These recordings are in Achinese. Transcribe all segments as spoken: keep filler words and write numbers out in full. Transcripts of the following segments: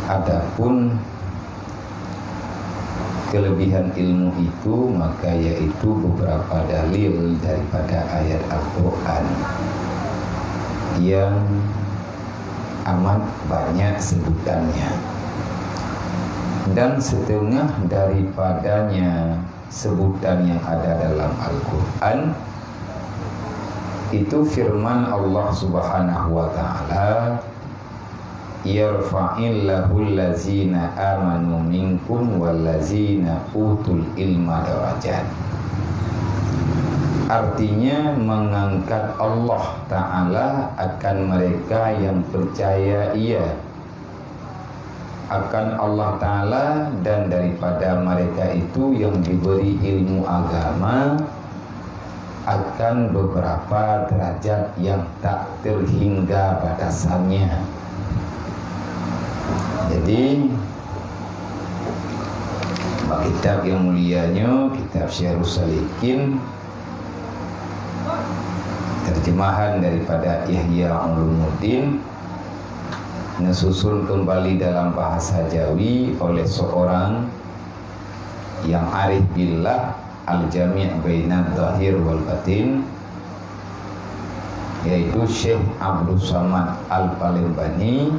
Adapun kelebihan ilmu itu, maka yaitu beberapa dalil daripada ayat Al-Quran yang amat banyak sebutannya. Dan setengah daripadanya, sebutan yang ada dalam Al-Quran, itu firman Allah Subhanahu wa Ta'ala, "Yarfa'illahul lazina amanu minkum wallazina utul ilma darajat." Artinya, mengangkat Allah Ta'ala akan mereka yang percaya Ia akan Allah Ta'ala, dan daripada mereka itu yang diberi ilmu agama akan beberapa derajat yang tak terhingga batasannya. Jadi, bak kitab yang mulia nyoe, kitab Syiarus Salikin, terjemahan daripada Ihya Ulumuddin, neususun kembali dalam bahasa Jawi oleh seorang yang arif billah, al-jami' bainadh dhahir wal batin, yaitu Syekh Abdus Samad Al-Palembani,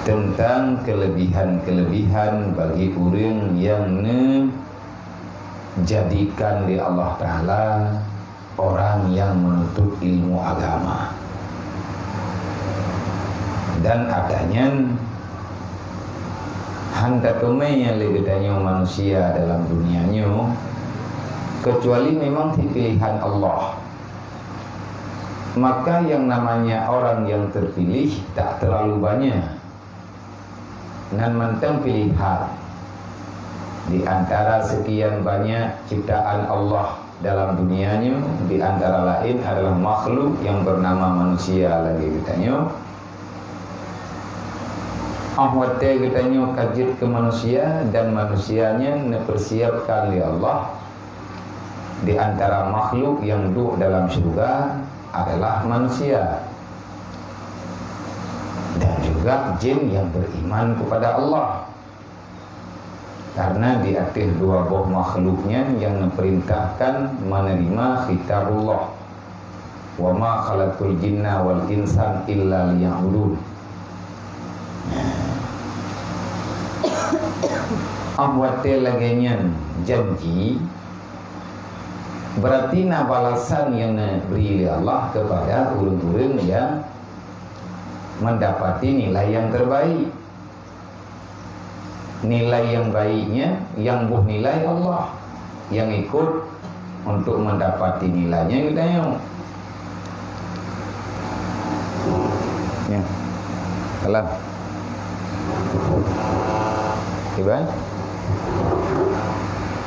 tentang kelebihan-kelebihan bagi ureuëng nyang neu jadikan lé Allah Ta'ala orang yang menuntut ilmu agama. Dan atanyan hana teumé nyang lé geutanyoe manusia dalam dunia nyoe, kecuali memang pilihan Allah. Maka yang namanya orang yang terpilih tak terlalu banyak. Nan mantong pilihan di antara sekian banyak ciptaan Allah dalam dunia nyoe, di antara lain adalah makhluk yang bernama manusia lagée geutanyoe. Óh watée geutanyoe ka jeuet keu manusia dan manusia nyan neupersiapkan lé Allah, di antara makhluk yang duek dalam syeuruga adalah manusia. Dan juga jin yang beriman kepada Allah. Karena di ateueh dua boh makhluk nyan nyang neupeurintahkan menerima khitabullah, "Wa ma khalaqtul jinna wal insan illa liya'budun." Óh watée lagée nyan janji, berarti na balasan nyang neubri lé Allah kepada ureuëng-ureuëng nyang mendapati nilai yang terbaik. Nilai yang baiknya, yang boh nilai Allah, yang ikut untuk mendapati nilainya geutanyoe. Ya. Salam. Iban?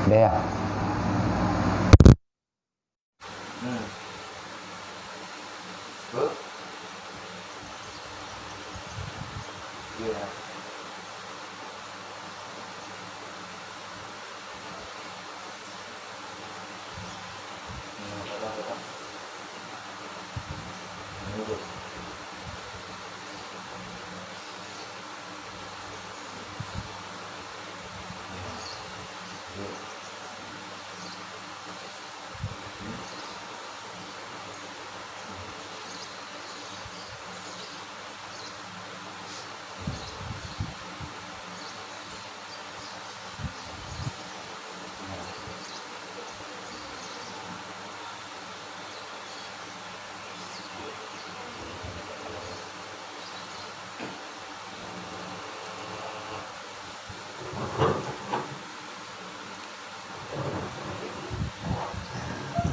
Dah ya? Hmm. Betul? Iya. Hmm, betul, betul. Hmm, betul. Iya.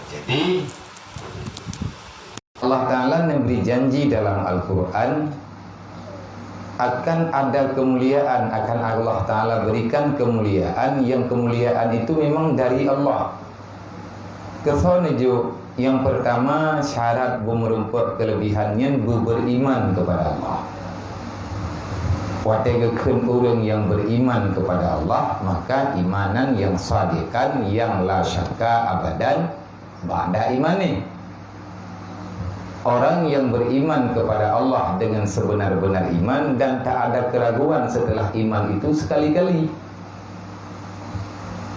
Jadi, Allah Ta'ala neubri janji dalam Al-Quran, akan ada kemuliaan, akan Allah Ta'ala berikan kemuliaan, yang kemuliaan itu memang dari Allah. Keusoe neujok, nyang peurtama, syarat beumeurumpok keulebihan nyan beu-, beuriman keupada Allah. Watée geukheun ureuëng nyang beuriman keupada Allah, maka imanan nyang sadiqan, nyang la syakka abadan ba'da imanih. Orang yang beriman kepada Allah dengan sebenar-benar iman dan tak ada keraguan setelah iman itu sekali-kali.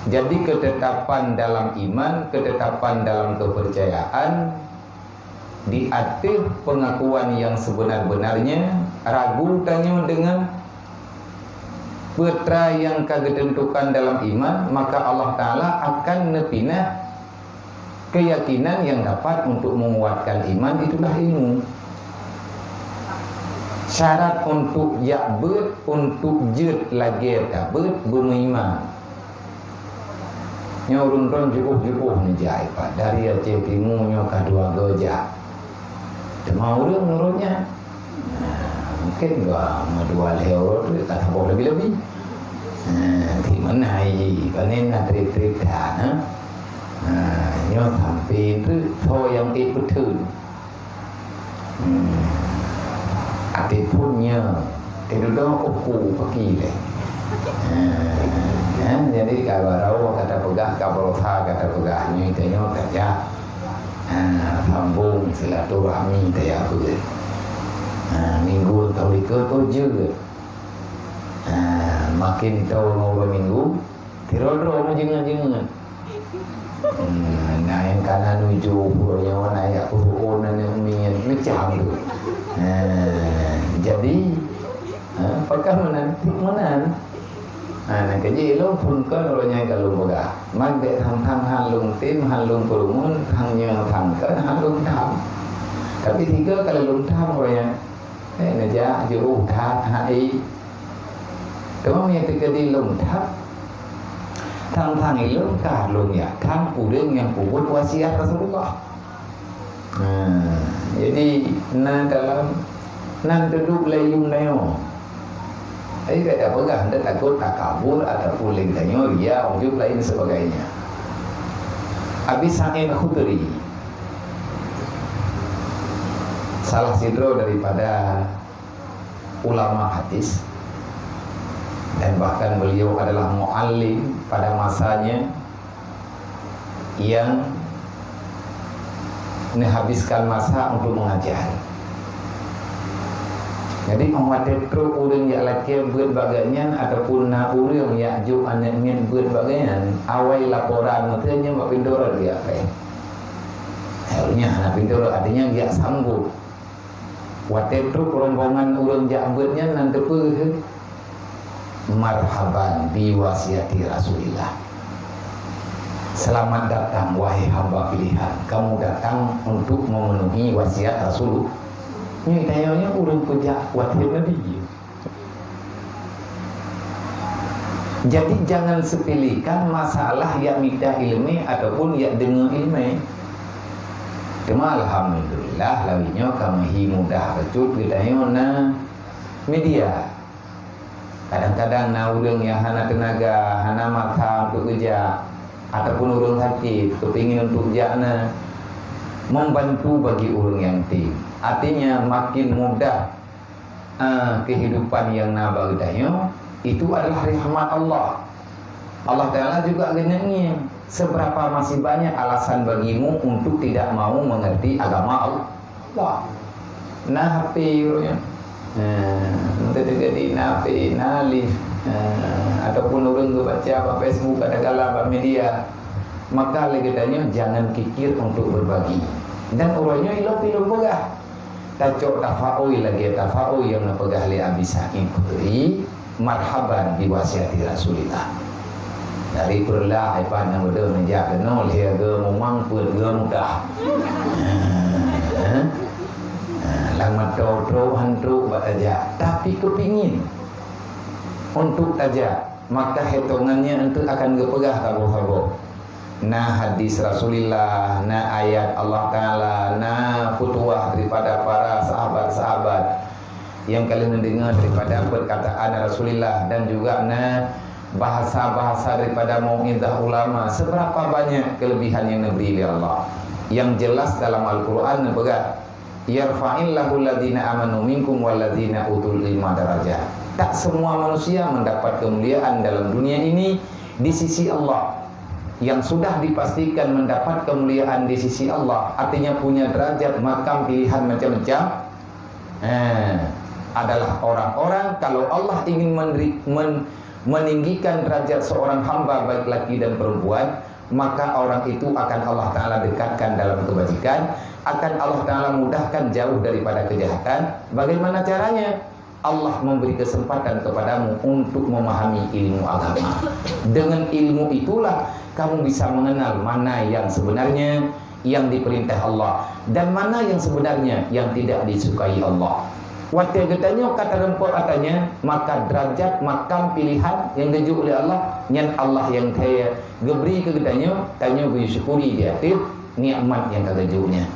Jadi, ketetapan dalam iman, ketetapan dalam kepercayaan, di ateueh pengakuan yang sebenar-benarnya, ragu tanyoe dengan peue nyang ka geuteuntukan dalam iman, maka Allah Taala akan neupinah keyakinan yang dapat untuk menguatkan iman, itulah ilmu. Syarat untuk jak beuet, untuk jeuet lagée tabeuet, beumeuiman. Nyoe ureuëng droe jiôh-jiôh neujak ipat dari Aceh Timu nyoe ka dua go jak. Teuma ureuëng meunurot nyan, nah, mungkin dua, dua lhée uroe tu ka saboh leubeh-leubeh. Nah, di mana ai, panen na trép-trép that, ha? Nah, nyoe sampai tu tho nyang ék peutheun. Hmm. Até phon nyoe, teududoe uku paki lé. Hmm. Kan, jadi ka barô ka tapeugah, ka barosa ka tapeugah, nyoe tanyoe tajak. Ha, sambong silaturahmi tajak beuet. Ha, minggu taulikot tu jeuet. Ha, makin tho ngon minggu, sidroe-droe meujeungeut-jeungeut. Hmm, na nyang kana nuju uroe nyoe, na jak peuruon aneuk miet, macam tu. Ha, jadi, ha, pakon meunan, tiep meunan. Ha, na keuji lôn phon kon uroe nyan ka lôn peugah. Man bék tham-tham han lôn tem, han lôn peurumun, tham nyoe tham kon, han lôn tham. Tapi tiga kali lôn tham uroe nyan. Eh, neujak jurôh that hai. Teuma meunyoe teukeudi lôn that, tang-tang ilôn ka lôn jak that ureuëng nyang peubuet wasiat Rasulullah. Nah, jadi na dalam nan teuduek layum layoe. Jadi, kada peugah anda takot takabur ataupun lain tanyoe, ria, ujub, lain sebagainya. Abi Sa'id Khudri, salah sidroe daripada ulama hadis, dan bahkan beliau adalah muallim pada masanya yang menghabiskan masa untuk mengajar. Jadi, óh watée trok ureuëng jak lakée beuet bak gobnyan ataupun na ureuëng jak jok aneuk miet beuet bak gobnyan, awai laporan meuteun nyan bak pintoe rot jak péh. Harusnya hana pintoe rot, artinya jak sambot. Watée trok rombongan ureuëng jak beuet nyan nan teupeue geuh, "Marhaban bi wasiati Rasulillah." Selamat datang, wahai hamba pilihan. Kamu datang untuk memenuhi wasiat Rasulullah. Nyoe tanyoe nyoe ureuëng peujak wasiat Nabi. Jadi, jangan sepelekan masalah yak mita iéleumé ataupun yak deungoe iéleumé. Teuma, alhamdulillah, lawét nyoe ka meuhi mudah bacut geutanyoe na media. Kadang-kadang na ureuëng nyang hana teunaga, hana masa untuk geujak, ataupun ureuëng sakét, keupingin untuk jak na membantu bagi ureuëng nyang tem. Artinya, makin mudah, ah, kehidupan nyang na bak geutanyoe, itu adalah rahmat Allah. Allah Taala juga geuneuk ngieng, seberapa masih banyak alasan bagimu untuk tidak mau mengerti agama Allah. Wah, na H P ureuëng nyan. Nah, untuk terjadi na H P, na lift, nah, ataupun ureuëng geubaca bak Facebook, kadang-kadang bak media, maka lé geutanyoe jangan kikir untuk berbagi. Dan uroe nyoe ilôn pih lôn peugah, tacok tafaul lagée tafaul nyang neupeugah lé Abi Sa'id Khudri, "Marhaban bi wasiati Rasulillah." Dari peureulak iban nyang beudôh neujak keunoe lhée geu mumang peuet geu mudah. Lam mata trok han trok bak tajak, tapi keupingin untuk tajak, maka hitongannya enteuk akan geupeugah saboh-saboh. Na hadis Rasulillah, na ayat Allah Taala, na futuwah daripada para sahabat-sahabat nyang ka lheueh neudeungoe daripada perkataan Rasulillah, dan juga na bahasa-bahasa daripada mau'izah ulama. Seberapa banyak kelebihan yang diberi oleh Allah? Yang jelas dalam Al-Quran neupeugah, "Yarfa'illahu alladhina amanu minkum walladhina utul ilma darajat." Tak semua manusia mendapat kemuliaan dalam dunia ini di sisi Allah. yang sudah dipastikan mendapat kemuliaan di sisi Allah, artinya punya derajat makam pilihan macam-macam, eh, adalah orang-orang, kalau Allah ingin meneri-, men-, meninggikan derajat seorang hamba, baik laki dan perempuan, maka orang itu akan Allah Ta'ala dekatkan dalam kebajikan, akan Allah Ta'ala mudahkan jauh daripada kejahatan. Bagaimana caranya? Allah memberi kesempatan kepadamu untuk memahami ilmu agama. Dengan ilmu itulah kamu bisa mengenal mana yang sebenarnya yang diperintah Allah dan mana yang sebenarnya yang tidak disukai Allah. Watée geutanyoe ka tareumpok atra nyan, maka derajat makam pilihan nyang geujok lé Allah, nyan Allah nyang kaya geubri keu geutanyoe, tanyoe geusyukuri di ateueh nikmat nyang ka geujok nyan.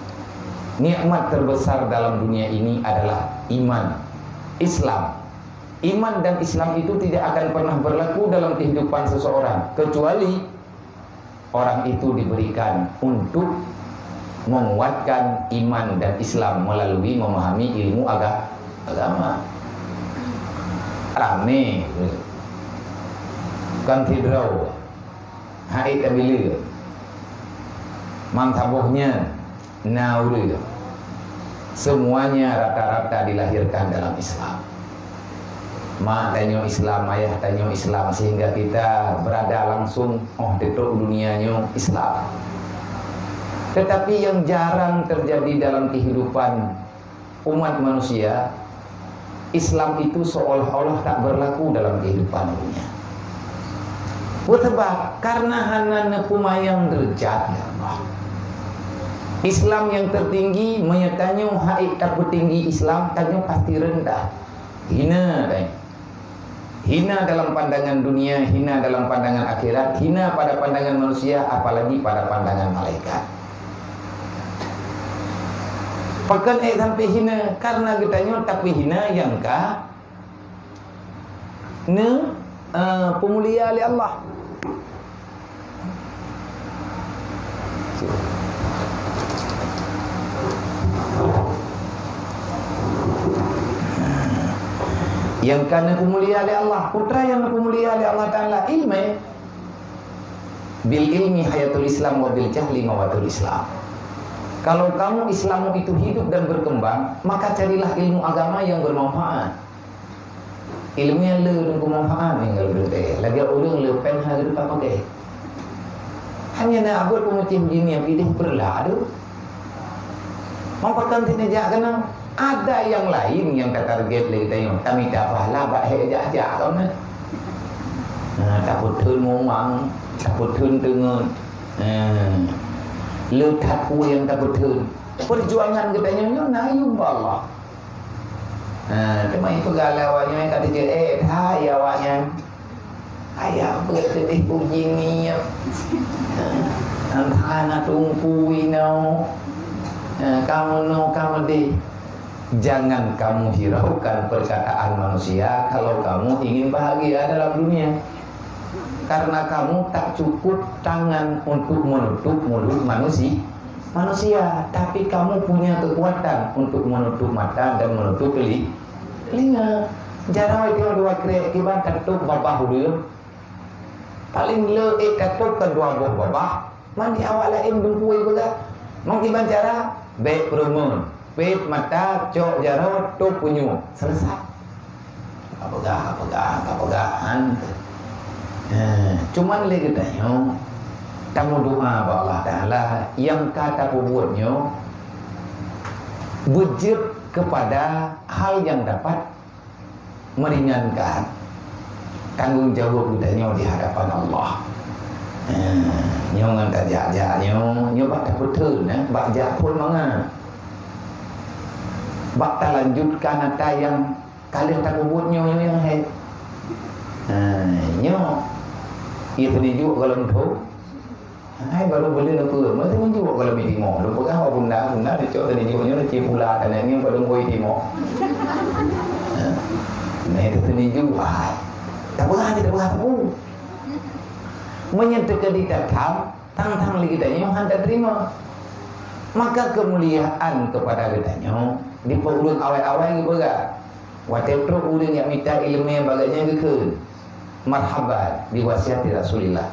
Nikmat terbesar dalam dunia ini adalah iman, Islam. Iman dan Islam itu tidak akan pernah berlaku dalam kehidupan seseorang, kecuali orang itu diberikan untuk menguatkan iman dan Islam melalui memahami ilmu aga-, agama. Ramé, kan sidroe. Hai tabileue. Mantap boh nyan. Na ureuëng, semuanya rata-rata dilahirkan dalam Islam. Mak tanyoe Islam, ayah tanyoe Islam, sehingga kita berada langsung óh teutôk dunia nyoe Islam. Tetapi yang jarang terjadi dalam kehidupan umat manusia, Islam itu seolah-olah tak berlaku dalam kehidupan dunia. Peue sabab? Karena hana neupeumayang deurajat lé Allah. Islam nyang tertinggi, meunyoe tanyoe hana tapeutinggi Islam, tanyoe pasti rendah. Hina tanyoe. Hina dalam pandangan dunia, hina dalam pandangan akhirat, hina pada pandangan manusia, apalagi pada pandangan malaikat. Pakon ék sampai hina? Karena geutanyoe tapeuhina nyang ka ne, eh, peumulia lé Allah. Nyang ka neupeumulia lé Allah, peue nyang neupeumulia lé Allah Taala, ileumé. Bil ilmi hayatul Islam wa bil jahli mawatul Islam. Kalau kamu Islammu itu hidup dan berkembang, maka carilah ilmu agama yang bermanfaat. Ileumé le deungon manfaat ninggal geude. Lagée ureuëng le péng hana geutupa pakai. Hanya na abot peumucih jih nyang pideh peureulah tu. Meupakan sini jak keunan. Ada yang lain yang tatarget lé geutanyoe. Tamita pahala bak hék jak-jak kau na. Nah, tapeutheun mumang, tapeutheun teungeut. Nah, le that peue nyang tapeutheun. Perjuangan geutanyoe nyoe na yuem bak Allah. Ha, teuma ipeugah lé awaknyan ka teujeuet, eh, that ya awaknyan. Ayah beuet teudeh puji ngiep. Ha, antara na tungku inoe. Ha, kamu no, kamu deh. Jangan kamu hiraukan perkataan manusia kalau kamu ingin bahagia dalam dunia. Karena kamu tak cukup tangan untuk menutup mulut manusia. Manusia, tapi kamu punya kekuatan untuk menutup mata dan menutup teli-, telinga. Jaroe tiong dua krek kiban tatôp babah ureuëng. Paling le ék tatôp ka dua boh babah. Mandi awak laén dungkui peugah. Meukiban cara, bék peureumeun. Pet mata, cok jaroe, tôp punyueng. Selesai. Ka peugah, ka peugah, ka peugah, han. Eh, cuman lé geutanyoe, tameudoa bak Allah Taala nyang ka tapeubuet nyoe beujeuet kepada hal yang dapat meringankan tanggung jawab geutanyoe di hadapan Allah. Eh, nyoe ngon tajak-jak nyoe, nyoe bak tapeutheun, eh, bak jak phon mangat. Bak talanjutkan ata nyang ka lheueh tapeubuet nyoe, nyoe nyang hék. Ha, nyoe. Ie teuneujok gohlom tho. Hai baru buleuen peue, meuteunijok gohlom ie timoh. Lôn peugah bak bunda, bunda neucok teuneujok nyoe neuci pula tanyoe nyoe gohlom bui timoh. Ha? Nah, itu teuneujok. Wah. Tapeugah ni, tapeugah teupeu. Meunyoe teukeudi tatham, tang-tang lé geutanyoe han tateurima. Maka keumuliaan kepada geutanyoe dipeureueng awai-awai geupeugah. Watée trok ureuëng nyang mita iéleumé bak geuhnyan geukheun, "Marhaban, diwasiati Rasulillah."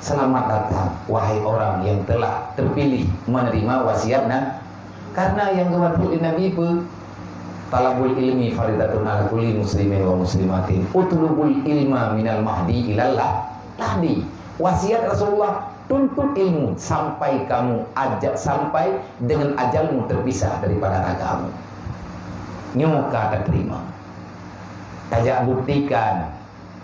Selamat datang, wahai orang yang telah terpilih menerima wasiat Nabi. Karena yang geuwasiat lé Nabi peue? "Talabul ilmi faridatun ala kulli muslimin wa muslimatin. Utlubul ilma minal mahdi ilal lah-, lahdi." Wasiat Rasulullah, "Tuntut ilmu sampai kamu ajak, sampai dengan ajalmu terpisah daripada ragamu." Nyoe ka taterima. Tajak buktikan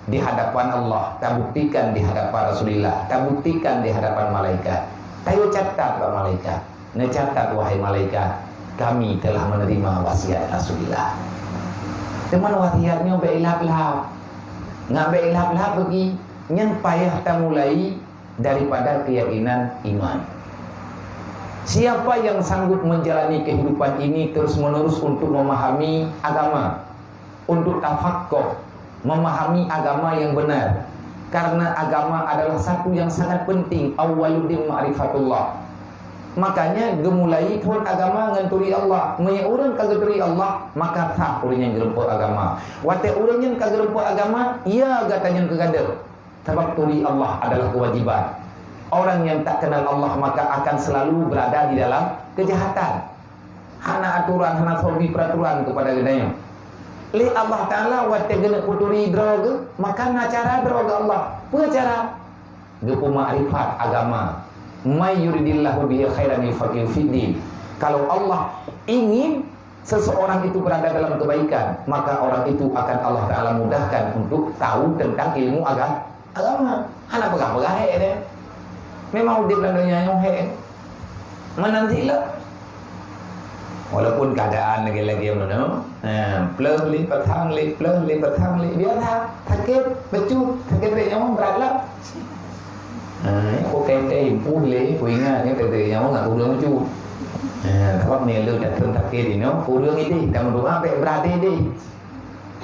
di hadapan Allah, tabuktikan di hadapan Rasulullah, tabuktikan di hadapan malaikat. Tayo catat bak malaikat. Neucatat, wahai malaikat, kami telah menerima wasiat Rasulullah. Teuma wasiat nyoe bèk ilap-lap. Ngat bèk ilap-lap bagi, nyan payah tamulai daripada keyakinan iman. Siapa yang sanggup menjalani kehidupan ini terus-menerus untuk memahami agama, untuk tafakoh, memahami agama yang benar. Karena agama adalah satu yang sangat penting, awwaluddin ma'rifatullah. Makanya geumulai phon agama ngon turi Allah. Meunyoe ureueng ka geuturi Allah, maka sah ureueng nyan geureumpok agama. Watèe ureueng nyan ka geureumpok agama, ya gata nyan keu gadeuh. Sabab turi Allah adalah kewajiban. Orang yang tak kenal Allah maka akan selalu berada di dalam kejahatan. Hana aturan, hana soe bri peraturan kepada geutanyoe. Lé Allah Taala watèe geuneuk peuturi droe geuh, maka na cara droe geuh Allah. Peue cara? Geupeumakrifat agama. "May yuridillahu bihi khairan yufaqihu fiddin." Kalau Allah ingin seseorang itu berada dalam kebaikan, maka orang itu akan Allah Taala mudahkan untuk tahu tentang ilmu aga-, agama. Hana peugah-peugah hék deh. Memang udép lam donya nyoe hék. Meunan cit lé. Walaupun keadaan lagi-lagi mana, ha, pleuh lé, patang lé, pleuh lé, patang lé, biasa. Sakét, bacut, sakét rèk nyawöng brat lah. Ha, ko kai-kai pun lé, ko ingat nyoe kata nyawöng ngat ureueng bacut. Ha, sabab ni lé datang sakét inoe, ureueng idéh, dan doa bèk brat idéh.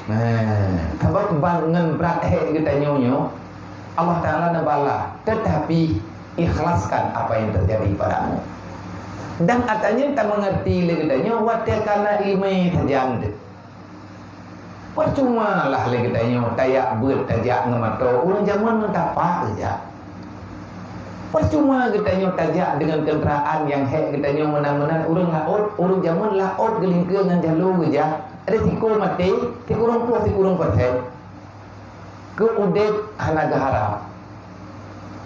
Nah, sabab ban ngon brat hék geutanyoe nyoe, Allah Taala neubalah, tetapi ikhlaskan apa yang terjadi padamu. Dan ata nyan tameungerti lé geutanyoe watèe kana ileumèe sajan teuh. Percuma lah lé geutanyoe tajak beuet tajak ngon moto, ureueng jameun ngon tapak geujak. Percuma geutanyoe tajak deungon keundaraan nyang hék geutanyoe meunan-meunan, ureueng laôt, ureueng jameun laôt geulingkeue ngon jalô geujak. Ada sikô maté, sikureueng ploh, sikureueng persen. Keu udép hana geuharap.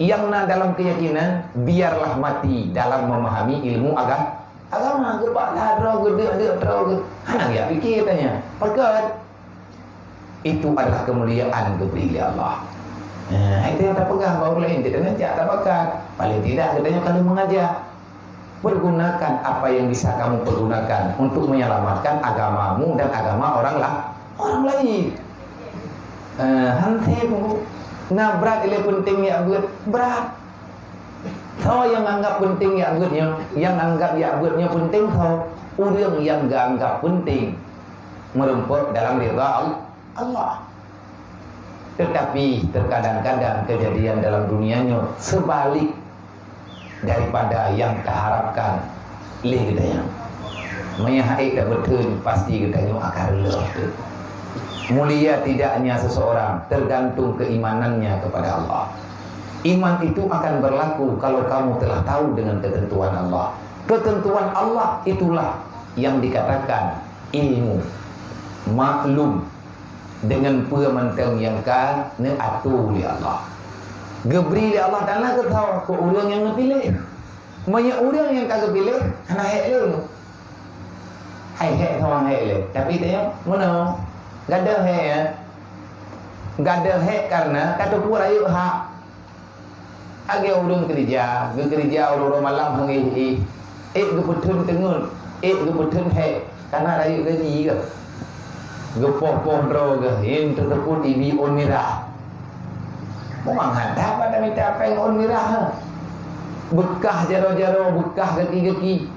Nyang na dalam keuyakinan, biarlah mati dalam memahami ilmu aga-, agama. Geupaksa droe geuh, deuk-deuk droe geuh. Hana geujak pike tanya. Pakon? Itu adalah kemuliaan geubri lé Allah. Eh, itu nyang tapeugah bak ureueng laén, geutanyoe jak tabakat. Paling tidak geutanyoe ka lheueh mengajak. Pergunakan apa yang bisa kamu pergunakan untuk menyelamatkan agamamu dan agama orang la-, orang lain. Eh, han sép na brat ilèe peunteng jak beuet, brat. Soe nyang anggap peunteng jak beuet nyoe, nyang anggap jak beuet nyoe peunteng soe? Ureueng nyang geuanggap peunteng meureumpok dalam ridha Al-, Allah. Tetapi terkadang-kadang kejadian dalam dunia nyoe sebalik daripada nyang taharapkan lé geutanyoe. Meunyo han ék tabeuteun, pasti geutanyoe akan reuloh teuh. Mulia tidaknya seseorang tergantung keimanannya kepada Allah. Iman itu akan berlaku kalau kamu telah tahu dengan ketentuan Allah. Ketentuan Allah itulah yang dikatakan ilmu, maklum, dengan peue mantong nyang ka neuatur lé Allah. Geubri lé Allah Taala keu soe? Keu ureueng nyang geupiléh. Meunyo ureueng nyang ka geupiléh, hana hék lé. Hai hék soe hék lé. Tapi tanyoe, meunoe, gadôh hék, ya. Gadôh hék karena ka teupeue rayeuk hak. Lagèe ureueng keurija, geukeurija uroe-uroe malam hana éh-éh. Ék geupeutheun teungeut, ék geupeutheun hék, kana rayeuk gaji geuh. Geupoh-poh droe geuh, nyan teuseubut ibi ôn mirah. Memang hantom pada mita péng ôn mirah, ha. Beukah jaroe-jaroe, beukah gaki-gaki.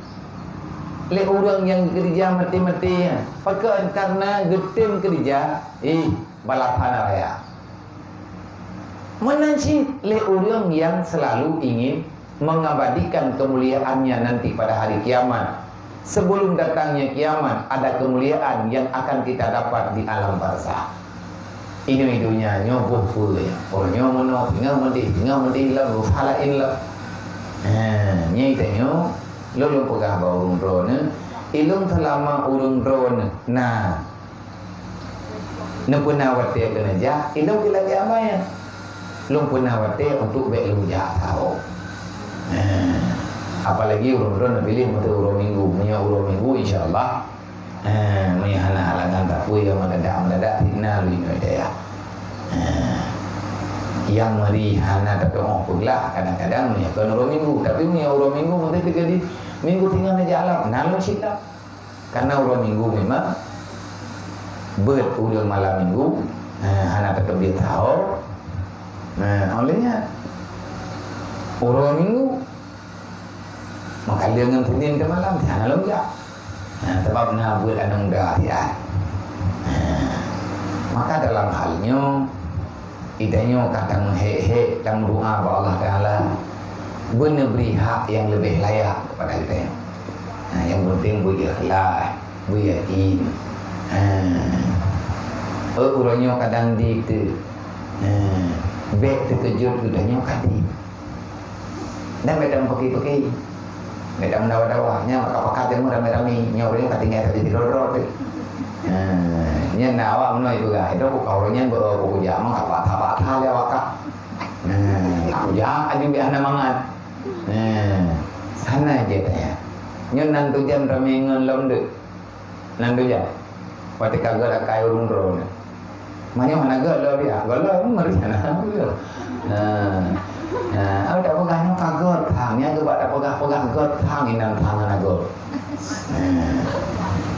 Lé ureueng nyang geukeurija maté-maté, ha. Pakon? Karena geutem keurija, ih, balasan raya. Meunan cit lé ureueng nyang seulalu ingin mengabadikan kemuliaannya nanti pada hari kiamat. Sebelum datangnya kiamat, ada kemuliaan yang akan kita dapat di alam barzakh. Inoe donya nyoe boh peue ya? Uroe nyoe meunoe, singoh meudeh, singoh meudeh lom, usaha laén lom. Ha, nyan tanyoe, lôn, lôn peugah bak ureuëng droeneuh, ilôn seulama ureuëng droeneuh na neupeuna watée keuneuk jak, ilôn keu lagée amai. Lôn peuna watée untuk bék lôn jak saho. Ha, apalagi ureuëng droeneuh piléh meuteuk uroe Minggu. Meunyoe uroe Minggu, insya Allah, Eh, meunyoe hana halangan sapeue nyang meudadak-meudadak, fitnah lôn inoe dayah. Eh, nyang meuri hana teuteumé peuglah, kadang-kadang meunyoe kon uroe Minggu. Tapi meunyoe uroe Minggu, mungken teuka di Minggu singoh neujak lom, na lôn cit lom. Karena uroe Minggu memang beuet ureuëng malam Minggu, eh, hana teuteumé saho. Eh, oleh nyan, uroe Minggu, meukaleueng ngon Senin teumalam, hana lôn jak. Ha, sabab na buet aneuëk muda siat. Ha, maka dalam hal nyoe, geutanyoe ka tameuhék-hék, tameudoá bak Allah Taala, beuneubri hak nyang leubeh layak keupada geutanyoe. Ha, nyang penting beuikhlas, beuyakin. Ha. Oh, uroe nyoe kadang di teu. Ha. Bék teukeujot geutanyoe ka di. Dan bék tameupaké-paké. Bék tameudawa-dawa. Nyan maka pakat jamé ramé-ramé. Nyoe ureuëng ka tinggai sabe sidroe-droe teuh. Ha, nyan na awak meunoe peugah, "Droe ka ureuëng nyan beu-, beu kujak, maka patah-patah lé awak ka." Ha, kujak aju biasa hana mangat. Ha, hana jeuet ya. Nyoe nan tujan ramé ngon lom deuek. Nan tujan. Watée ka gét akai ureuëng droeneuh. Meunyoe hana gét lom dia, gét lom meurencana. Nah. Nah, au tapeugah nyoe ka gét thang, nyang geuba tapeugah-peugah gét thang, inong thang hana gét. Nah.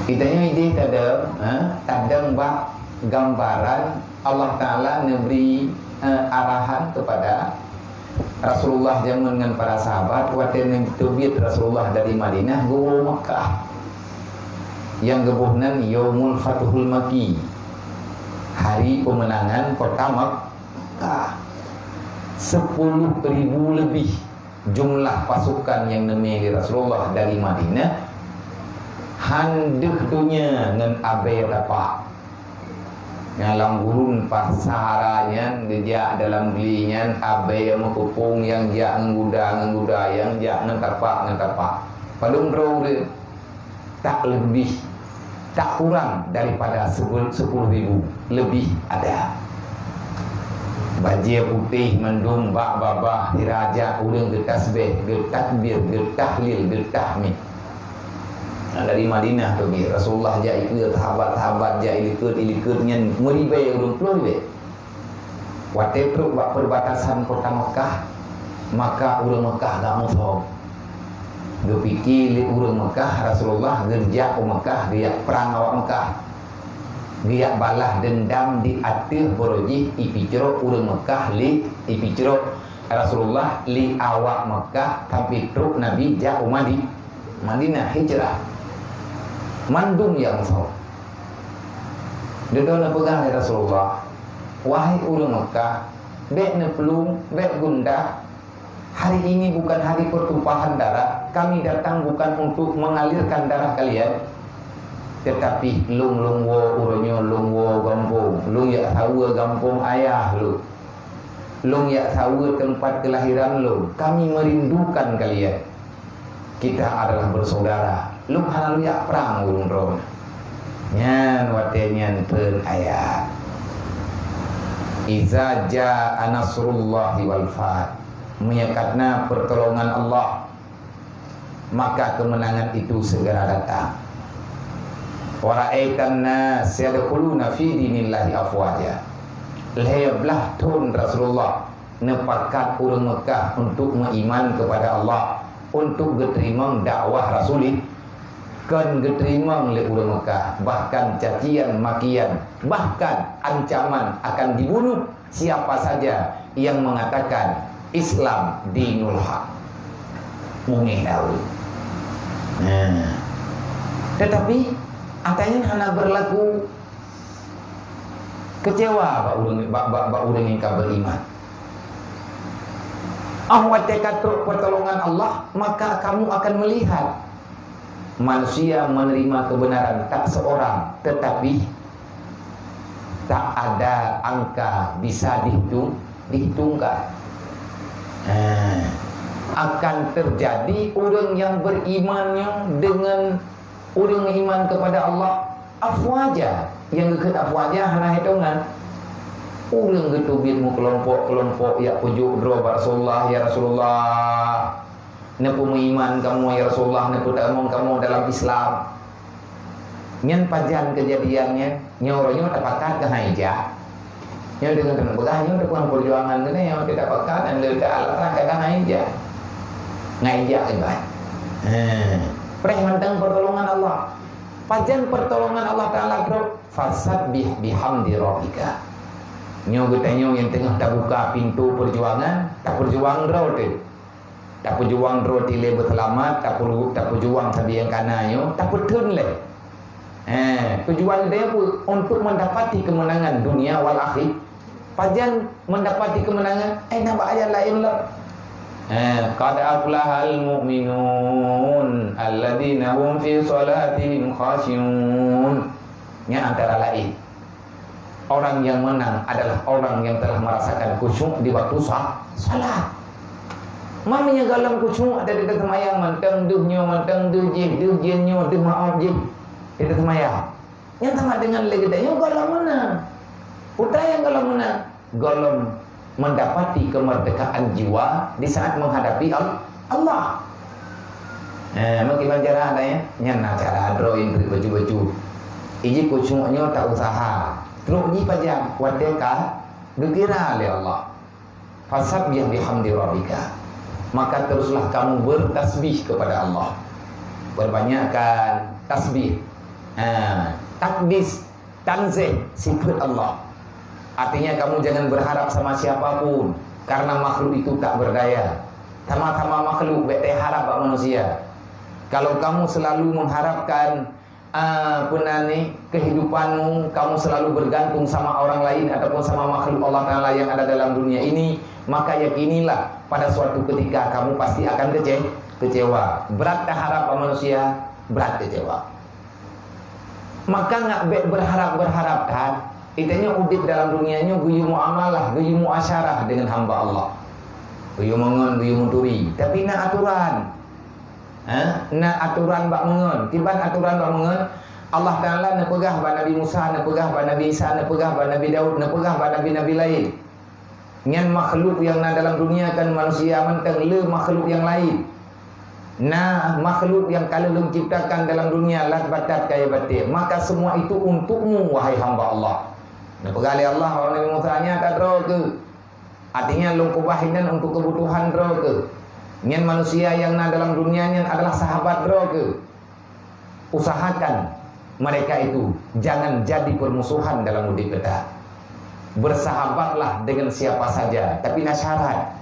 Geutanyoe idéh tadong, ha, tadong bak gambaran Allah Taala neubri, eh, arahan kepada Rasulullah jameun ngon para sahabat, watée neuteubiet Rasulullah dari Madinah geuwoe Mekah. Nyang geuboh nan Yaumul Fathul Makki, hari peumeunangan kota Mek-, Mekah. Sepuluh ribu lebih jumlah pasukan nyang neumé lé Rasulullah dari Madinah, han deuh donya ngon abée tapak. Nyang lam gurun Sahara nyan, geujak dalam gli nyan, abée meukeupong nyang jak ngon guda, ngon guda nyang jak ngon tapak, ngon tapak. Padum droe ureuëng, tak leubeh, tak kurang daripada sepuluh, sepuluh ribu lebih ada. Bajée putéh mandum bak babah, dirajak ureuëng geutasbeh, geutakbir, geutahlil, geutahmid. Nah, dari Madinah tu, Rasulullah jak ikeue, sahabat-sahabat jak ilikot, ilikot nyan meuribée ureuëng, ploh ribée. Watée trok bak perbatasan kota Mekah, maka ureuëng Mekah gak musoh. Geupike lé ureuëng Mekah, Rasulullah geujak u Mekah, geujak prang awak Mekah. Geujak balah deundam di ateueh baroe jih ipicrok ureuëng Mekah lé, ipicrok Rasulullah lé awak Mekah sampai trok Nabi jak u Madi-, Madinah hijrah. Mandum nyang musoh. Dudoe neupeugah lé Rasulullah, "Wahai ureuëng Mekah, bék neuplueng, bék gundah. Hari ini bukan hari pertumpahan darah. Kami datang bukan untuk mengalirkan darah kalian. Tetapi lôn, lôn woe uroe nyoe, lôn woe gampông. Lôn jak saweue gampông ayah lôn. Lôn jak saweue teumpat keulahiran lôn. Kami merindukan kalian. Kita adalah bersaudara." Lôn hana lôn jak prang ureuëng droe. Nyan watée nyan treun ayat, "Iza jaa nasrullahi wal fath." Meunyoe ka na pertolongan Allah, maka kemenangan itu segera datang. "Wa ra'aitan nas yadkhuluna fi dinillahi afwaja." Lhée blaih thon Rasulullah neupakat ureuëng Mekah untuk meuiman kepada Allah, untuk geuteurimong dakwah Rasulih. Kon geuteurimong lé ureuëng Mekah, bahkan cacian makian, bahkan ancaman akan dibunuh siapa saja yang mengatakan Islam dinul haq. Mungeh daun. Nah. Tetapi, ata nyan hana berlaku kecewa bak ureuëng, bak, bak, bak ureuëng nyang ka beriman. Oh, watée ka trok pertolongan Allah, maka kamu akan melihat manusia menerima kebenaran tak seorang, tetapi Tak ada angka bisa dihitung, dihitungkan. Ha. Akan terjadi ureuëng nyang beriman nyoe dengan ureuëng iman kepada Allah, afwaja. Nyang geukheun afwaja hana hitongan. Ureuëng geuteubiet meukelompok-kelompok jak peujok droe bak Rasulullah, "Ya Rasulullah, neupeumeuiman kamoe, ya Rasulullah, neupeutamong kamoe dalam Islam." Nyan pajan keujadian nyan? Nyoe uroe nyoe tapakat keu hai jak. Nyoe deungon keuneuk peugah nyoe teupeue peujuangan keunoe nyoe tapakat dan le alasan kadang hai jak. Ngai jak iban. He. Preh mantong pertolongan Allah. Pajan pertolongan Allah Taala trok? Fasabbih bihamdi rabbika. Nyoe geutanyoe nyang teungoh tabuka pintoe peujuangan, tapeujuang droe teuh. Tapeujuang droe tilée beuseulamat, tapeu-, tapeujuang sabe nyang kana nyoe, tapeutheun lé. Eh, tujuan geutanyoe peue? Untuk mendapati kemenangan dunia wal akhir. Pajan mendapati kemenangan? Eh, na bak ayat laén lom. Eh, qad aflahal mu'minun alladzina hum fi shalatihim khashi'un. Nyan antara laén. Orang yang menang adalah orang yang telah merasakan khusyuk di waktu sa-, salat. Meunyoe gohlom khusyuk, ada di teuseumayang, mantong deuh nyoe, mantong deuh jih, deuh jih nyoe, deuh maoh jih, di teuseumayang. Nyang sama dengan lé geutanyoe gohlom menang. Peue nyang gohlom menang? Gohlom mendapati kemerdekaan jiwa di saat menghadapi Al-, Allah. Eh, meukiban cara ada ya? Nyan na cara droe indri baju-baju. Iji khusyuk nyoe tak usaha. Trok jih pajan watée ka geukira lé Allah. Fasabbih bihamdi rabbika. Maka teruslah kamu bertasbih kepada Allah. Perbanyakkan tasbih. Ha, takdis, tanzih sifat Allah. Artinya kamu jangan berharap sama siapapun, karena makhluk itu tak berdaya. Sama-sama makhluk, bék teuharap bak manusia. Kalau kamu selalu mengharapkan, ah, peue nan ni, kehidupanmu, kamu selalu bergantung sama orang lain ataupun sama makhluk Allah Taala yang ada dalam dunia ini, maka yakinilah pada suatu ketika kamu pasti akan kece-, kecewa. Berat teuharap bak manusia, berat kecewa. Maka ngat bék berharap-berharap that. Geutanyoe udeb dalam dunia nyoe geuyue muamalah, geuyue muasyarah dengan hamba Allah. Geuyue meungon, geuyue meuturi. Tapi na aturan. Ha? Na aturan bak meungon. Kiban aturan bak meungon? Allah Taala neupeugah bak Nabi Musa, neupeugah bak Nabi Isa, neupeugah bak Nabi Daud, neupeugah bak nabi-nabi laén. Nyan makhluk nyang na dalam dunia kan manusia mantong, le makhluk nyang laén. Na makhluk nyang ka lheueh Lôn ciptakan dalam dunia, lat batat kayée batée. Maka semua itu untukmu, wahai hamba Allah. Neupeugah lé Allah bak Nabi Musa, "Nyan ata droe keuh. Artinya Lôn keubah inan untuk keubutuhan droe keuh. Nyan manusia nyang na dalam dunia nyan adalah sahabat droe keuh." Usahakan mereka itu jangan jadi permusuhan dalam udeb geutanyoe. Bersahabatlah dengan siapa saja, tapi na syarat.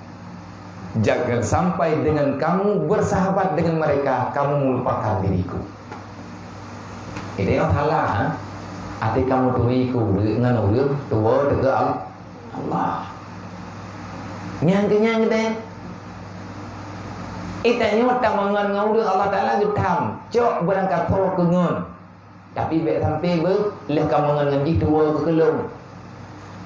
Jangan sampai dengan kamu bersahabat dengan mereka, kamu melupakan diriku. Itu yang salah, ha? Até kamu turi ku ngon ureuëng tuwoe teuka Allah. Nyang keunyan geude. Geutanyoe tameungon ngon ureuëng Allah Taala geutam, cok beurangkasoe keungon. Tapi bék sampai beu lheueh kameungon ngon jih tuwoe keu keulong.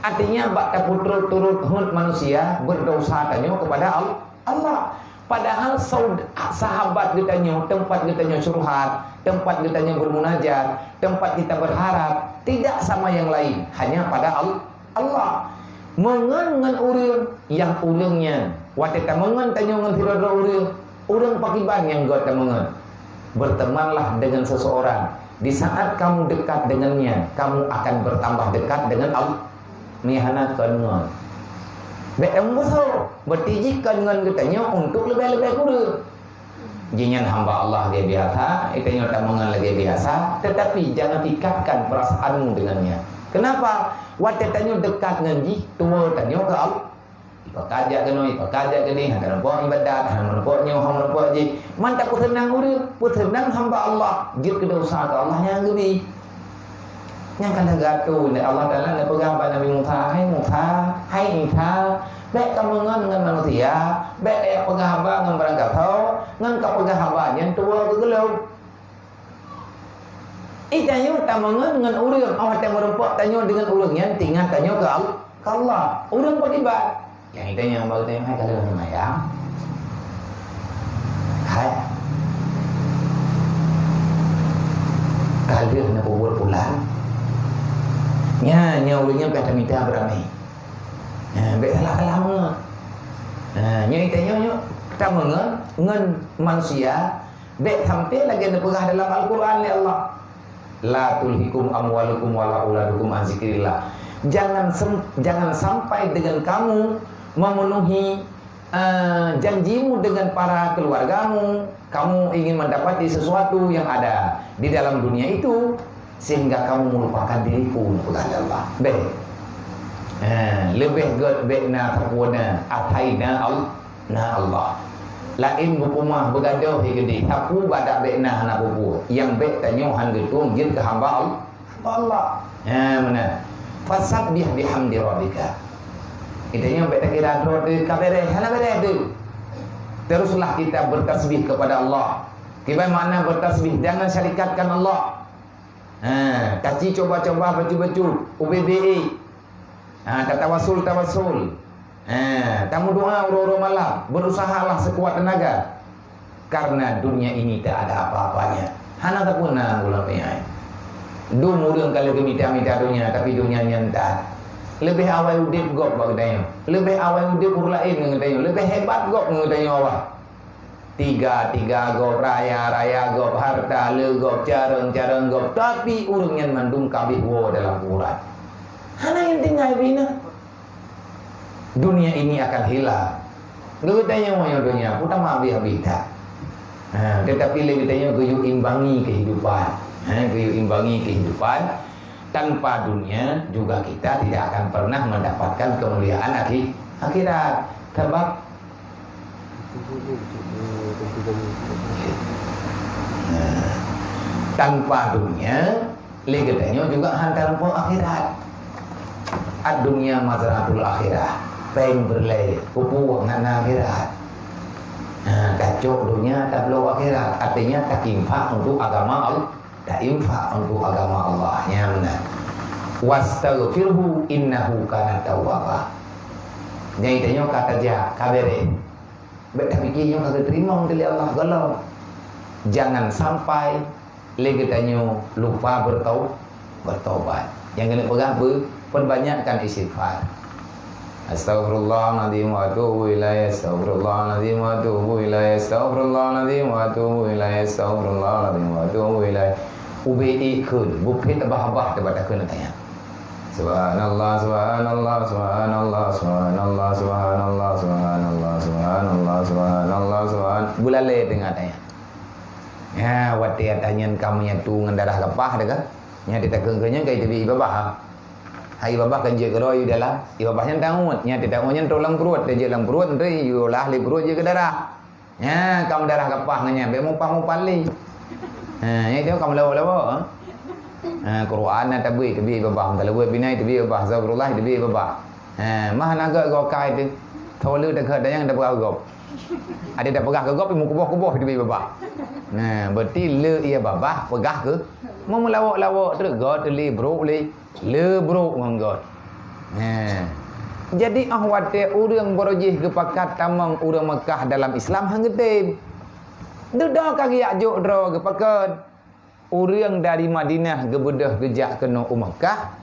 Artinya bak tapeuturot-turot hot manusia, berdosa tanyoe kepada Al-, Allah. Padahal saud-, sahabat geutanyoe, tempat geutanyoe curhat, tempat geutanyoe bermunajat, tempat kita berharap, tidak sama yang lain, hanya pada Al-, Allah. Meungon ngon ureuëng nyang ureuëng nyan. Watée tameungon tanyoe ngon sidroe-droe ureuëng, ureuëng pakriban nyang göt tameungon. Bertemanlah dengan seseorang. Di saat kamu dekat dengannya, kamu akan bertambah dekat dengan Allah. Meuhana kon ngon. Bék tamusoh, berarti jih kon ngon geutanyoe untuk leubeh-leubeh kureueng. Jihnyan hamba Allah lagée biasa, geutanyoe tameungon lagée biasa, tetapi jangan ikatkan perasaanmu dengannya. Kenapa? Watée tanyoe dekat ngon jih, tuwoe tanyoe keu Allah. Ipakat jak keunoe, ipakat jak keudeh, hana meurumpok ibadat, hana meurumpok nyoe, hana meurumpok jih. Man tapeuseunang ureuëng, peuseunang hamba Allah, jeuet keu desya keu Allah nyang geubi. Nyang ka lheueh geuatoe lé Allah Taala neupeugah bak Nabi Musa, "Hai Musa, hai Isa, bék kameungon ngon manusia, bék kajak peugah haba ngon barangkasoe, ngon kapeugah haba nyan tuwoe keu keulong." Ih, tanyoe tameungon ngon ureueng, oh, watèe meurumpok tanyoe deungon ureueng nyan, teuingat tanyoe keu Al-, keu Allah. Ureueng beribadah. Nyang ita nyang baru tanya, "Hai, ka lheueh neumayang?" "Hai, ka lheueh neupeubuet bulan?" Nyan, nyan ureueng nyan payah tamita beuramé. Ha, bèk salah kalam ngon. Ha, nyoe ita nyoe, nyoe tameungon ngon manusia, bèk sampai lagèe neupeugah dalam Al-Quran lé Allah. "La tulhikum amwalukum wala auladukum an zikrillah." Jangan sem-, jangan sampai dengan kamu memenuhi, eh, janjimu dengan para keluargamu, kamu ingin mendapati sesuatu yang ada di dalam dunia itu, sehingga kamu melupakan diriku, peugah lé Allah. Bèk. Eh, leubeh gèt bèk na sapeue na, asai na Al-, na Allah. Laén beupeumah beugadôh di keudéh, sapeue bak dak bèk na hana peue-peue. Nyang bèk tanyoe han geutueng jeuet keu hamba Al-, hamba Allah. Ha, meunan. "Fasabbih bihamdi rabbika." Ita nyoe bèk takira droe teuh ka bèrèh, hana bèrèh teuh. Teruslah kita bertasbih kepada Allah. Kiban makna bertasbih? Jangan syarikatkan Allah. Ha, taci cuba-cuba bacut-bacut, ubé-bé. Ha, tatawasul-tawasul. Ha, tameudoa uroe-uroe malam, berusahalah sekuat tenaga. Karena dunia ini tak ada apa-apanya. Hana tapeuna ulôn nyan. Dum ureueng ka lheueh geumita-mita dunia, tapi dunia nyan that. Leubeh awai udép gob bak geutanyoe. Leubeh awai udép ureueng laén ngon geutanyoe. Leubeh hebat gob ngon geutanyoe awai. Tiga-tiga gob, raya-raya gob, harta le gob, carông-carông gob, tapi ureueng nyan mandum ka abéh woe dalam kuburan. Hana nyang tinggai bina. Dunia ini akan hilang. Geutanyoe nyoe donya, peue teuma abéh-abéh that. Ha, tetapi lé geutanyoe geuyue imbangi kehidupan. Ha, geuyue imbangi kehidupan. Tanpa dunia juga kita tidak akan pernah mendapatkan kemuliaan akhi-, akhirat. Sebab Nah, tanpa dunia, lé geutanyoe juga hana tarumpok akhirat. Ad-dunya mazra'atul akhirah. Péng beureulee, pupuk ngon akhirat. Nah, tacok dunia tabloe akhirat. Artinya, tainfak untuk agama Allah. Tainfak untuk agama Allah. Nyan meunan. "Wastaghfirhu innahu kana tawwaba." Nyang tanyoe ka tajak, ka bèrèh. Bèk tapike nyoe ka geuteurimong lé Allah, gohlom. Jangan sampai lé geutanyoe lupa bertau-, bertaubat. Nyang keuneuk peugah beu-, perbanyakkan istighfar. Astaghfirullahalazim wa atubu ilaih, astaghfirullahalazim wa atubu ilaih, astaghfirullahalazim wa atubu ilaih, astaghfirullahalazim wa atubu ilaih. Ubé ikheun, bukét babah-babah teuh bak takheun tanya. Subhanallah, subhanallah, subhanallah, subhanallah, subhanallah, subhanallah, subhanallah, subhanallah, subhan-, beulalé teungoh tanya. Nya, watèe ata nyan ka menyatu ngon darah gapah teuh ka. Nya, teutakheun-kheun nyan ka iteubiet ié babah, ha. Hai ié babah kan jeuet keudroe ié dalam, ié babah nyan tangut. Nya, teutangut nyan trok lam pruet, teujeuet lam pruet, enteuk iolah lé pruet jeuet keu darah. Nya, ka meudarah gapah ngon nyan, bèk mupah-mupah lé. Ha, nya, tengok ka meulawok-lawok, ha. Ha, Quran na tabeuet, teubiet babah, meutalaweuet binai, teubiet babah, astagfirullah, teubiet babah. Ha, mah na gèt gokai teuh. Tho le takheun dayang tapeugah gob. Ada tapeugah keu gob, meukuboh-kuboh teubiet babah. Nah, berarti le ié babah peugah keu, meulawok-lawok treuk gob teuh lé brok lé, le brok ngon gob. Nah. Jadi, óh watèe ureueng barô jih geupakat tamong ureueng Meukah dalam Islam han geutem. Dudoe ka geujak jok droe geupakat. Ureueng dari Madinah geubeudôh geujak keunoe u Meukah,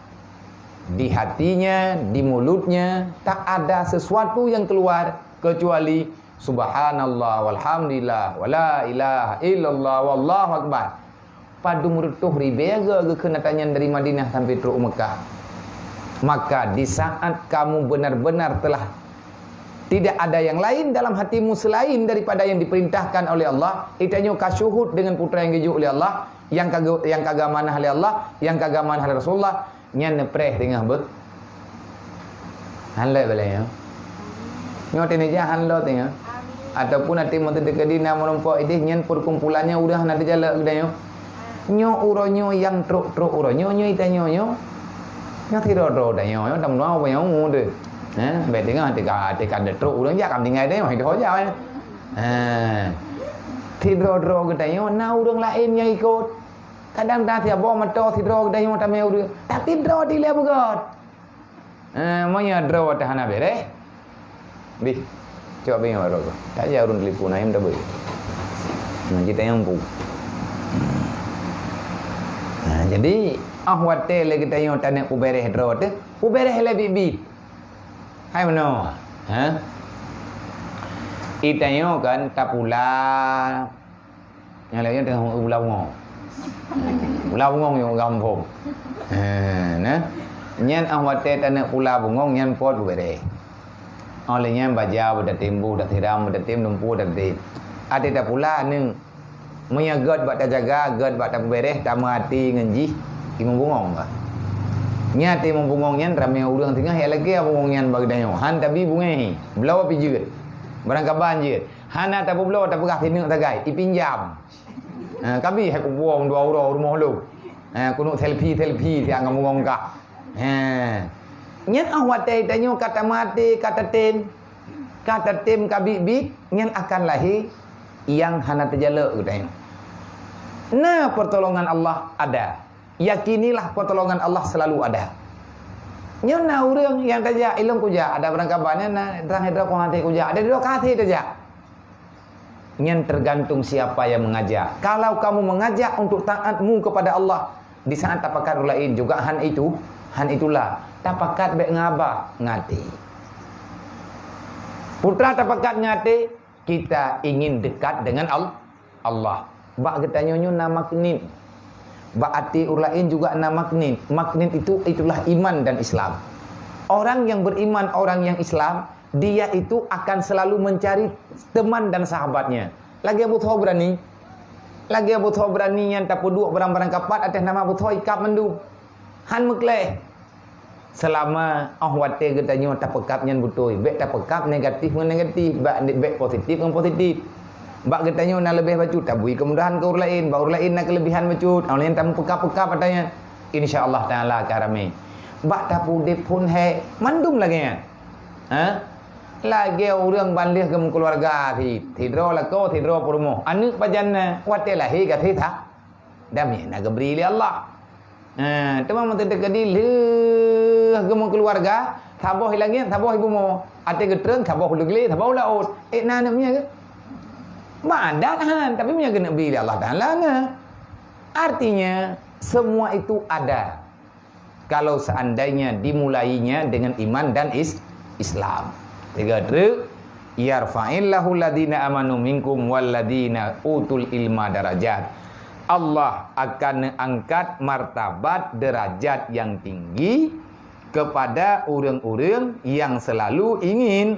di hatinya, di mulutnya, tak ada sesuatu yang keluar kecuali, "Subhanallah, walhamdulillah, wala ilaha illallah, wallahu akbar." Padum reutôh ribèe goe geukheun ata nyan dari Madinah sampai trok u Meukah. Maka di saat kamu benar-benar telah tidak ada yang lain dalam hatimu selain daripada yang diperintahkan oleh Allah, itanyoe ka syuhud dengan putra nyang geujok lé Allah, nyang ka ge-, nyang ka geuamanah lé Allah, nyang ka geuamanah lé Rasulullah, nyan neupreh teungoh beuh. Han lé balèe nyoe. Nyoe teuh neujak han lé teungoh. Ataupun até meuteudeuk di na meurumpok idéh nyan perkumpulannya udah hana teujalak geutanyoe. Nyoe uroe nyoe nyang trok-trok uroe nyoe, nyoe itanyoe nyoe. Nyoe sidroe-droe tanyoe nyoe, tameunoe tanyoe deh. Eh, bèk teungoh teuka, teuka trok ureueng jak ka tinggai tanyoe, itu saja, eh. Eh. Sidroe-droe geutanyoe na ureueng laén nyang ikot. Kadang-kadang siat boh meuto sidroe geutanyoe tamé ureuëng, tapi droe dilée beugöt. Eh, meunyoe droe teuh hana béreh, bih, cok bingong droe. Tak jauh ureuëng telepon ayam dah beuh. Nah, kita yang pu. Nah, jadi, ah watée lé geutanyoe taneuk peubéreh droe teuh, peubéreh lé biet-biet. Hai meunoe, ha? Itanyoe kan tapula. Nyang laén teungoh pula bungong. Pula bungong nyang gampông. Ha, nah. Nyan ah watée taneuk pula bungong nyan pot beubéreh. Óh lheueh nyan baja beutatem, bu beutasiram, beutatem, dumpeue beutatem. Até tapula aneuëk. Meunyoe gét bak tajaga, gét bak tapeubéreh, tameuhati ngon jih, imum bungong ka. Nyan imum bungong nyan ramé ureuëng singoh jak lakée bungong nyan bak geutanyoe. Han tabi bungéh, bloe pih jeuet. Barangkaban jeuet. Hana tapeubloe, tapeugah sineuk sagai, ipinjam. Ha, kabi hai kubuong dua uroe rumoh lôn. Ha, keuneuk selfie-selfie siang ngon bungong kah. Ha. Nyan ah watée tanyoe ka tameuhati, ka tatem. Ka tatem ka biet-biet, nyan akan lahé nyang hana teujalok geutanyoe. Na pertolongan Allah ada. Yakinilah pertolongan Allah selalu ada. Nyoe na ureuëng nyang tajak, ilôn kujak, ada barangkaban nyan na, trang hidroe kong hati kujak, ada dua kati tajak. Nyan tergantung siapa yang mengajak. Kalau kamu mengajak untuk taatmu kepada Allah, di saat tapakat ureuëng laén juga han itu, han itulah. Tapakat bék ngaba ngati. Putra tapakat ngati, kita ingin dekat dengan Al-, Allah. Bak geutanyoe nyoe na magnet. Bak até ureuëng laén juga na magnet. Magnet itu, itulah iman dan Islam. Orang yang beriman, orang yang Islam, dia itu akan selalu mencari teman dan sahabatnya. Lagée Abu Thawr Brani. Lagée Abu Thawr Brani nyang tapeuduek barang-barang kapat ateueh nama Abu Thawr ikab mandum. Han meukleh. Seulama óh watée geutanyoe tapeukab nyan beutôi, bék tapeukab negatif ngon negatif, bék, bék positif ngon positif. Bak geutanyoe na leubeh bacut, tabui keumudahan keu ureuëng laén, bak ureuëng laén na keuleubehan bacut, awai nyan tamupeukab-peukab ata nyan. Insya Allah Taala ka ramé. Bak tapeudeb phon hék, mandum lagée nyan. Ha? Lagée ureuëng ban lheueh geumeukeuluwarga cit, sidroe lakoe, sidroe peurumoh. Aneuëk pajan na, watée lahé gaséh sa-, damé na geubri lé Allah. Ha, teuma meuteuntèe keudilheueh geumeukeuluwarga, saboh i langét, saboh i bumoe. Até geutreun, saboh u leugléh, saboh u laôt. Ék na aneuëk meunyoe keuh? Ba adat han, tapi meunyoe keuneuk bri lé Allah Taala na. Artinya, semua itu ada. Kalau seandainya dimulainya dengan iman dan is-, Islam. Tiga truk, "Yarfa'illahu alladhina amanu minkum walladhina utul ilma darajat." Allah akan angkat martabat derajat yang tinggi kepada ureuëng-ureuëng yang selalu ingin,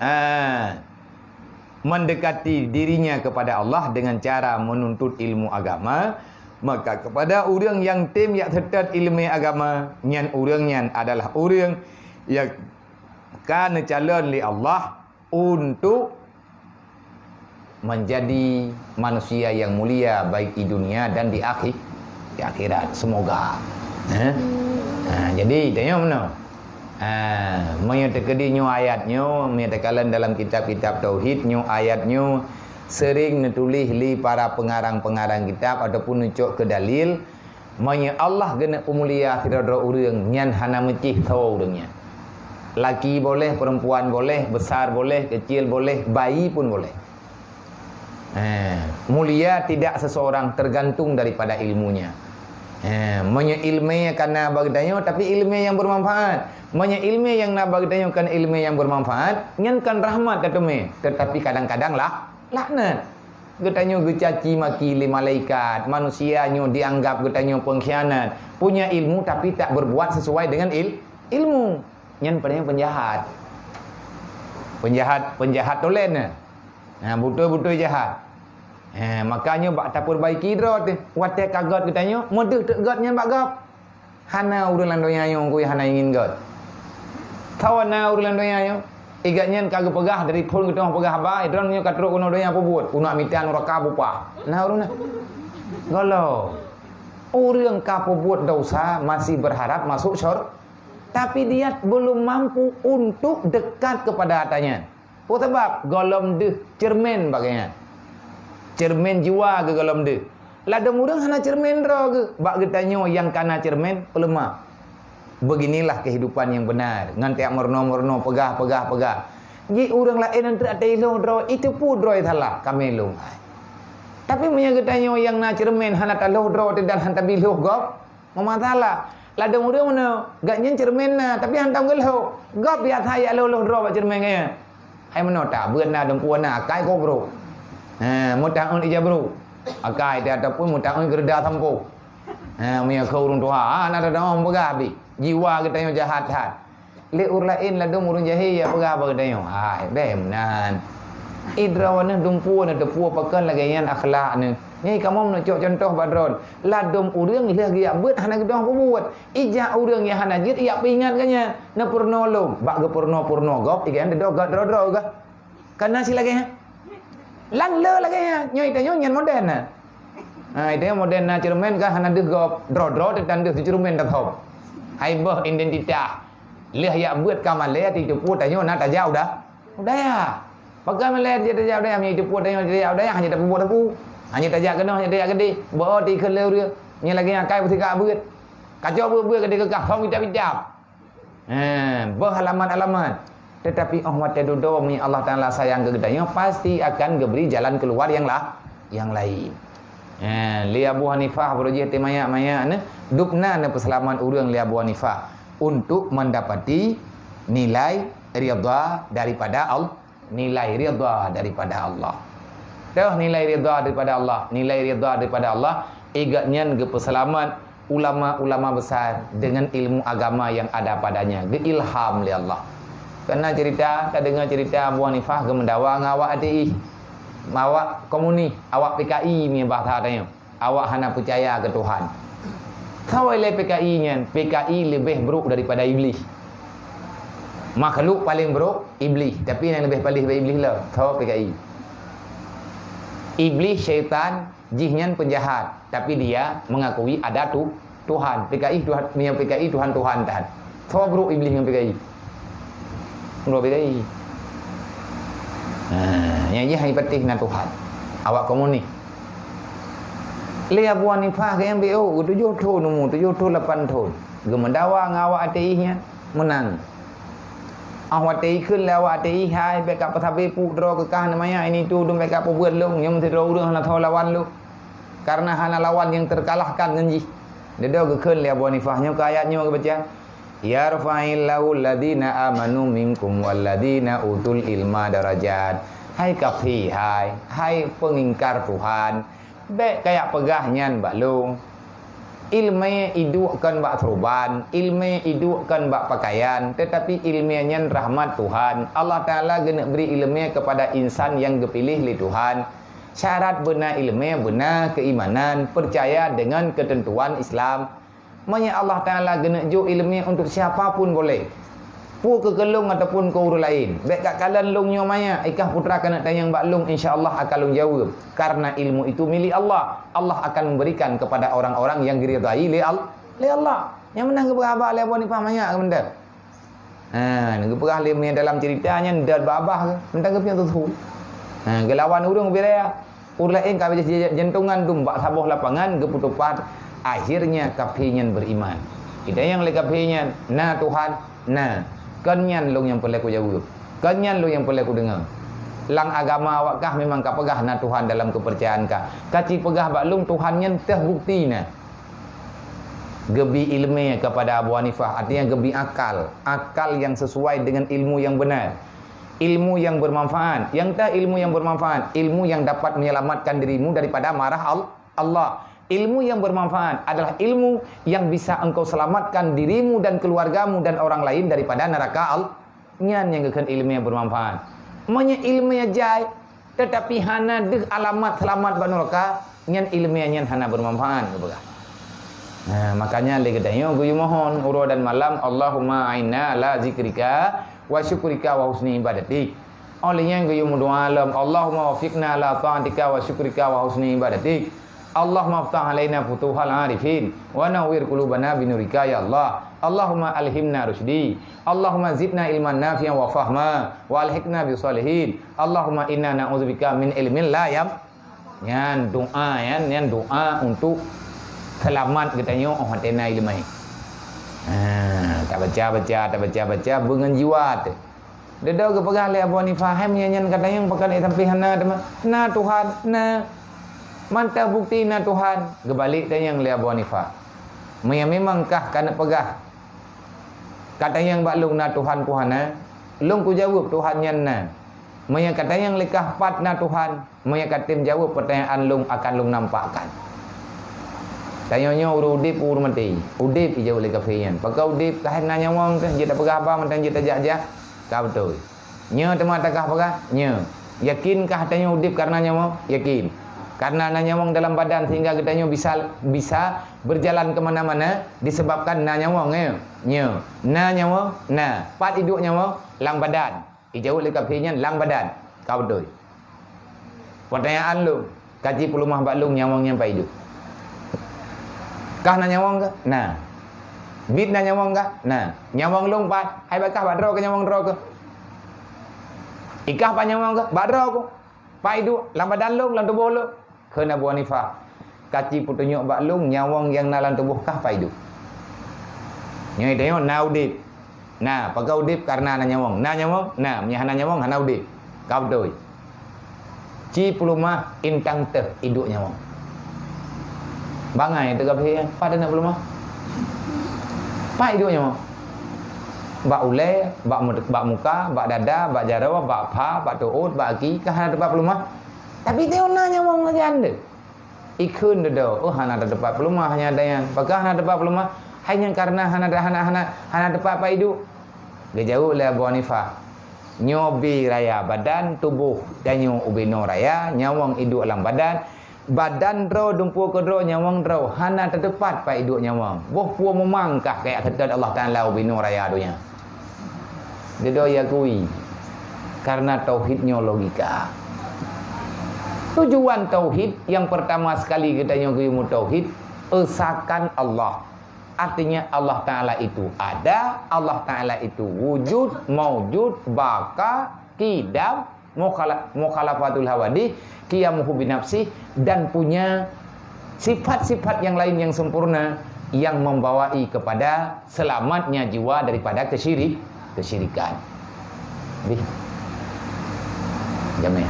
ah, mendekati dirinya kepada Allah dengan cara menuntut ilmu agama, maka kepada ureuëng nyang tem jak seutôt iéleumé agama, nyan ureuëng nyan adalah ureuëng nyang ka neucalon lé Allah untuk menjadi manusia yang mulia baik di dunia dan di akhi-, di akhirat. Semoga. Eh? Ha, jadi, tanyong meunoe. Ha, meunyoe teukeudi nyoe ayat nyoe, meunyoe takalon dalam kitab-kitab tauhid, nyoe ayat nyoe sering neutuléh lé para pengarang-pengarang kitab ataupun neucok keu dalil, meunyoe Allah geuneuk peumulia sidroe-droe ureuëng, nyan hana meucéh soe ureuëng nyan. Laki boleh, perempuan boleh, besar boleh, kecil boleh, bayi pun boleh. Eh, mulia tidak seseorang tergantung daripada ilmunya. Eh, meunyoe iéleumé ka na bak geutanyoe, tapi iéleumé nyang bermanfaat. Meunyoe iéleumé nyang na bak geutanyoe kon iéleumé nyang bermanfaat, nyan kon rahmat tateumé, tetapi kadang-kadang lah laknat. Geutanyoe geucaci maki lé malaikat, manusia nyoe dianggap geutanyoe pengkhianat. Punya ilmu tapi tak berbuat sesuai dengan il-, ilmu. Nyan paléng penjahat. Penjahat, penjahat tulen nyan. Ha, beutôi-beutôi jahat. Ha, maka nyoe bak tapeurbaiki droe teuh. Watée ka gét geutanyoe, meudeuh teuk gét nyan bak gob. Hana ureuëng lam donya nyoe kui hana ingin gét. Tawa na ureuëng lam donya nyoe. Igat nyan ka geupeugah dari phon geutanyoe peugah haba, droe nyoe ka trok keunoe donya peubuet, unak mita nuraka bupah. Na ureuëng na. Golo. Ureuëng ka peubuet dosa masih berharap masuk syur-, tapi dia belum mampu untuk dekat kepada ata nyan. Peue sabab? Gohlom deuh cermin bak geuh nyan. Cermin jiwa geuh gohlom deuh. Ladôm ureuëng hana ceureumen droe geuh. Bak geutanyoe nyang kana ceureumen, peuleumah. Beginilah kehidupan yang benar. Ngon tajak meurunoe-meurunoe, peugah, peugah, peugah. Jih ureuëng laén nyang treuk até lhôh droe, itu pun droe salah, ka meu'ah lôn. Tapi meunyoe geutanyoe nyang na ceureumen hana talhôh droe teuh dan hana tabi lhôh gob, meumasalah. Ladôm ureuëng meunoe, gobnyan ceureumen na, tapi hana tabi lhôh. Gob biasa jak lhôh-lhôh droe bak ceureumen gobnyan. Hai meunoe tabeuet na dumpeue na akai keu brôk. Ha, meutaun ija brôk. Akai teuh ataupun meutaun keureuda sampoe. Ha, meunyoe keu ureuëng tuha, ha, na teudoh peugah bit. Jiwa geutanyoe jahat that. Lé ureuëng laén ladôm ureuëng jahé jak peugah bak geutanyoe. Hai, bèk meunan. Ih droeneuh dumpeue na teupeue pakon lagée nyan akhlak neuh. Nyan kamoe meucok cuntoh bak droen. Ladôm ureuëng lheueh geujak beuet hana geudoh peubuet. Ijak ureuëng nyang hana jeuet ijak peuingat geuh nyan. Neupeurunoe lom. Bak geupeurunoe-peurunoe gob, igan teudoh gob droe-droe gah. Kana si lagée nyan. Lan le lagée nyan. Nyoe tanyoe nyan modern na. Ha, itu modern na ceureumen kan hana deuh gob. Droe-droe teuh tan deuh ceureumen dah thom. Hai boh identitas. Lheueh jak beuet ka malée teupeue tanyoe na tajak udah. Udaya. Pakon malée tajak udaya, meunyoe teupeue tanyoe tajak udaya, hana tapeubuet teupeu. Hana tajak keunoe, hana tajak keudeh. Boh ti keu le ureuëng. Nyan lagée nyan akai beusikak beuet. Kacau beuet-beuet keudeh keukah, thom kitab-kitab. Ha, beuh alamat-alamat. Tetapi óh watée dudoe meunyoe Allah Taala sayang keu geutanyoe, pasti akan geubri jalan keuluar nyang la-, nyang laén. Ha, lé Abu Hanifah baroe jih teuh manyak-manyak neuh, dubna neupeuseulamat ureuëng lé Abu Hanifah untuk mendapati nilai ridha daripada Allah. Nilai ridha daripada Allah. Toh nilai ridha daripada Allah, nilai ridha daripada Allah, igat nyan geupeuseulamat ulama-ulama besar dengan ilmu agama yang ada padanya, geuilham lé Allah. Kana cerita, tadeungoe cerita Abu Hanifah geumeudawa ngon awak ateis, awak komunis, awak P K I meunyoe bahasa tanyoe. Awak hana peucaya keu Tuhan. Soe lé P K I nyan? P K I leubeh brok daripada Iblih. Makhluk paleng brok, Iblih. Tapi nyang leubeh paleh bak Iblih lom, soe P K I? Iblih syaitan, jih nyan penjahat. Tapi dia mengakui ada tu-, Tuhan. P K I Tuhan, meunyoe P K I Tuhan-Tuhan that. Soe brok Iblih ngon P K I? Brok P K I. Ha, nyang jih hai patéh na Tuhan. Awak komunis. Lé Abu Hanifah keu nyang B O, tujoh thon umu, tujoh thon lapan thon. Geumeudawa ngon awak ateis nyan, meunang. Awak ateis kheun lé awak ateis, hai, bèk ka peusabe peuet droe keukah namiet ini tu, dum bèk ka peubuet lôn, nyoe meusidroe ureueng hana soe lawan lôn. Karena hana lawan nyang teukalahkan ngon jih. Dudoe geukheun lé Abu Hanifah, nyoe keu ayat nyoe geubaca, "Yarfa'illahu alladhina amanu minkum walladhina utul ilma darajat." Hai kafé, hai, hai peungingkar Tuhan, bèk kajak peugah nyan bak lôn. Ileumèe iduek kon bak seuruban, ileumèe iduek kon bak pakaian, teutapi ileumèe nyan rahmat Tuhan. Allah Taala geuneuk bri ileumèe keupada insan nyang geupiléh lé Tuhan. Syarat beuna ileumèe beuna keuimanan, peucaya deungon keuteuntuan Islam. Meunyoe Allah Taala geuneuk jok ileumèe untuk siapa pun boleh. Peue keu keu lôn ataupun keu ureueng laén. Bèk kakalon lôn nyoe manyak, i kah putra keuneuk tanyong bak lôn, insya Allah akan lôn jaweueb. Karena ilmu itu milik Allah. Allah akan memberikan kepada orang-orang yang diridai lé Al-, lé Allah. Nyang meunan geupeugah haba lé Abu Hanifah manyak keumeunteuk. Ha, geupeugah lé meunyoe dalam cerita nyan dot babah ke, meuntang geupiôh tusu. Ha, geulawan ureueng beda. Ureueng laén ka habéh jantungan dum bak saboh lapangan geupeutupat, akhirnya kafé nyan beriman. Geutanyoe lé kafé nyan, "Na Tuhan?" "Na." "Kon nyan lôn nyang peureulèe kujaweueb. Kon nyan lôn nyang peureulèe kudeungoe. Lam agama awak kah memang ka peugah na Tuhan dalam keupeurcayaan kah. Kaci peugah bak lôn Tuhan nyan teuh bukti na." Geubi ileumèe kepada Abu Hanifah, artinya geubi akal. Akal yang sesuai dengan ilmu yang benar. Ilmu yang bermanfaat. Yang teuh ilmu yang bermanfaat, ilmu yang dapat menyelamatkan dirimu daripada marah Al-, Allah. Ilmu yang bermanfaat adalah ilmu yang bisa engkau selamatkan dirimu dan keluargamu dan orang lain daripada neraka Al-, nyan nyang geukheun ileumèe bermanfaat. Meunyoe ileumèe jai, teutapi hana deuh alamat seulamat bak nuraka, nyan ileumèe nyan hana bermanfaat, geupeugah. Nah, makanya lé geutanyoe geuyue mohon uroe dan malam, "Allahumma a'inna ala zikrika wa syukrika wa husni ibadatik." Óh lheueh nyan geuyue meudoa lom, "Allahumma wafiqna ala taatika wa syukrika wa husni ibadatik. Allahumma iftah alaina futuhal arifin, wa nawwir qulubana binurika ya Allah. Allahumma alhimna rusydi. Allahumma zidna ilman nafi'an wa fahma, wa alhiqna bis shalihin. Allahumma inna na'udzubika min ilmin la yam-" Nyan doa, nyan, nyan doa untuk seulamat geutanyoe óh watée na iéleumé. Ha, tabaca-baca, tabaca-baca beungon jiwa teuh. Dudoe geupeugah lé Abu Hanifah, "Hai meunyo nyan ka tanyong pakon ék sampé hana teuma?" "Na Tuhan, na. Mantong bukeuti na Tuhan." Geubalek tanyong lé Abu Hanifah, "Meunyo memang kah keuneuk peugah, ka tanyong bak lôn na Tuhan peue hana, lôn kujaweueb Tuhan nyan na. Meunyo ka tanyong lé kah pat na Tuhan, meunyo ka tem jaweueb peutanyaan lôn akan lôn nampakkan." Tanyoe nyoe ureuëng udeb, ureuëng maté. Udeb, ijaweueb lé kafé nyan. Pakon udeb, ka hai na nyawöng teuh, jeuet tapeugah haba mantong jeuet tajak-jak. Ka beutôi. Nyoe teuma takah peugah, nyoe. Yakinkah tanyoe udeb kareuna nyawöng? Yakin. Kareuna na nyawöng dalam badan sehingga geutanyoe bisa, bisa berjalan ke mana-mana disebabkan na nyawöng, ya. Nyoe. Na nyawöng? Na. Pat iduek nyawöng? Lam badan. Ijaweueb lé kafé nyan, "Lam badan." Ka beutôi. Peutanyaan lôn, ka jipeuleumah bak lôn nyawöng nyan pat iduek. Kah na nyawöng kah? Na. Biet na nyawöng kah? Na. Nyawöng lôn pat? Hai bak kah bak droe keuh nyawöng droe keuh? Ikah pat nyawöng kah? Bak droe keuh. Pat iduek, lam badan lôn, lam tuboh lôn. Kheun Abu Hanifah, "Ka jipeutunyok bak lôn nyawöng nyang na lam tuboh kah pat iduek." Nyoe tanyoe na udeb. Na, pakon udeb kareuna na nyawöng. Na nyawöng? Na, meunyo hana nyawöng, hana udeb. Ka beutôi. Cipeuleumah intang teuh iduek nyawöng. Bangai teuh kafé, pat na peuleumah? Pat iduek nyawöng? Bak ulée, bak mu-, bak muka, bak dada, bak jaroe, bak pha, bak tuôt, bak aki, ka hana teupat peuleumah. Tapi tanyoe na nyawöng sajan deuh. Ikheun dudoe, "Oh, hana teupat peuleumah nyan, nyan." Pakon hana teupat peuleumah? Hai nyan kareuna hana, hana, hana, hana teupat pat iduek. Geujaweueb lé Abu Hanifah, "Nyoe ubé raya badan, tuboh tanyoe ubé noe raya, nyawöng iduek lam badan, badan droe dumpeue keudroe nyawöng droe, hana teuteupat pat iduek nyawöng. Boh peue meumang kah kajak seutôt Allah Taala ubé noe raya donya?" Dudoe iakui, kareuna tauhid nyoe logika. Tujuan tauhid nyang peurtama sekali geutanyoe geuyue meutauhid, esakan Allah. Artinya Allah Taala itu ada, Allah Taala itu wujud, maujud, baqa, qidam, mukhala-, mukhalafatul hawadith, qiyamuhu binafsih, dan punya sifat-sifat yang lain yang sempurna yang membawai kepada selamatnya jiwa daripada kesyirik-, kesyirikan. Bih. Jamé.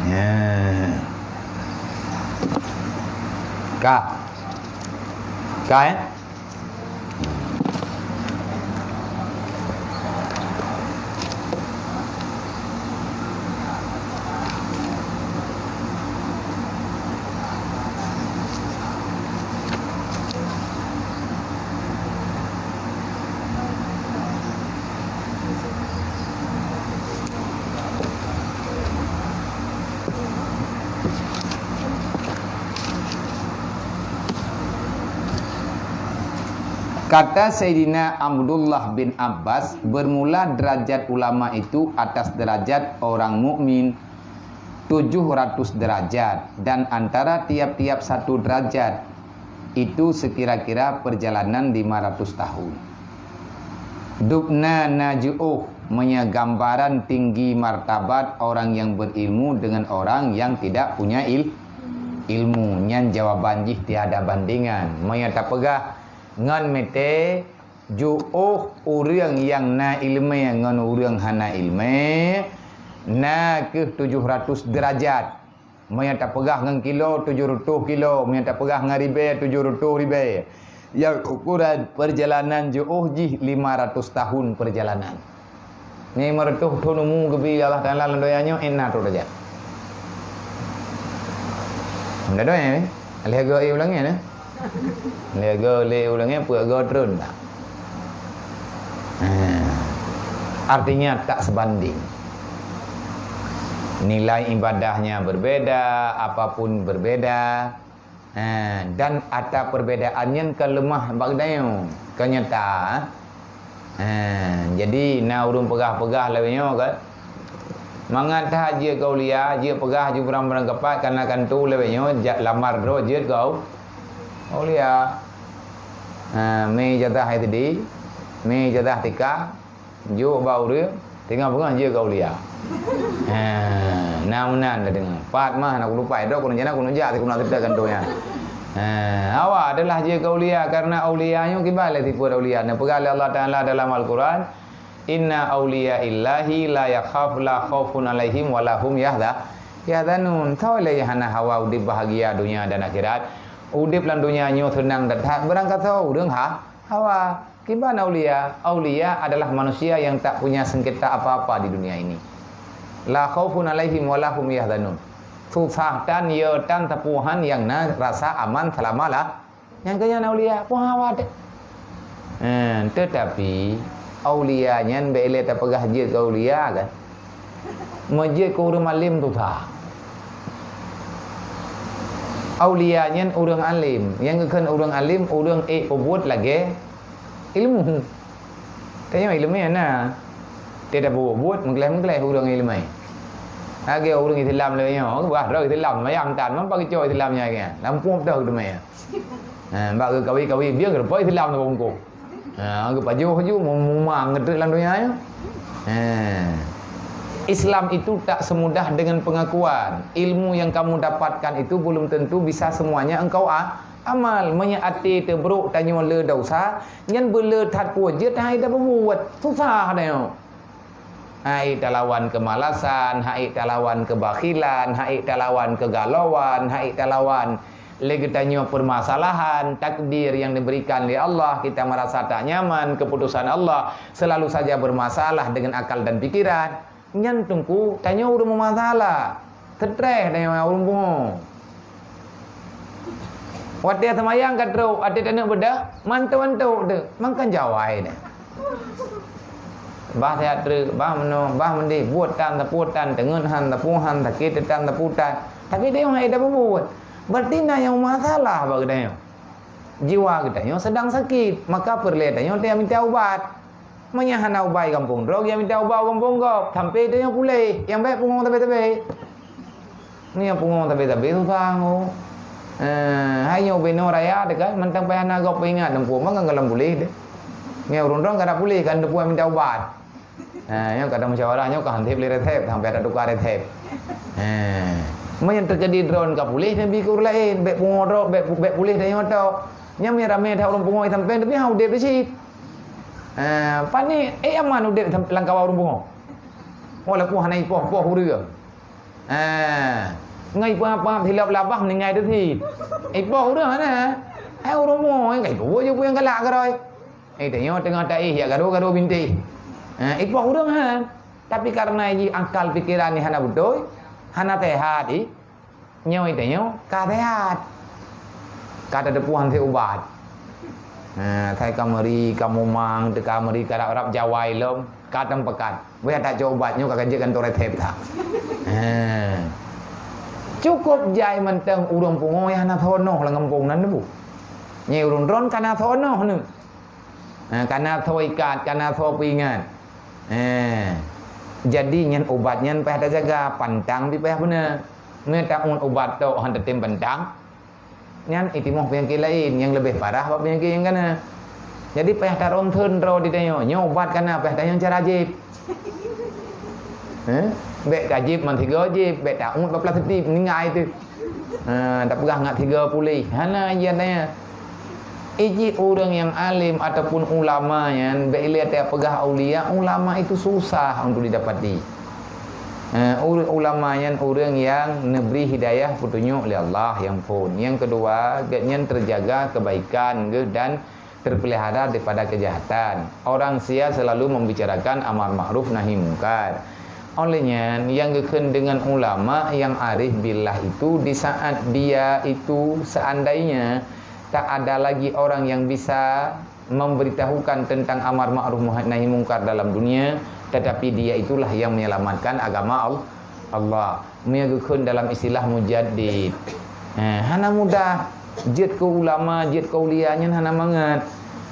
Ya. Ka. Ka, eh? Kata Saidina Abdullah bin Abbas, bermula derajat ulama itu atas derajat orang mukmin tujuh ratus derajat, dan antara tiap-tiap satu derajat itu sekira-kira perjalanan lima ratus tahun. Dubna na jiôh, meunyoe gambaran tinggi martabat orang yang berilmu dengan orang yang tidak punya il-, ilmu. Nyan jawaban jih tiada bandingan. Meunyoe tapeugah ngon meuté, jiôh ureuëng nyang na iéleumé ngon ureuëng hana iéleumé, na kheueh tujoh ratus derajat. Meunyoe tapeugah ngon kilo, tujoh reutôh kilo. Meunyoe tapeugah ngon ribée, tujoh reutôh ribée. Nyang ukoran peurjalanan jiôh jih lima ratus tahun peurjalanan. Nyoe lima reutôh thon umu geubi Allah Taala lam donya nyoe, éh na troh tajak. Hana donya, eh? Lheueh goe, eh, ulang, eh, nah. Lheueh goe, lé ulang, eh, peuet goe treun dah. Ha. Artinya tak sebanding. Nilai ibadahnya berbeda, apapun berbeda. Ha, dan ata perbedaan nyan ka leumah bak geutanyoe, ka nyata. Ha, jadi na ureuëng peugah-peugah lagée nyoe kan. Mangat that jeuet keu aulia, jeuet peugah ju beurang-beurang keupat, kana kantu lagée nyoe, jak lamar droe jeuet keu au-, aulia. Ha, mé ijazah S D, mé ijazah T K, jok bak ureuëng, Teungoh beungoh jeuet keu aulia. Ha, na meunan ka teungoh. Pat mah na kulupai droe keuneuk jak, na keuneuk jak, sikeuneuk seutôt kantô nyan. Ha, awai adalah jeuet keu aulia, karena aulia nyoe kiban lé sifeuet aulia. Neupeugah lé Allah Taala dalam Al-Quran, "Inna aulia illahi la yakhaf, la khaufun alaihim wa lahum yahza-, yahzanun." Soe lé nyang hana hawa udeb bahagia donya dan akhirat? Udeb lam donya nyoe seunang that-that, beurangkasoe ureuëng ha-, hawa. Kiban aulia? Aulia adalah manusia yang tak punya sengketa apa-apa di dunia ini. La khaufun alaihim wa lahum yahzanun. Susah tan, yo tan, teupeu han nyang na rasa aman selama lah. Nyang keu nyan aulia, peue hawa teuh. Eh, tetapi aulia nyan bék lé tapeugah jeuet keu aulia kan. Meujeuet keu ureuëng alim susah. Aulia nyan ureuëng alim. Nyang geukheun ureuëng alim, ureuëng ék peubuet lagée ilmu. Tanyoe ileumé na. Teutab buet-buet meugleh-meugleh ureuëng ileumé. Lagée ureuëng Islam lé nyoe, bah droe Islam, mayang tan, meupa geucok Islam nyan lagée nyan. Lampôh peutoh geuteumé. Ha, bak geukawi-kawi bieng rupa Islam tu bungkôh. Ha, geupajoh ju mumang geutrek lam donya nyoe. Ha. Islam itu tak semudah dengan pengakuan. Ilmu yang kamu dapatkan itu belum tentu bisa semuanya engkau a-, amal. Meunyoe até teubrok tanyoe le desya, nyan beule that peue jeuet hai tapeubuet. Susah tanyoe. Hai talawan kemalasan, hai talawan kebakhilan, hai talawan kegalauan, hai talawan lé geutanyoe permasalahan, takdir yang diberikan lé Allah, kita merasa tak nyaman, keputusan Allah selalu saja bermasalah dengan akal dan pikiran. Nyan teungku, tanyoe ureuëng meumasalah. Seutreh tanyoe ureuëng pungo. Watée seumayang ka trok, watée taneuk beudôh, mantuk-mantuk teuh, mangkan jawai deh. Bah siat treuk, bah meunoe, bah meudeh, buet tan, tapeubuet tan, teungeut han, tapeubuet han, sakét tan, tapeubuet tan. Tapi tanyoe hana tapeubuet. Berarti na nyang masalah bak geutanyoe. Jiwa geutanyoe sedang sakét, maka peureulée tanyoe taminta ubat. Meunyoe hana ubat gampông droe, ya minta ubat gampông gob, sampai tanyoe puléh, nyang bék pungo sabe-sabe. Meunyoe pungo sabe-sabe susah ngo. Eh, hai nyoe binoe raya teuka, mantong payah na gob peuingat, teumpuek mah ngon galom puléh deh. Meunyoe ureuëng droe kada puléh, kan teumpuek minta ubat. Eh, nyoe kada musyawarah nyoe ka han seb lé resep, sampai ada tukar resep. Eh, meunyoe terjadi droe ka puléh, nabi keu ureuëng laén, bék pungo droe, bék, bék puléh tanyoe tok. Nyan meunyoe ramé that ureuëng pungo sampai, tapi ha udeb di sit. Ha, pani, eh, aman udeb lam kawan ureuëng pungo. Walaupun hana ipoh-poh ureuëng. Ha, ngai ipoh apa hilap labah meuninggai teusi. Ipoh ureuëng hana. Hai ureuëng pungo, ngai ipoh je nyang galak keuroi. Eh, tanyoe teungoh taéh, ya gado-gado bintéh. Ha, ipoh ureuëng ha. Tapi karena ji akal pikiran ni hana beutôi, hana sehat, ih. Nyoe tanyoe ka sehat. Ka tateupeue han seb ubat. Ha, sai ka meuri, ka mumang, teuka meuri, ka rab-rab jawai lom, ka teumpekat. Beuya that cok ubat nyoe ka jeuet kantô resep that. Ha. Cukup jai mantong ureuëng pungo nyang hana soe noh lam gampông nan bu. Nyoe ureuëng droe ka na soe noh nyoe. Ha, ka na soe ikat, ka na soe peuingat. Ha. Jadi nyan ubat nyan payah tajaga, pantang pih payah beuna. Meunyoe taun ubat tok han tatem pantang, nyan itimoh peunyakét laén nyang leubeh parah bak peunyakét nyang kana. Jadi payah taronton droe di tanyoe, nyoe ubat kana payah tanyoe cara jieb. Heh? Bék ka jieb man sigoe jieb, bék taun bak plastik meuninggai teuh. Ha, tapeugah ngat sigoe puléh. Hana, iya nyan. Iji ureuëng nyang alim ataupun ulama nyan, bék ilée tapeugah aulia, ulama itu susah untuk didapati. Eh, ureuëng ulama nyan ureuëng nyang neubri hidayah peutunyok lé Allah nyang phon. Nyang keudua, gobnyan teujaga keubaikan geuh dan teupeulihara daripada keujahatan. Orang sia selalu membicarakan amar ma'ruf nahi mungkar. Oleh nyan, nyang geukheun deungon ulama nyang arif billah itu, di saat dia itu seandainya tak ada lagi orang yang bisa memberitahukan tentang amar ma'ruf nahi mungkar dalam dunia, tetapi dia itulah yang menyelamatkan agama Al-, Allah. Meunyoe geukheun dalam istilah mujaddid. Eh, hana mudah. Jeuet keu ulama, jeuet keu aulia nyan hana mangat.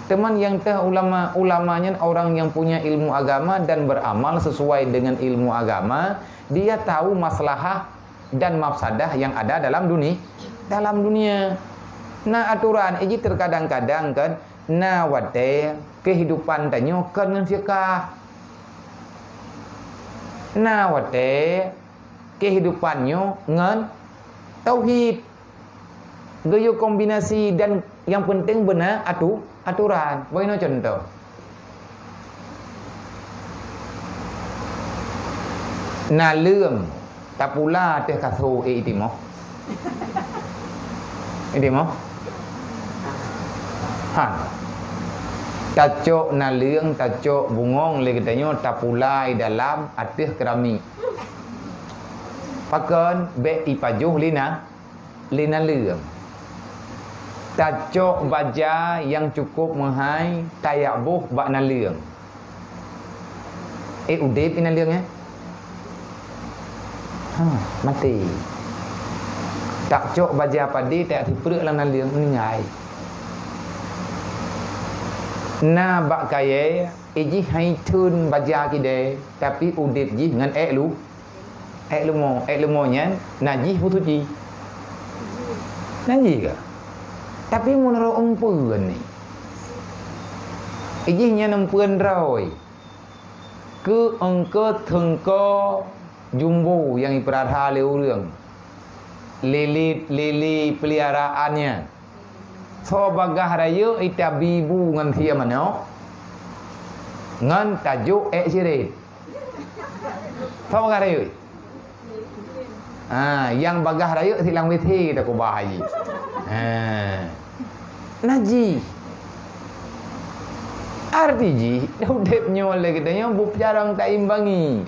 Teuma nyang teuh ulama, ulama nyan orang yang punya ilmu agama dan beramal sesuai dengan ilmu agama, dia tahu maslahah dan mafsadah yang ada dalam duni-, dalam dunia. Na aturan, iji terkadang-kadang kan, na watée kehidupan tanyoe kon ngon fiqah. Na watée keuhidupan nyoe ngon tauhid. Geuyue kombinasi dan nyang penting beuna atu-, aturan. Bak inoe cuntoh. Naleueng tapula teuh kasô, eh, itimoh. Itimoh. Ha. Tacok naleueng, tacok bungong lé geutanyoe tapula i dalam ateueh keramik. Pakon? Bék ipajoh lé na-, lé naleueng. Tacok baja nyang cukup meuhai, tajak boh bak naleueng. Eh, udeb i naleueng, eh? Ha, maté. Tacok baja padé, tajak sipreuk lam naleueng, meuninggai. Na bak kayée, eh, jih hai theun baja kidée, tapi udeb jih ngon ék lu-, ék leumo, ék leumo nyan najih peu suci? Najih ka? Tapi meunurot eumpeuen ni, ijih nyan eumpeuen droe. Keu eungkôt teungko jumbo nyang ipeurara lé ureuëng, lilit-lili peuliharaannya. Soe bagaih rayeuk itabi bu ngon sie manok, ngon tajok ék sirét. Soe bagaih rayeuk? Ha, nyang bagaih rayeuk silang W C takubah haji. Ha. Najih. Arti jih, udeb nyoe lé geutanyoe beucarông taimbangi.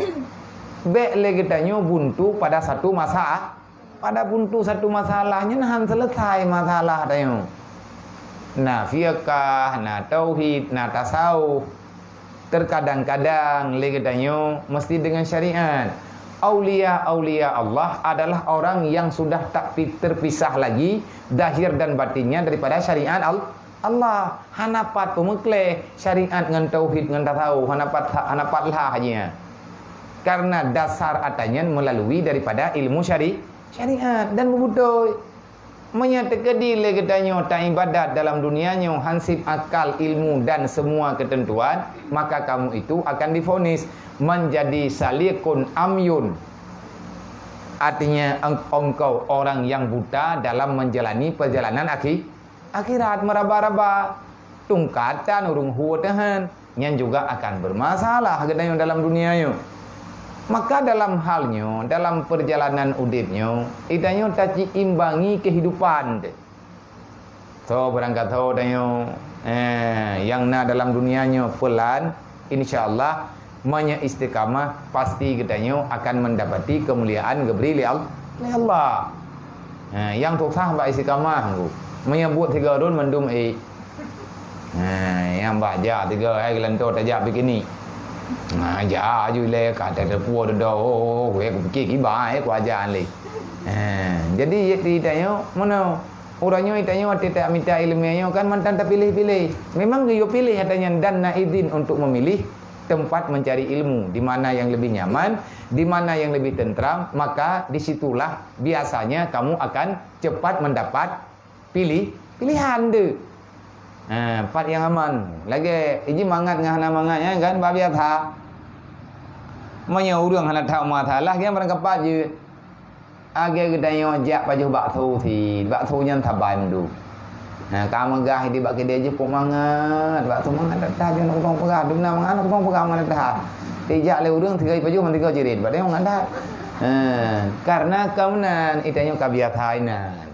Bék lé geutanyoe buntu pada satu masa-, pada buntu satu masalah, nyan han selesai masalah tanyoe. Na fiqah, na tauhid, na tasawuf. Terkadang-kadang lé geutanyoe mesti dengan syariat. Aulia-aulia Allah adalah orang yang sudah tak pi-, terpisah lagi zahir dan batinnya daripada syariat Al-, Allah. Hana pat peumeukleh syariat ngon tauhid ngon tasawuf, hana pat, hana pat lah jih. Karena dasar atanyan melalui daripada ilmu syari-, syariat dan beubeudoe. Meunyoe teukeudi lé geutanyoe taibadat dalam dunia nyoe hansib akal, ilmu dan semua ketentuan, maka kamu itu akan divonis menjadi salikun amyun. Artinya, eng-, engkau orang yang buta dalam menjalani perjalanan akhi-, akhirat, meuraba-raba. Tungkatan ureuëng hu teuhan, nyan juga akan bermasalah geutanyoe dalam dunia nyoe. Maka dalam hal nyoe, dalam perjalanan udeb nyoe, geutanyoe taciimbangi kehidupan teuh. Soe beurangkat soe tanyoe, eh, nyang na dalam dunia nyoe pelan, insya Allah, meunyoe istiqamah, pasti geutanyoe akan mendapati kemuliaan geubri lé Al-, lé Allah. Ha, nyang susah bak istiqamah tu. Meunyoe buet sigoe rôn mandum ék. Ha, nyang bak jak sigoe, eh, geulantoe tajak piknik. Ha, jak aju ilée ka tateupeue dudoe, oh, oh, oh, kupikir kiban, eh, kuajan lé. Ha, jadi, tanyoe, meunoe. Uroe nyoe tanyoe watée tamita iéleumé nyoe kan mantong tapiléh-piléh. Memang geuyue piléh ata nyan dan na idin untuk memilih tempat mencari ilmu, di mana yang lebih nyaman, di mana yang lebih tentram, maka di situlah biasanya kamu akan cepat mendapat pilih, pilihan tu. Ha, pat nyang aman. Lagée iji mangat ngon hana mangat nyan kan, bak biasa. Meunyoe ureuëng hana that masalah, nyan barangkapat jeuet. Lagée geutanyoe jak pajoh bakso sit, bakso nyan saban tu. Nah, ka meugah di bak keudée jih pok mangat, bakso mangat that-that, jeuet kutong peugah, dum na mangat, kutong peugah mangat that-that. Tijak lé ureuëng, tiga pajoh, man tiga cirit, bak tanyoe mangat that. Ha, karena kamoe nan, geutanyoe ka biasa inan.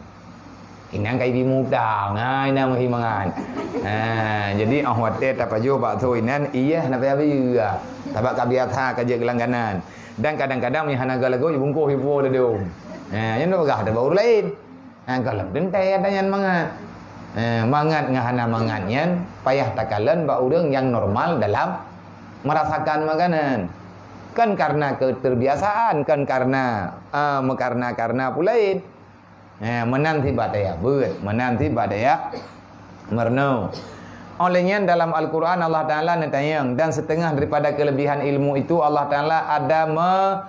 Inan ka ibi muda, ngai na meuhi mangat. Ha, jadi óh watée tapajoh bakso inan, iyeh na payah beuya. Sabab ka biasa ka jeuet geulangganan. Dan kadang-kadang meunyo hana galago ibungkoh ipo ladom. Ha, nyan peugah ata bak ureuëng laén. Ha, gohlom teuntée ata nyan mangat. Ha, mangat ngon hana mangat nyan payah takalon bak ureuëng nyang normal dalam merasakan makanan. Kan karena keterbiasaan, kan karena, ah, meukarna-karna peue laén. Eh, meunan sibat daya beuet, meunan sibat daya meurunoe. Oleh nyan dalam Al-Quran Allah Taala neutanyong, dan setengah daripada kelebihan ilmu itu Allah Taala ada me-,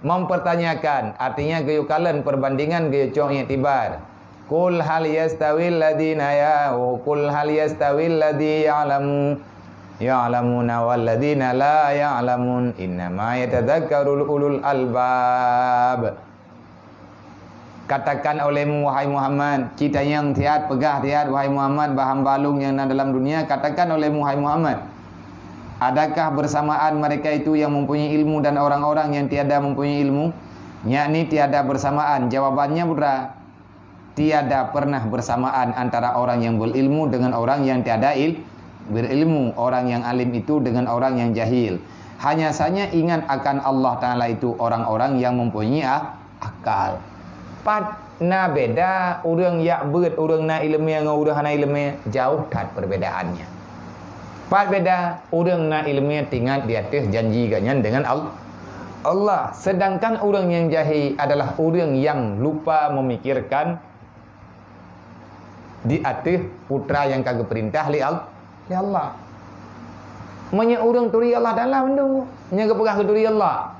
mempertanyakan, artinya geuyue kalon perbandingan, geuyue cok iktibar. Qul hal yastawil ladzina ya, qul hal yastawil ladzi ya'lamu ya'lamuna walladzina la ya'lamun, innama yatadzakkaru ulul albab. Katakan olehmu, wahai Muhammad, ci tanyong siat, peugah siat, wahai Muhammad, bak hamba lôn nyang na dalam dunia, katakan olehmu, wahai Muhammad, adakah bersamaan mereka itu yang mempunyai ilmu dan orang-orang yang tiada mempunyai ilmu? Yakni tiada bersamaan. Jawabannya, putra, tiada pernah bersamaan antara orang yang berilmu dengan orang yang tiada il-, berilmu, orang yang alim itu dengan orang yang jahil. Hanya saja ingat akan Allah Ta'ala itu orang-orang yang mempunyai a-, akal. Pat na beda ureuëng jak beuet, ureuëng na iéleumé ngon ureuëng hana iéleumé, jauh that perbedaannya. Pat beda ureuëng na iéleumé teuingat di ateueh janji gobnyan deungon Al-, Allah, sedangkan ureuëng nyang jahé adalah ureuëng nyang lupa memikirkan di ateueh putra nyang ka geupeurintah lé Al-, lé Allah. Meunyoe ureuëng turi Allah Ta'ala mandum, nyang geupeugah geuturi Allah.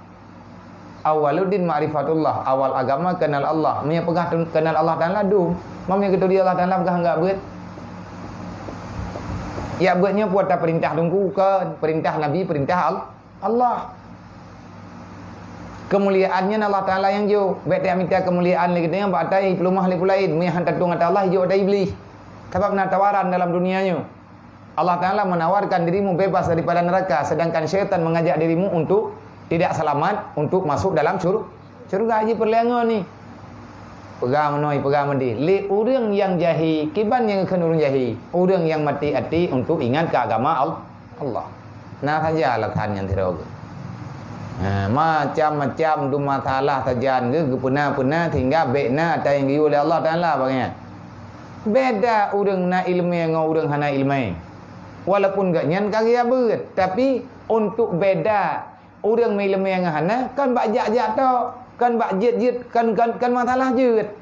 Awaluddin ma'rifatullah, awal agama kenal Allah. Meunyoe peugah tun-, kenal Allah Ta'ala dum, meunyoe geuturi Allah Ta'ala peugah enggak beuet. Ya beuet nyoe puata perintah Teungku, kon perintah Nabi, perintah Al-, Allah. Kemuliaan nyan Allah Ta'ala nyang jok. Bék tamita kemuliaan lé geutanyoe bak ata nyang jipeuleumah lé peulaén. Meunyoe han tatueng ata Allah, jijok ata Iblih. Sabab na tawaran dalam dunia nyoe. Allah Ta'ala menawarkan dirimu bebas daripada neraka, sedangkan syaitan mengajak dirimu untuk tidak selamat, untuk masuk dalam syur-, syurga. Jih peureulée ngon ni. Peugah meunoe, peugah meudeh. Lé ureuëng nyang jahé, kiban nyang geukheun ureuëng jahé? Ureuëng nyang maté até untuk ingat keu agama Al-, Allah. Na saja alasan nyang sidroe geuh. Ha, macam-macam dum masalah sajan geuh geupeuna-peuna sehingga bék na ata nyang geuyue lé Allah Ta'ala bak gobnyan. Beda ureuëng na iéleumé ngon ureuëng hana iéleumé. Walaupun gobnyan ka geujak beuet, tapi untuk beda ureuëng meuiéleumé ngon hana, kon bak jak-jak tok, kon bak jeuet-jeuet, kon, kon, kon masalah jeuet.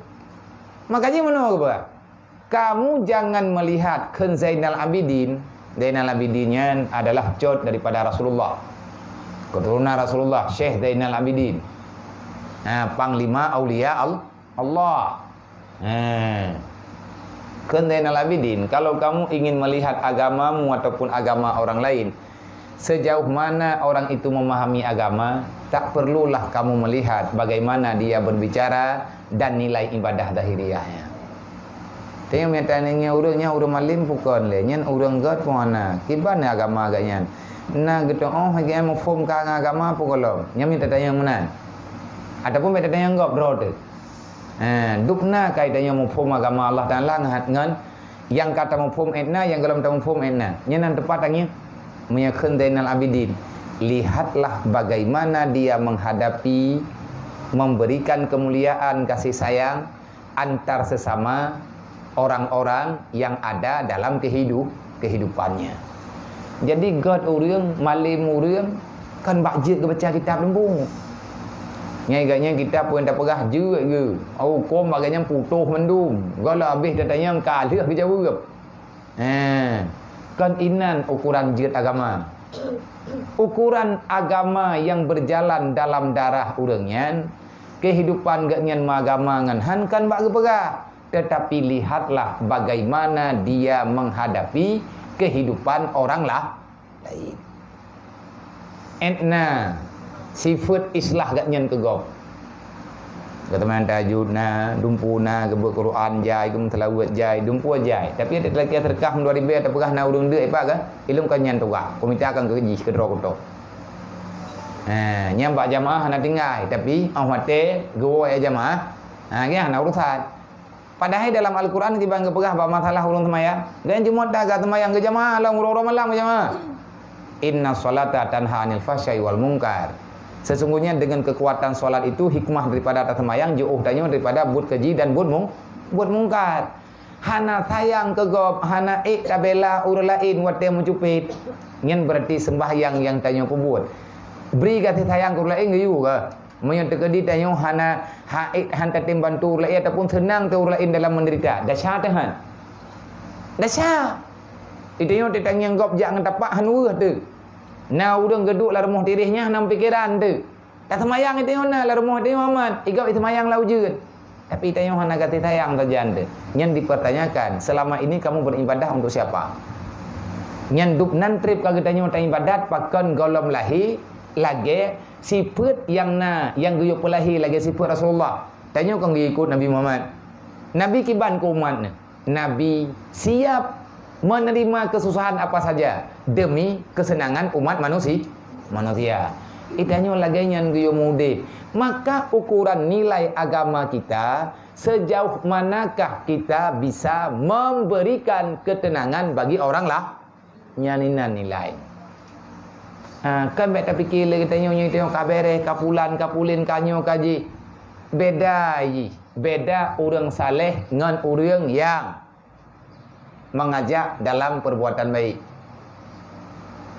Maka jih meunoe geupeugah, kamu jangan melihat kheun Zainal Abidin. Zainal Abidin nyan adalah cut daripada Rasulullah. Keturunan Rasulullah, Syekh Zainal Abidin. Ha, panglima aulia Al-, Allah. Ha. Kheun Zainal Abidin, kalau kamu ingin melihat agamamu ataupun agama orang lain, sejauh mana orang itu memahami agama, tak perlulah kamu melihat bagaimana dia berbicara dan nilai ibadah zahiriahnya. Teunyong mita nyan ureuëng nyan ureuëng malém pukon lé, nyan ureuëng gét pun hana. Kiban agama gobnyan? Na geutu'oh lagée muphom ka ngon agama pukon lom. Nyan mita tanyong meunan. Ataupun mita tanyong gob droe teuh. Ha, dubna kai tanyoe muphom agama Allah Ta'ala ngon, ngon nyang ka tamuphom étna, nyang gohlom tamuphom étna. Nyan nan teupat tangieng. Meunyoe kheun Zainal Abidin, lihatlah bagaimana dia menghadapi, memberikan kemuliaan kasih sayang antar sesama orang-orang yang ada dalam kehidup-, kehidupannya. Jadi, gét ureuëng, malém ureuëng, kan bak jeuet geubaca kitab leumbung. Ngai gét nyan kitab pun tapeugah jeuet geuh. Oh, huköm bak gét nyan putôh mandum. Gala habéh tatanyong ka lheueh geujaweueb. Eh, kan inan ukuran jeuet agama. Ukuran agama yang berjalan dalam darah ureuëng nyan, kehidupan gét nyan meuagama ngon han kan bak geupeugah. Tetapi lihatlah bagaimana dia menghadapi kehidupan orang lah-, lain. Étna sifeuet islah gét nyan keu gob. Geuteumanyong tahajud na, dumpeue na, geubeuet Quran jai, geumeuseulaweuet jai, dumpeue jai. Tapi adak lagée teureukah meudua ribée tapeugah na ureuëng deuk ipa ka, ilong ka nyan tuga, peumita akan keu jih keudroe kutok. Ha, nyang bak jamaah hana tinggai, tapi óh watée geuwoe jamaah, ha, gét hana urusan. Padahai dalam Al-Quran kiban geupeugah bak masalah ureuëng seumayang, gét nyan jeuet that ka seumayang geujamaah lom uroe-uroe malam geujamaah. Inna salata tanha anil fahsyai wal munkar. Sesungguhnya dengan kekuatan salat itu hikmah daripada taseumayang jiôh tanyoe daripada buet keji dan buet mung-, buet mungkar. Hana sayang keu gob, hana ék tabela ureuëng laén watée meucupet. Nyan berarti sembahyang nyang tanyoe peubuet. Bri gaséh sayang keu ureuëng laén geuyue ka. Meunyoe teukeudi tanyoe hana hait han tatem bantu ureuëng laén ataupun seunang teu ureuëng laén dalam menderita, desya teuh han. Desya. Itanyoe teutangieng gob jak ngon tapak han weueh teuh. Na ureuëng geuduek lam rumoh tiréh nyan hana pikeran teuh. Taseumayang itanyoe na lam rumoh itanyoe aman, igob iseumayang lam ujeuen. Tapi itanyoe hana gaséh sayang sajan teuh. Nyan dipertanyakan, selama ini kamu beribadah untuk siapa? Nyan dub nan treb ka geutanyoe taibadat pakon gohlom lahé lagée sifeuet nyang na, nyang geuyue peulahé lagée sifeuet Rasulullah. Tanyoe kon geuyue ikot Nabi Muhammad. Nabi kiban keu umat neuh. Nabi siap menerima kesusahan apa saja demi kesenangan umat manusi-, manusia. Itanyoe lagée nyan geuyue mudeh. Maka ukuran nilai agama kita, sejauh manakah kita bisa memberikan ketenangan bagi orang la-, nyan inan nilai. Ha, kan bék tapike lé geutanyoe nyoe tanyoe ka bereh, ka pulan, ka pulen, ka nyoe, ka jih. Beda jih. Beda ureuëng saleh ngon ureuëng nyang mengajak dalam perbuatan baik.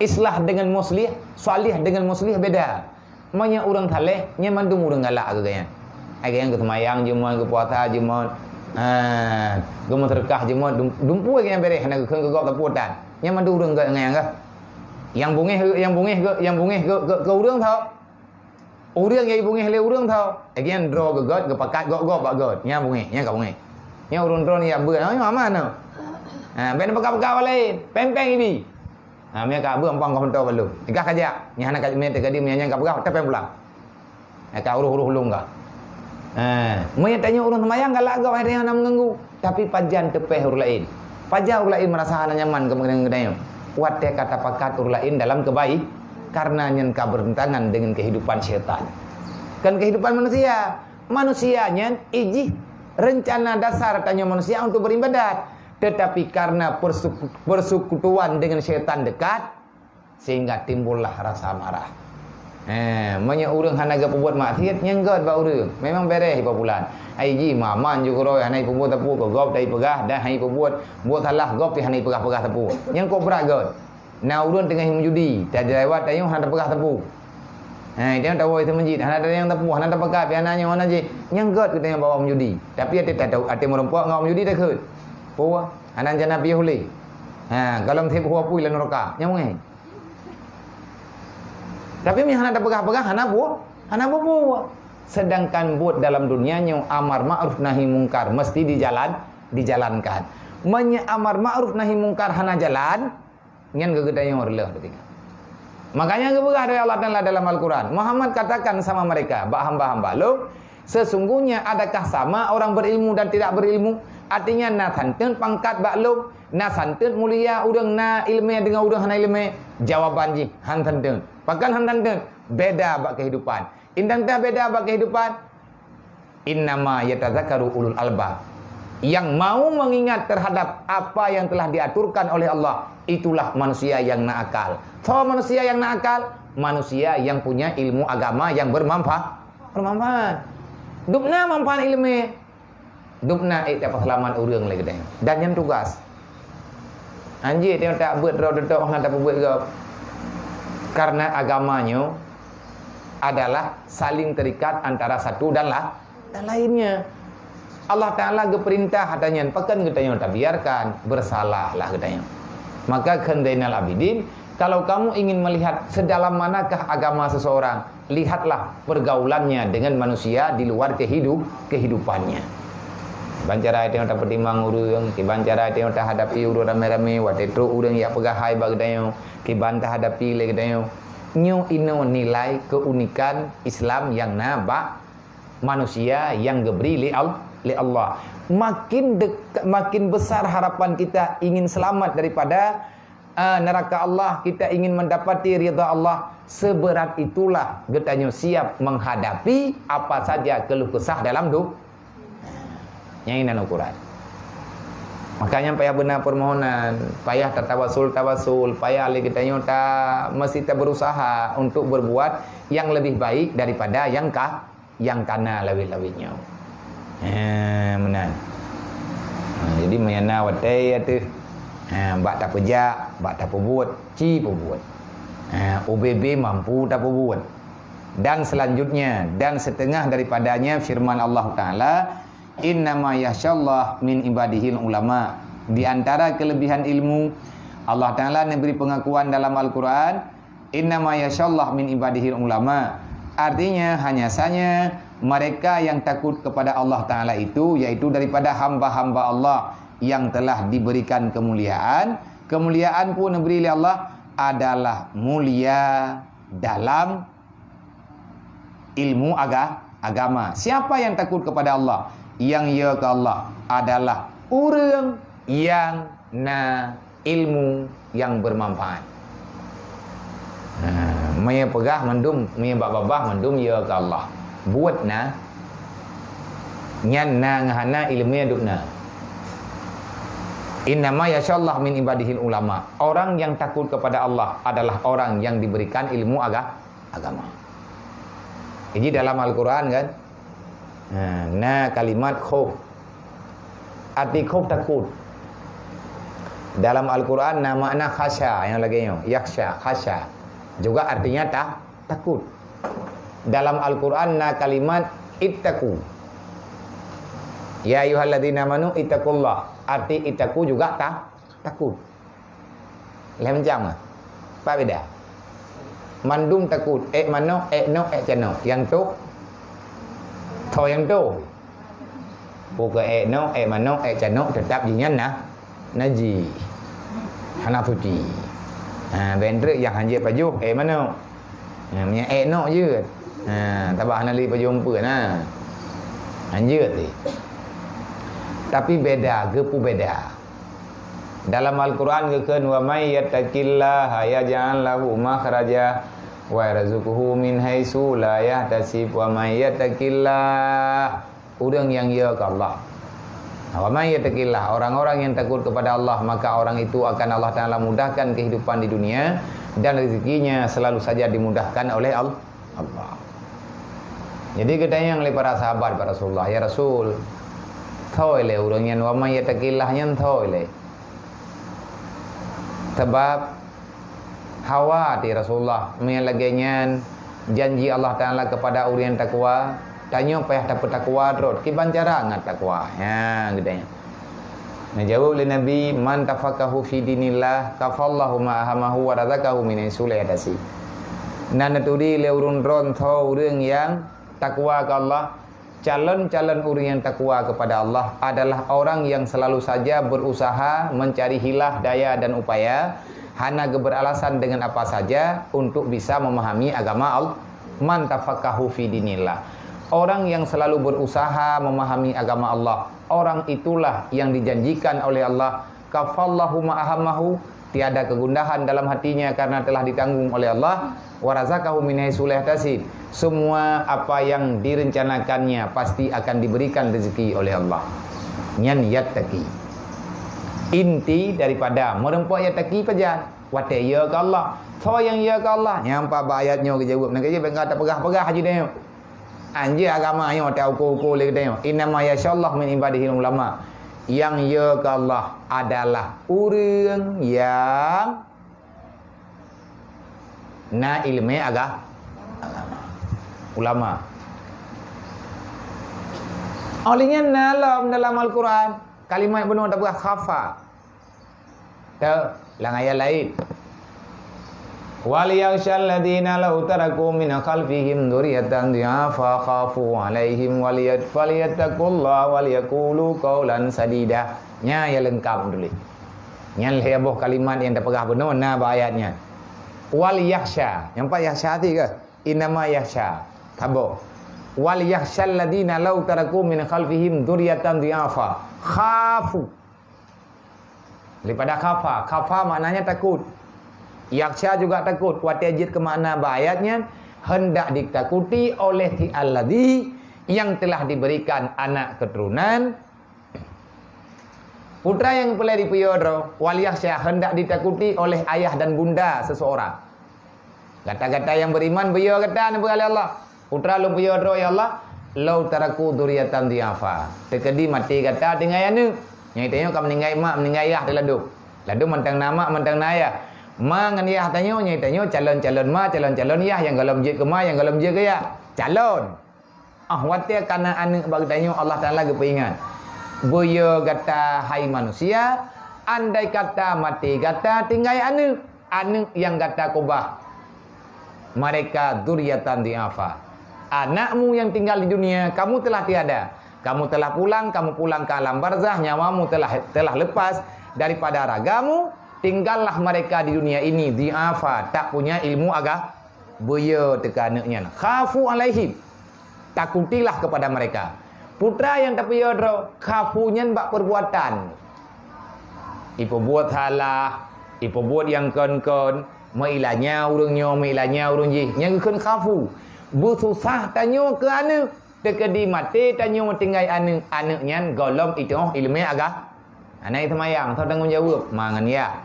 Islah dengan muslih, salih dengan muslih beda. Meunyoe ureuëng saleh, nyan mandum ureuëng galak keu gobnyan. Ai gobnyan geuseumayang jeuet, geupuasa jeuet, ha, geumeuseudekah jeuet, dum-, dumpeue gobnyan bereh hana geukheun keu gob sapeue tan. Nyan mandum ureuëng gét ngon nyang gét. Nyang bungéh, nyang bungéh gét, nyang bungéh gét, gét keu ureuëng tho. Ureuëng nyang bungéh lé ureuëng tho. Ai gobnyan droe geugot, geupakat gob-gob bak gét. Nyan bungéh, nyan ka bungéh. Nyan ureuëng droe nyang beuet, nyan aman nyoe. Ha, bék neupeugah-peugah ureuëng laén. Péng-péng ibi. Ha, meunyo ka beuet ampang ka meuntô bak lôn. Gah kajak. Nyan hana ka, meunyo teuka di meunyo nyan ka peugah, tapéng pulang. Ka uroh-uroh lôn gah. Ha, meunyo tanyoe ureuëng seumayang galak gob, hai tanyoe hana meuganggu. Tapi pajan teupéh ureuëng laén. Pajan ureuëng laén meurasa hana nyaman keu geutanyoe. Watée ka tapakat ureuëng laén dalam keubai-, karena nyan ka bertentangan dengan kehidupan syaitan. Kan kehidupan manusia. Manusia nyan ijih rencana dasar tanyoe manusia untuk beribadat. Tetapi karena persuku-, persekutuan dengan syaitan dekat, sehingga timbullah rasa marah. Eh, meunyoe ureuëng hana geupeubuet maksiat, nyan gét bak ureuëng. Memang bereh ipa pulan. Ai jih maman ju keurôi hana ipeubeuet sapeue keu gob, tai peugah dan hana ipeubeuet, buet salah gob pih hana ipeugah-peugah sapeue. Nyan kok brat gét. Na ureuëng teungoh meujudi, ta-, lewat tanyoe hana tapeugah sapeue. Hai, tanyoe tawoe teumeujid, hana tanyong sapeue, hana tapeugah, pih hana nyoe, hana jih. Nyan gét geutanyoe bawa meujudi. Tapi até ta-, até meurumpok ngon meujudi takheun. Peue? Hana rencana piôh lé. Ha, gohlom seb hue apui lam nuraka. Nyan mungén. Tapi meunyo hana tapeugah-peugah, hana bu-, hana bubuet. Sedangkan buet dalam dunia nyoe amar ma'ruf nahi mungkar mesti dijalan, dijalankan. Meunyo amar ma'ruf nahi mungkar hana jalan, nyan geutanyoe reuloh teutinggai. Makanya geupeugah lé Allah Taala dalam Al-Quran, "Muhammad, katakan sama mereka, bak hamba-hamba Lôn, sesungguhnya adakah sama orang berilmu dan tidak berilmu?" Artinya, na santeun pangkat bak Lôn, na santeun mulia ureuëng na iéleumé deungon ureuëng hana iéleumé? Jawaban jih, han santeun. Pakon han santeun? Beda bak kehidupan. Indang teuh beda bak kehidupan. "Innama yatadzakkaru ulul albab." Yang mau mengingat terhadap apa yang telah diaturkan oleh Allah, itulah manusia yang na akal. Soe manusia yang na akal? Manusia yang punya ilmu agama yang bermanfa-, bermanfaat. Dubna manfaat iéleumé. Dubna ék tapeuseulamat ureuëng lé geutanyoe. Dan nyan tugas. Hanjeuet tanyoe tabeuet droe teutôk hana tapeubeuet gob. Karena agama nyoe adalah saling terikat antara satu dan la-, dan lainnya. Allah Taala geupeurintah ata nyan, pakon geutanyoe tabiarkan, bersalahlah geutanyoe. Maka kheun Zainal Abidin, kalau kamu ingin melihat sedalam manakah agama seseorang, lihatlah pergaulannya dengan manusia di luar kehidu-, kehidupannya. Kiban cara tanyoe tapeutimang ureuëng, kiban cara tanyoe tahadapi ureuëng ramé-ramé, watée trok ureuëng jak peugah hai bak geutanyoe, kiban tahadapi lé geutanyoe. Nyoe inoe nilai keunikan Islam nyang na bak manusia nyang geubri lé Al-, lé Allah. Makin dek-, makin besar harapan kita ingin selamat daripada ah, neraka Allah, kita ingin mendapati ridha Allah, seberat itulah geutanyoe siap menghadapi apa saja keluh kesah dalam du-, nyan inan ukuran. Makanya payah beuna permohonan, payah tatawasul-tawasul, payah lé geutanyoe ta mesti taberusaha untuk berbuat yang lebih baik daripada yang ka-, nyang kana lawét-lawét nyoe. Ha, meunan. Ha, jadi meunyo na watée ateueh, ha, bak tapeujak, bak tapeubuet, ci peubuet. Ha, ubé-bé mampu tapeubuet. Dan selanjutnya, dan setengah daripadanya firman Allah Taala, "Innama yakhsyallaha min ibadihil ulama." Di antara kelebihan ilmu, Allah Taala neubri pengakuan dalam Al-Quran, "Innama yakhsyallaha min ibadihil ulama." Artinya, hanya saja mereka yang takut kepada Allah Taala itu, yaitu daripada hamba-hamba Allah yang telah diberikan kemuliaan, Kemuliaan pun diberi oleh Allah adalah mulia dalam ilmu aga-, agama. Siapa yang takut kepada Allah? Yang ya ke Allah adalah ureuëng yang na ilmu yang bermanfaat. Ha, meunyoe peugah mandum, meunyoe bak babah mandum ya ke Allah. Buet na, nyan na ngon hana ilmu duek na. Innama yakhsyallaha min ibadihil ulama. Orang yang takut kepada Allah adalah orang yang diberikan ilmu aga-, agama. Jadi dalam Al-Quran kan, ha, na kalimat khauf. Arti khauf takut. Dalam Al-Quran na makna khasya yang lagée nyoe, yakhsya, khasya. Juga artinya ta-, takut. Dalam Al-Quran na kalimat ittaqu. Ya ayyuhalladzina amanu ittaqullah. Arti ittaqu juga ta-, takut. Lhée macam ah. Apa beda? Mandum takut, ék manok, ék nok, ék canok. Nyang toh, tho nyang toh. Pokok ék nok, ék manok, ék canok tetap jih nyan na, najih. Hana suci. Ha, bentreuk nyang hanjeuet pajoh, ék manok. Ha, minyak ék nok jeuet. Ha, tabah hana lé pajoh umpeuen, ha. Hanjeuet teh. Tapi beda, geupeu beda. Dalam Al-Quran geukheun, "Wa may yattaqillaha yaj'al lahu makhraja wa yarzuqhu min haitsu la yahtasib." Wa may yattaqillaha, ureuëng nyang ya ke Allah. Wa may yattaqillaha, orang-orang yang takut kepada Allah, maka orang itu akan Allah Taala mudahkan kehidupan di dunia dan rezekinya selalu saja dimudahkan oleh Al-, Allah. Jadi geutanyong lé para sahabat bak Rasulullah, "Ya Rasul, tho ilée ureuëng nyan wa may yattaqillah nyan tho ilée?" Sabab hawa até Rasulullah, meunyoe lagée nyan janji Allah Taala kepada ureuëng nyang takwa, tanyoe payah tapeutakwa rot, kiban cara ngat takwa. Ha, geutanyong. Neujaweueb lé Nabi, "Man tafaqahu fi dinillah, kafallahu ma ahamahu wa razaqahu min haitsu la yahtasib." Na neuturi lé ureuëng droe tho ureuëng nyang takwa keu Allah. Calon-calon ureuëng nyang takwa kepada Allah adalah orang yang selalu saja berusaha mencari hilah, daya dan upaya, hana geuberalasan dengan apa saja untuk bisa memahami agama Allah. Man tafaqahu fi dinillah. Orang yang selalu berusaha memahami agama Allah, orang itulah yang dijanjikan oleh Allah, kafallahu ma ahamahu, tiada kegundahan dalam hatinya karena telah ditanggung oleh Allah, wa razaqahu min haitsu la yahtasib. Semua apa yang direncanakannya pasti akan diberikan rezeki oleh Allah. Nyan yattaqi. Inti daripada meureumpok yattaqi pajan? Watée ya ke Allah. Soe nyang ya ke Allah? Nyang pat bak ayat nyoe geujaweueb. Nyan keuh bèk gata peugah-peugah haji deh. Anjeue agama nyoe teuka-uka lé geutanyoe. Innama yakhsyallaha min ibadihil ulama. Nyang ya ke Allah adalah ureuëng nyang na ileumé aga-, agama. Ulama. Óh lheueh nyan na lom dalam Al-Quran kalimat bunoe tapeugah khafa. Teuh, lam ayat laén. "Wal yakhsyal ladzina law taraku min khalfihim dzurriyyatan dhi'afa khafu 'alaihim wal yat-, falyattaqullaha wal yaqulu qaulan sadida." Nyan nyang leungkap tuléh. Nyan lhée boh kalimat nyang tapeugah bunoe na bak ayat nyan. Wal yakhsya. Nyang pat yakhsya tadi keuh? Innama yakhsya. Saboh. "Wal yakhsyal ladzina law taraku min khalfihim dzurriyyatan dhi'afa khafu." Daripada khafa. Khafa maknanya takut. Yakhsya juga takut. Watée jeuet keu makna bak ayat nyan, hendak ditakuti oleh si alladzi yang telah diberikan anak keturunan. Putra nyang peureulée dipeuyô droe, wal yakhsya, hendak ditakuti oleh ayah dan bunda seseorang. Gata-gata nyang beriman, beuyô gata neupeugah lé Allah, "Putra lôn peuyô droe, ya Allah, law taraku dzurriyyatan dhi'afa." Teukeudi maté gata tinggai aneuëk. Nyang tanyoe ka meuninggai mak, meuninggai yah teuh ladôm. Ladôm mantong na mak, mantong na yah. Ma ngon yah tanyoe, nyang tanyoe calon-calon ma, calon-calon yah, nyang gohlom jeuet keu ma, nyang gohlom jeuet keu yah. Calon. Ah, watée ka na aneuëk bak geutanyoe, Allah Taala geupeuingat, "Beuyô gata, hai manusia, andai kata maté gata tinggai aneuëk, aneuëk nyang gata keubah, mereka dzurriyyatan dhi'afa. Anakmu yang tinggal di dunia, kamu telah tiada. Kamu telah pulang, kamu pulang ke alam barzah, nyawamu telah, telah lepas daripada ragamu, Tinggallah mereka di dunia ini, dhi'afa, tak punya ilmu aga-, beuyeu teuka aneuk nyan. Khafu alaihim, takutilah kepada mereka. Putra nyang tapeuyeu droe, khafu nyan bak perbuatan. Ipeubuet salah, ipeubuet nyang kon-kon, meuilanya ureuëng nyoe, meuilanya ureuëng jih. Nyang geukheun khafu. Beususah tanyoe keu aneuk, teukeudi maté tanyoe tinggai aneuk, aneuk nyan gohlom itoh iéleumé aga-, Hana seumayang, soe tanggong jaweueb? Ma ngon yah.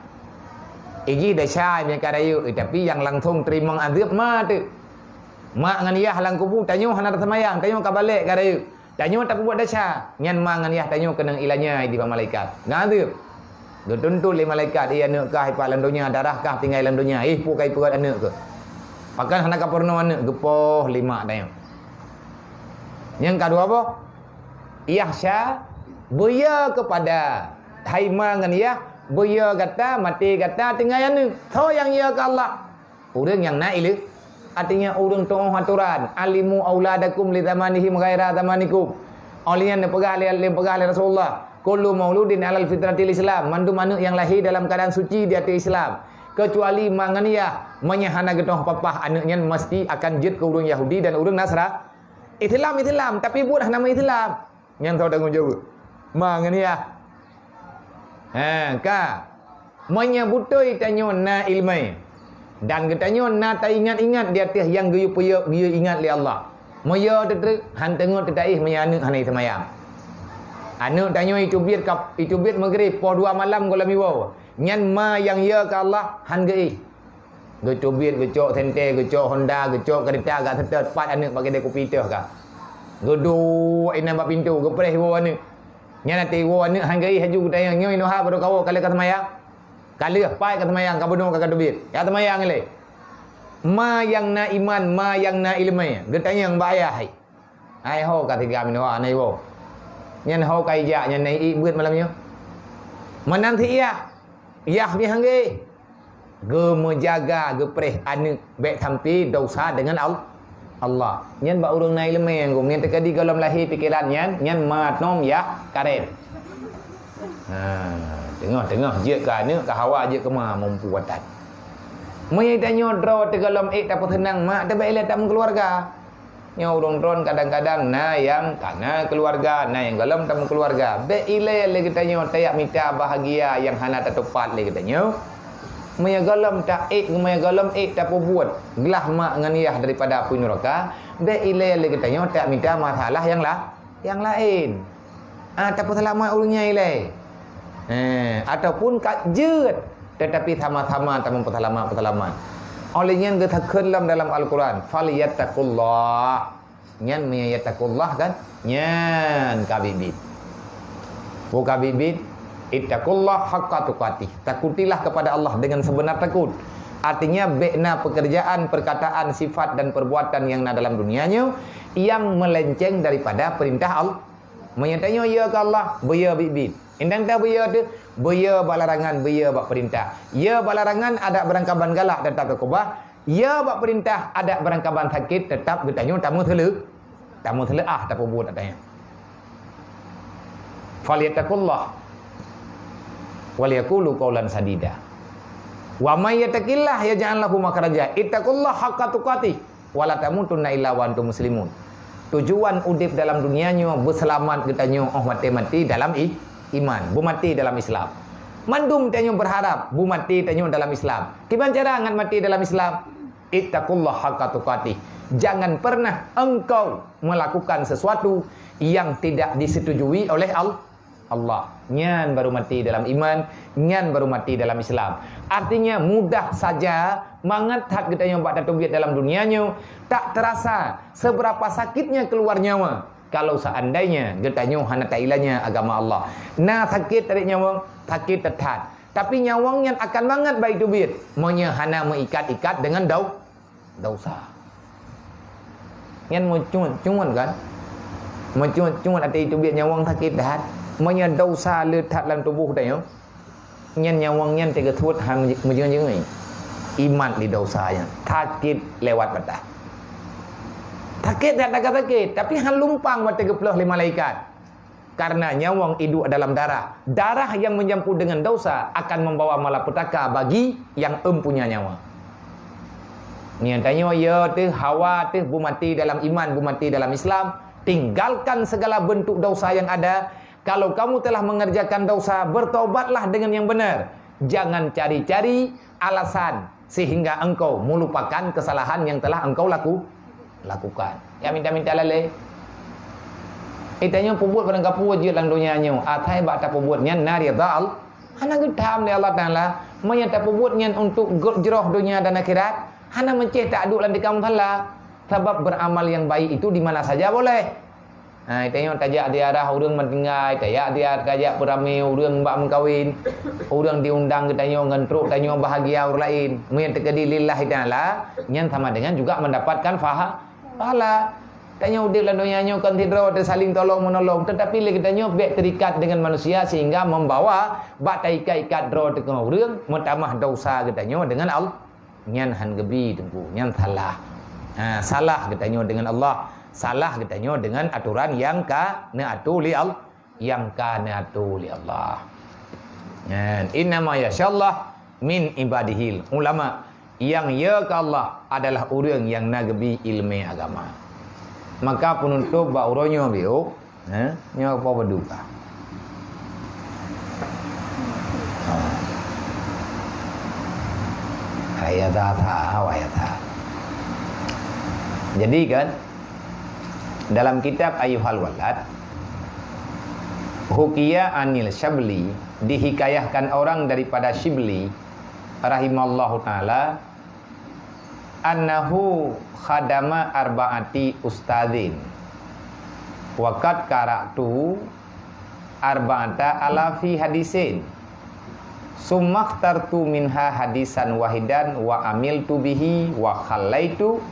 Ijih desya nyang ka rayeuk, tapi nyang langsong teurimong azeueb ma teuk. Mak ngon yah lam kubu, tanyoe hana taseumayang, tanyoe ka balek ka rayeuk. Tanyoe tapeubuet desya, nyan ma ngon yah tanyoe keunong ilanya di bak malaikat. Ngon azeueb. Geutuntut lé malaikat, "Eh, aneuk kah ipat lam donya, darah kah tinggai lam donya. Eh, peue ka ipeugét aneuk keuh? Pakon hana ka peurunoe aneuk?" Geupoh lé mak tanyoe. Nyang ka dua boh, Yah sya, beuyeu keupada hai ma ngon yah, beuyeu gata, maté gata tinggai aneuk. Soe nyang yeu keu Allah? Ureuëng nyang na ileuem. Artinya, ureuëng tuoh atoran, "Allimu auladakum li zamanihim ghaira zamanikum." Óh lheueh nyan neupeugah lé, neupeugah lé Rasulullah, "Kullu mauludin alal fitratil Islam." Mandum aneuk nyang lahé dalam keuadaan suci di ateueh Islam. Keucuali ma ngon yah, meunyo hana geutuoh papah, aneuk nyan meusti akan jeuet keu ureuëng Yahudi dan ureuëng Nasra-, Islam, Islam, tapi buet hana meuislam. Nyan soe tanggong jaweueb? Ma ngon yah. Ha, ka. Meunyo beutôi tanyoe na iéleumé, dan geutanyoe na taingat-ingat di ateueh nyang geuyue peuyeuek, geuyue ingat lé Allah. Meuyeu teutreuk, han teungeut teutaéh meunyo aneuk hana seumayang. Aneuk tanyoe iteubiet ka, iteubiet meugreb, poh dua malam gohlom iwoe. Nyan ma nyang yeu keu Allah, han geuéh. Geuteubiet, geucok sente, geucok honda, geucok keurita, gak seutôt, pat aneuk bak keudè kupi teuh ka. Geuduek inan bak pintoe, geupreh iwoe aneuk. Nyan até iwoe aneuk han geuéh, haju geutanyong, "Nyoe inoe ha barô kawoe, ka lheueh ka seumayang?" "Ka lheueh, pat ka seumayang, ka bunoe ka, ka teubiet." "Ka seumayang ilée?" Ma nyang na iman, ma nyang na iéleumé, geutanyong bak ayah hai. Hai ho ka tinggai meunoe, hana iwoe. Nyan ho ka ijak, nyan na iék beuet malam nyoe. Meunan si yah, yah pih han geuéh. Geumeujaga, geupreh aneuk bék sampai desya deungon Al-, Allah. Nyan bak ureuëng na iéleumé nyang gum. Nyan teukeudi gohlom lahé pikeran nyan, nyan ma nom yah karen. Ha, teungoh-teungoh jeuet keu aneuk, keu hawa jeuet keu ma, mumpu atan. Meunyo tanyoe droe teugohlom ék tapeuseunang mak, teubèk ilée tameukeuluwarga. Nyoe ureuëng droen kadang-kadang na nyang ka na keuluwarga, na nyang gohlom tameukeuluwarga. Bék ilée lé geutanyoe tajak mita bahagia nyang hana tatupat lé geutanyoe. Meunyoe gohlom taék, meunyoe gohlom ék tapeubuet glah mak ngon yah daripada apui nuraka, bék ilée lé geutanyoe tajak mita masalah nyang la-, nyang laén. Ah, tapeuseulamat ureuëng nyan ilée. Eh, ataupun ka jeuet, tetapi sama-sama tameupeusalamat-peusalamat. Oleh nyan geutakheun lom dalam Al-Quran, "Falyattaqullah." Nyan meunyo yattaqullah kan? Nyan ka biet-biet. Peue ka biet-biet? "Ittaqullah haqqa tuqatih." Takutilah kepada Allah dengan sebenar takut. Artinya, bék na pekerjaan, perkataan, sifat dan perbuatan yang na dalam dunia nyoe yang melenceng daripada perintah Allah. Meunyo tanyoe yeu keu Allah, beuyeu biet-biet. Indang ta beuyeu teuh, beuyeu bak larangan, beuyeu bak peurintah. Yeu bak larangan adak beurangkaban galak teutap takeubah, yeu bak peurintah adak beurangkaban sakét teutap geutanyoe tameuseuleu-, tameuseuleuah tapeubuet ata nyan. "Falyattaqullah wal yaqulu qaulan sadida. Wa may yattaqillaha yaj'al lahu makhraja. Ittaqullaha haqqa tuqatih." "Wa la tamutunna illa wa antum muslimun." Tujuan udeb dalam dunia nyoe beuseulamat geutanyoe óh maté-maté dalam i-, iman, beumaté dalam Islam. Mandum tanyoe beurharab beumaté tanyoe dalam Islam. Kiban cara ngat maté dalam Islam? "Ittaqullah haqqa tuqatih." Jangan pernah engkau melakukan sesuatu yang tidak disetujui oleh Allah. Allah. Nyan baru maté dalam iman, nyan baru maté dalam Islam. Artinya, mudah saja mangat that geutanyoe bak tateubiet dalam dunia nyoe, tak terasa seberapa sakitnya keluar nyawa kalau seandainya geutanyoe hana tailanya agama Allah. Na sakét tarék nyawöng, sakét that-that. Tapi nyawöng nyan akan mangat bak iteubiet, meunyoe hana meuikat-ikat deungon dau-, Desya. Nyan meucungut-cungut kan? Meucungut-cungut até iteubiet nyawöng sakét that. Meunyoe desya le that lam tuboh tanyoe, nyan nyawöng nyan teugeusut han meujeueng-jeueng. Imat di desya nyan. Sakét lewat batas. Sakét that, that ka sakét, tapi han lumpang watée geupeuleueh lé malaikat. Karena nyawöng iduek dalam darah. Darah yang mencampur dengan dosa akan membawa malapetaka bagi yang empunya nyawa. Nyan tanyoe ya teuh, hawa teuh, beumati dalam iman, beumati dalam Islam. Tinggalkan segala bentuk dosa yang ada. Kalau kamu telah mengerjakan dosa, bertobatlah dengan yang benar. Jangan cari-cari alasan sehingga engkau melupakan kesalahan yang telah engkau laku-, lakukan. Ya minta-minta lalé. Eh, tanyoe peubuet barang kapeue jeuet lam donya nyoe, asai bak tapeubuet nyan na ridha Allah. Hana geutham lé Allah Taala. Meunyoe tapeubuet nyan untuk gét jroh donya dan akhirat, hana meucéh taduek lam tikam Allah. Sabab beramal yang baik itu di mana saja boleh. Ha, tanyoe tajak ziarah ureuëng meutinggai, tajak ziarah, tajak peuramé ureuëng bak meukawen, ureuëng diundang geutanyoe ngon trok tanyoe bahagia ureuëng laén. Meunyoe teukeudi lillahi taala, nyan sama dengan juga mendapatkan faha-, pahala. Tanyoe udeb lam donya nyoe kon sidroe teusaling tolong meunolong, tetapi lé geutanyoe bék terikat dengan manusia sehingga membawa bak taikat-ikat droe teuh ngon ureuëng, meutamah dosa geutanyoe dengan Allah. Nyan han geubi, Teungku, nyan salah. Ha, salah geutanyoe dengan Allah, salah geutanyoe dengan aturan nyang ka neuatoe lé Al-, nyang ka neuatoe lé Allah. Nyan, "Innama yakhsyallaha min ibadihil ulama." Nyang ya keu Allah adalah ureuëng nyang na geubi iéleumé agama. Maka peunutôb bak uroe nyoe biôh, Ha? Nyoe apa beduka? Ha. Ayat tha, ayat tha. Jadi kan, dalam kitab Ayyuhal Walad, hukiya anil Syabli, dihikayahkan orang daripada Syibli, rahimallahu ta'ala, annahu khadama arba'ati ustadzin, wa qad qara'tu arba'ata alafi hadisin, summa ikhtartu minha hadisan wahidan wa amiltu bihi wa khallaitu,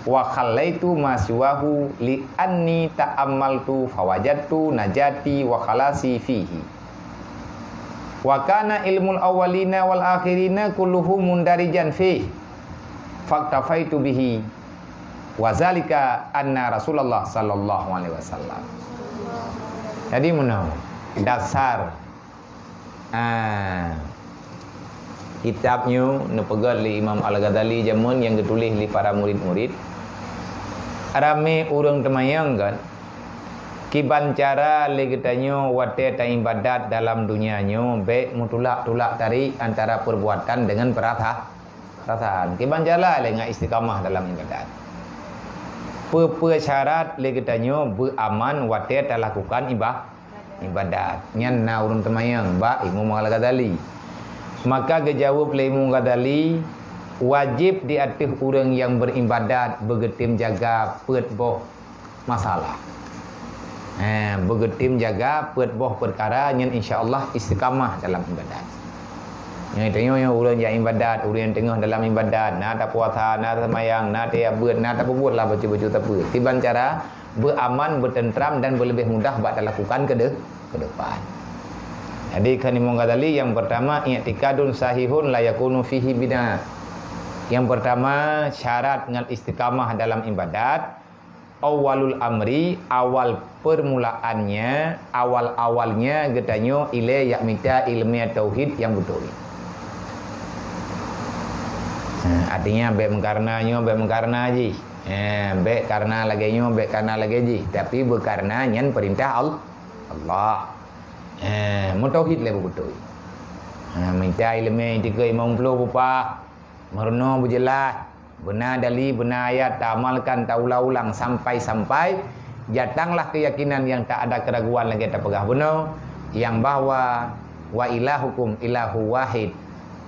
wa khallaitu ma siwahu li anni ta'ammaltu fawajadtu najati wa khalasi fihi. Wa kana ilmul awwalina wal akhirina kulluhu mundarijan fih, faktafaitu bihi, wa zalika anna Rasulullah sallallahu alaihi wasallam. Jadi meunoe dasar, ah, kitab nyoe neupeugét lé Imam Al-Ghazali jameun nyang geutuléh lé para murid-murid. Ramé ureuëng teumanyong kan, kiban cara lé geutanyoe watée taibadat dalam donya nyoe bék meutulak-tulak tarék antara peubuatan deungon peurasa-, peurasaan. Kiban cara lé ngat istiqamah dalam ibadat. Peue-peue syarat lé geutanyoe beuaman watée talakukan iba-, ibadat? Nyan na ureuëng teumanyong bak Imam Al-Ghazali. Maka geujaweueb lé Imam Ghazali, wajéb di ateueh ureuëng nyang beribadat beugeutem jaga peuet boh masalah. Eh, beugeutem jaga peuet boh peukara nyan, insya Allah istiqamah dalam ibadat. Nyang tanyoe nyoe ureuëng nyang ibadat, ureuëng nyang teungoh dalam ibadat, na tapuasa, na taseumbahyang, na tajak beuet, na tapeubuet lah bacut-bacut sapeue. Kiban cara beuaman, beutentram dan beuleubeh mudah bak talakukan keu de-, keu depan. Jadi kheun Imam Ghazali, yang pertama, i'tikadun sahihun la yakunu fihi bina. Yang pertama, syarat ngon istiqamah dalam ibadat, awalul amri, awal permulaannya, awal-awalnya geutanyoe ilée jak mita iéleumé tauhid nyang beutôi. Ha, artinya bék meukarna nyoe, bék meukarna jih. Ha, bék karna lagée nyoe, bék karna lagée jih, tapi beukarna nyan peurintah Al-, Allah. Ha, meutauhid lé beubeutôi. Ha, mita iéleumé teuka imong ploh bupah. Meurunoe beujeulaih, beuna dali, beuna ayat, taamalkan, taulang-ulang sampai-sampai jatanglah keuyakinan nyang tak ada keraguan lagée tapeugah bunoe, nyang bahwa wa ilahukum ilahu wahid,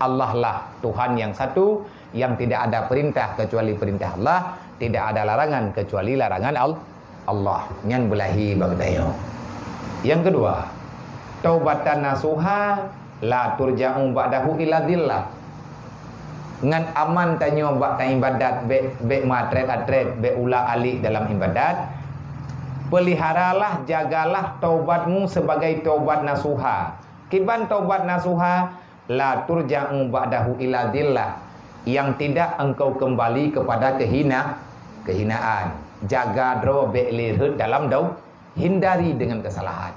Allah lah Tuhan yang satu, yang tidak ada perintah kecuali perintah Allah, tidak ada larangan kecuali larangan Al-, Allah. Nyan beulahé bak geutanyoe. Yang kedua, taubatan nasuha la turja'u ba'dahu ila dzillah. Ngon aman tanyoe bak taibadat, bék, bék meuatrét-atrét, bék ulak-alik dalam ibadat. Peuliharalah, jagalah taubatmu sebagai taubat nasuha. Kiban taubat nasuha, la turja'u ba'dahu ila dzillah, yang tidak engkau kembali kepada kehina-, kehinaan. Jaga droe bék lé rhot dalam dau-, hindari dengan kesalahan.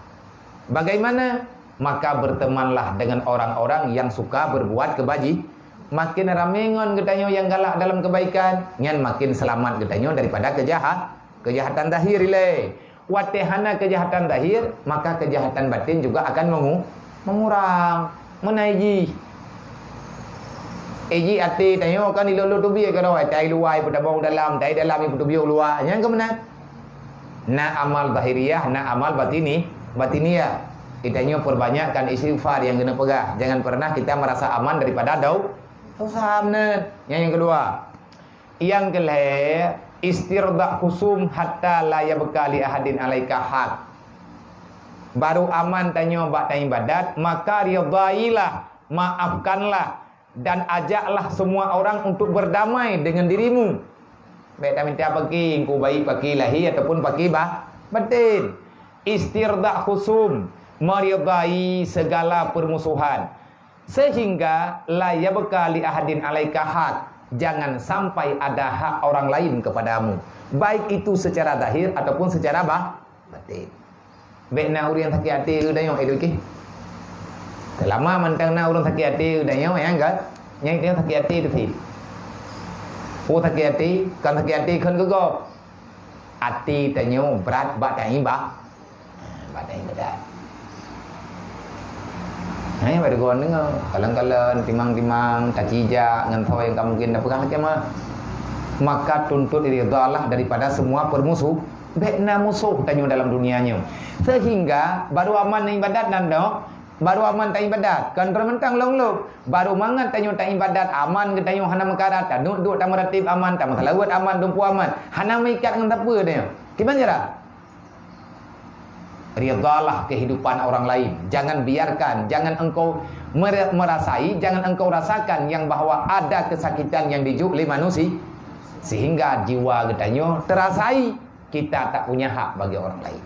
Bagaimana? Maka bertemanlah dengan orang-orang yang suka berbuat kebaji-, makin ramé ngon geutanyoe nyang galak dalam kebaikan, nyan makin seulamat geutanyoe daripada keujahat-, keujahatan zahir ilée. Watée hana keujahatan zahir, maka keujahatan batin juga akan mengu-, mengurang. Meunan jih. Eh, jih até tanyoe kan ilolo teubiet keudroe, tai luwa ipeutabong dalam, tai dalam ipeutubiet luwa. Nyan keuh meunan. Na amal zahiriyah, na amal batini-, batiniyah. Geutanyoe perbanyakkan istighfar nyang geuneuk peugah. Jangan pernah kita merasa aman daripada dau-, dosa meunan. Nyan nyang keudua. Nyang keulhée, istirda khusum hatta la yabqa li ahadin alaika haq. Baru aman tanyoe bak taibadat, maka ridailah, maafkanlah, dan ajaklah semua orang untuk berdamai dengan dirimu. Bék taminta paki, engkau baik paki lahé ataupun paki ba-, batin. Istirda khusum, meridai segala permusuhan. Sehingga la yabqa li ahadin alaika haq, jangan sampai ada hak orang lain kepadamu, baik itu secara zahir ataupun secara ba-, batin. Bék na ureuëng sakét até keu tanyoe, eh, dukeh. Seulama mantong na ureuëng sakét até keu tanyoe, nyang gét, nyang tanyoe sakét até teuh. Oh, sakét até, kan sakét até kheun keu gob. Até tanyoe brat bak taiba-, bak taibadat. Hai, bak deungon deungoe, kalon-kalon, timang-timang, tacijak ngon soe nyang ka mungkin tapeugah lagée mah. Maka tuntut ridha Allah daripada semua permusuh. Bék na musoh tanyoe dalam dunia nyoe. Sehingga baru aman ibadat nan dok, baru aman taibadat. Kan teureumantang lôn-lôn. Baru mangat tanyoe taibadat, aman geutanyoe hana meukarat, taduek-duek tameuratéb aman, tameuseulaweuet aman, dumpeue aman. Hana meuikat ngon sapeue tanyoe. Kiban cara? Ridhalah kehidupan orang lain. Jangan biarkan, jangan engkau mere-, merasai, jangan engkau rasakan yang bahwa ada kesakitan yang dijok lé manusia, sehingga jiwa geutanyoe terasai kita tak punya hak bagi orang lain.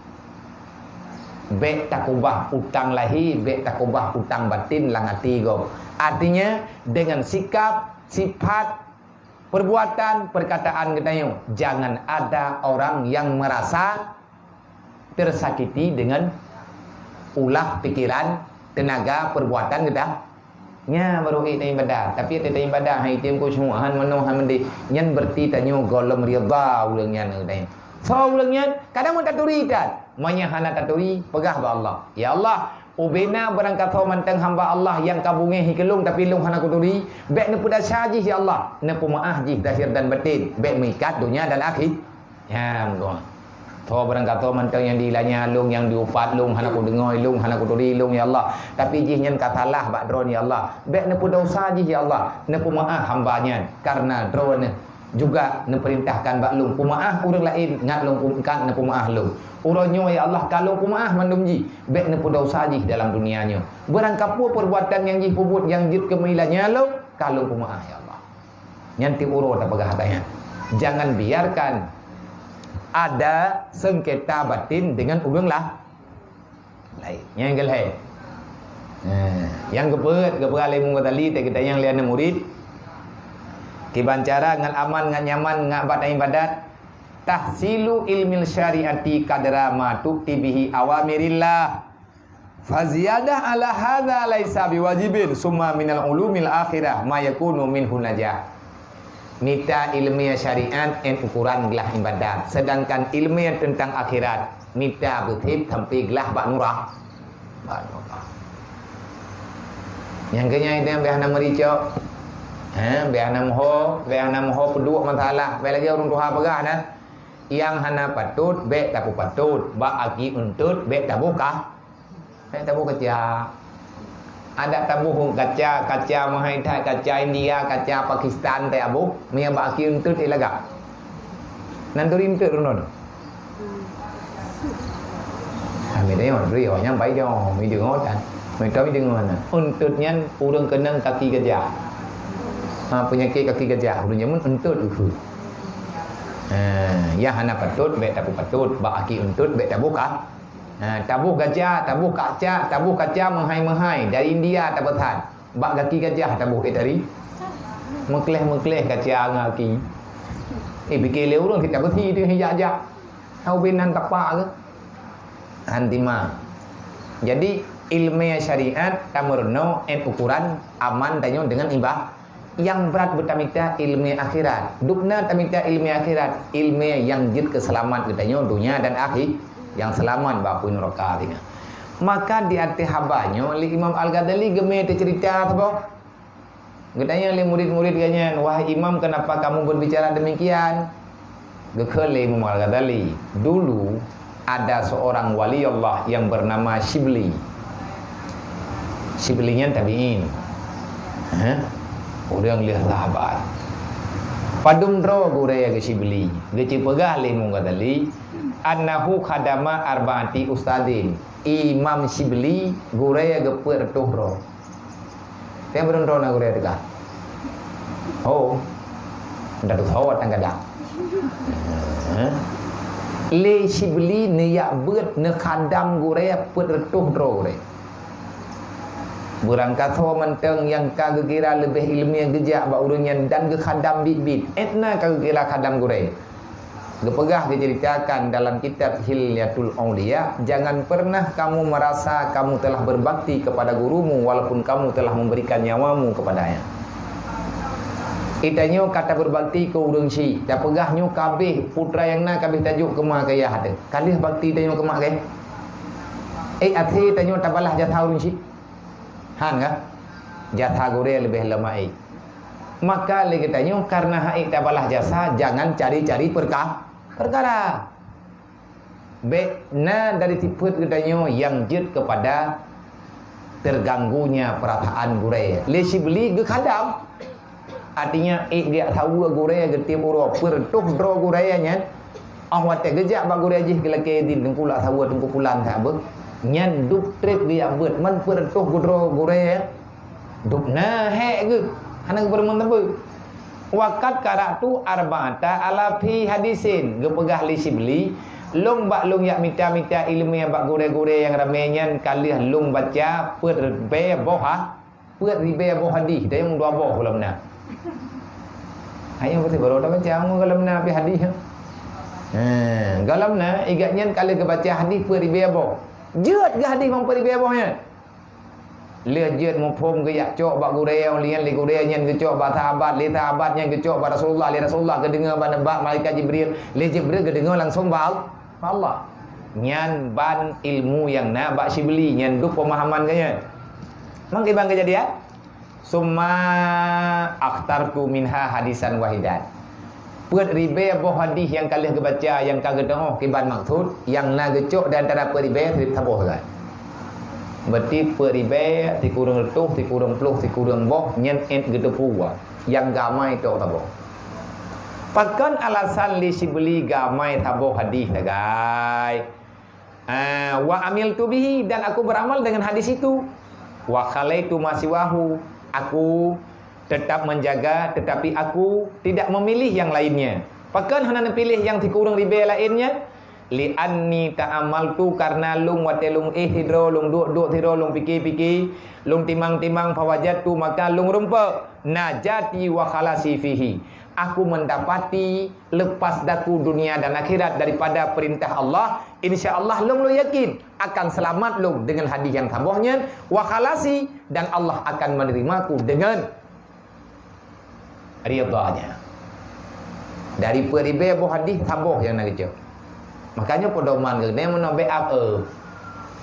Bék takubah utang lahé, bék takubah utang batin lam até gob. Artinya, dengan sikap, sifat, perbuatan, perkataan geutanyoe, jangan ada orang yang merasa tersakiti dengan ulah pikiran, tenaga, perbuatan geuta-, nya baru ék taibadat. Tapi ék taibadat, hai tem khusyuk, han manoh, han meudeh. Nyan berarti tanyoe gohlom ridha ureuëng nyan, eh, tanyoe. Soe ureuëng nyan? Kadang meutaturi that. Meunyo hana taturi, peugah bak Allah, "Ya Allah, ubena beurangkasoe mantong hamba Allah nyang ka beungéh keu lôn, tapi lôn hana kuturi. Bék neupeudesya jih, ya Allah. Neupeumeuáh jih zahir dan batin. Bék meuikat donya dan akhé-," Nyan, soe beurangkasoe mantong nyang dilanya lôn, nyang diupat lôn, hana kudeungoe lôn, hana kuturi lôn, ya Allah. Tapi jih nyan ka salah bak droeneuh, ya Allah. Bék neupeudesya jih, ya Allah. Neupeumeuáh hamba nyan, kareuna droeneuh juga neupeurintahkan bak lôn peumeuáh ureuëng laén, ngat lôn peukat neupeumeuáh lôn. Uroe nyoe, ya Allah, ka lôn peumeuáh mandum jih, bék neupeudesya jih dalam dunia nyoe. Beurangkapeue perbuatan nyang jih peubuet nyang jeuet keu meulanya lôn, ka lôn peumeuáh, ya Allah. Nyan tiep uroe tapeugah haba nyan. Jangan biarkan ada sengketa batin dengan ureuëng lah-, laén. Nyang keulhée. Nah, nyang keupeuet, geupeugah lé Imam Ghazali, teuka geutanyoe lé aneuëk murit. Kiban cara ngat aman, ngat nyaman, ngat bak ibadat. Tahsilu ilmil syariati qadra ma tu'ti bihi awamirillah. Faziyadah ala hadza laisa biwajibin, summa minal ulumil akhirah ma yakunu minhu najah. Mita ilmiah syariat nyan ukuran glah ibadat, sedangkan ilmiah teuntang akhirat mita beutheb sampai glah bak nurah. Bak nurah. Nyang keu nyan ideh beh hana meuricok. Ha, beh hana meuho, beh hana meuho peuduek masalah. Beh lagée ureuëng tuha peugah na. Nyang hana patôt bék tapeupatot, bak aki untôt bék taboh ka-, bék taboh kaca. Adak taboh kaca, kaca meuhai that, kaca India, kaca Pakistan taboh, meunyo bak aki untôt ilagak. Nan turi untôt reunon. Kami tanya, beri awak nyang bai jong, mi deungoe tan. Mi tahu mi deungoe na. Untôt nyan ureuëng keunong kaki gajah. Ha, penyakit kaki gajah, ureuëng jameun untôt uhu. Ha, nyang hana patôt bék tapeupatot, bak aki untôt bék taboh ka-, ha, taboh gajah, taboh kaca, taboh kaca meuhai-meuhai dari India tapeusan. Bak gaki gajah taboh, eh, tadi. Meukleh-meukleh kaca ngon gaki. Eh, pikir lé ureuëng kita beusi tu hijak-jak. Tahu binan tapak ke? Hantima. Jadi, ilmu syariat tameurunoe 'et ukuran aman tanyoe deungon iba-, nyang brat beutamita ilmu akhirat. Dubna tamita ilmu akhirat, ilmu nyang jeuet keu seulamat geutanyoe donya dan akhi-, nyang seulamat bak apui nuraka singoh. Maka di ateueh haba nyoe lé Imam Al-Ghazali geumé teuceurita saboh. Geutanyong lé murid-murid geuh nyan, "Wahai Imam, kenapa kamu berbicara demikian?" Geukheun lé Imam Al-Ghazali, "Dulu ada seorang wali Allah yang bernama Syibli." Syibli nyan tabi'in. Hah? Ureueng lheueh sahabat. Padum droe gurée geuh Syibli. Geuceupeugah lé Imam Ghazali, "Annahu khadama arba'ati ustadzin." Imam Syibli gurée geuh peuet reutôh droe. Teuh meurunoe na gurée teuka. Oh, ndak tusoe watang gadang. Hah? Lé Syibli neujak beuet neukhadam gurée peuet reutôh droe gurée. Beurangkasoe mantong nyang ka geukira leubeh ileumèe geujak bak ureueng nyan dan geukhadam biet-biet. 'Et na ka geukira khadam gurée. Geupeugah geuceuritakan dalam kitab Hilyatul Auliya, "Jangan pernah kamu merasa kamu telah berbakti kepada gurumu walaupun kamu telah memberikan nyawamu kepadanya." Geutanyoe ka tabeubakti keu ureueng chik, tapeugah nyoe ka abéh, peue teuma nyang na ka abéh tajok keu ma keu yah teuh. Ka lheueh bakti tanyoe keu ma keu yah? Eh, até tanyoe tabalah jasa ureueng chik? Han ka? Jasa gurée leubeh lom ha'ék. Maka lé geutanyoe, kareuna ha'ék tabalah jasa, jangan cari-cari perka-, perkara. Bék na dari sifeuet geutanyoe nyang jeuet keupada terganggunya perasaan gurée. Lé Syibli geukhadam. Artinya, ék geujak saweue gurée geuh tieb uroe, peuet reutôh droe gurée nyan. Óh watée geujak bak gurée jih geulakée idin, Teungku lak saweue Teungku Pulan that beuh. Nyan dub treb geujak beuet, man peuet reutôh droe gurée. Dub na hék geuh, hana geupeurumoh teubeu. "Wa qad qara'tu arba'ata alafi hadisin," geupeugah lé Syibli, "Lôn bak lôn jak mita-mita ileumèe bak gurée-gurée nyang ramé nyan ka lheueh lôn baca peuet ribée boh ha-, peuet ribée boh hadih, dan nyang dua boh gohlom na." Hai nyang pasti baru tabaca, "Gohlom na pih hadih." Ha, gohlom na, igat nyan ka lheueh geubaca hadih peuet ribée boh. Jeuet geuh hadih bak peuet ribée boh nyan. Lheueh jeuet muphom geujak cok bak gurée, lé nyan lé gurée nyan geucok bak sahabat, lé sahabat nyan geucok bak Rasulullah, lé Rasulullah geudeungoe bak, bak malaikat Jibril, lé Jibril geudeungoe langsong bak Al-, bak Allah. Nyan ban ilmu nyang na bak Syibli, nyan dub peumahaman geuh nyan. Mang kiban keujadian? "Summa akhtartu minha hadisan wahidan." Peuet ribée boh hadih nyang ka lheueh geubaca nyang ka geuteungoh kiban maksud, nyang na geucok di antara peuet ribée treb saboh sagai. Berarti peuet ribée sikureueng reutôh, sikureueng ploh, sikureueng boh nyan 'et geuteupeue, nyang geuamai tok saboh. Pakon alasan lé Syibli geuamai saboh hadih sagai? Ah, "Wa amiltu bihi," dan aku beramal dengan hadis itu. "Wa khalaitu ma siwahu," aku tetap menjaga, tetapi aku tidak memilih yang lainnya. Pakon hana neupiléh nyang sikureueng ribée laén nyan? "Li anni ta'amaltu," karena lôn watée lôn éh sidroe, lôn duek-duek sidroe, lôn pike-pike, lôn timang-timang, "fawajadtu," maka lôn rumpok, "najati wa khalasi fihi," aku mendapati lepas daku dunia dan akhirat daripada perintah Allah, insya Allah lôn, lôn yakin akan selamat lôn dengan hadih nyang saboh nyan, wa khalasi, dan Allah akan menerimaku dengan ridha-Nya. Dari peuet ribée boh hadih saboh nyang na geucok. Makanya pedoman geuh nyan meunoe bék ap-, eh.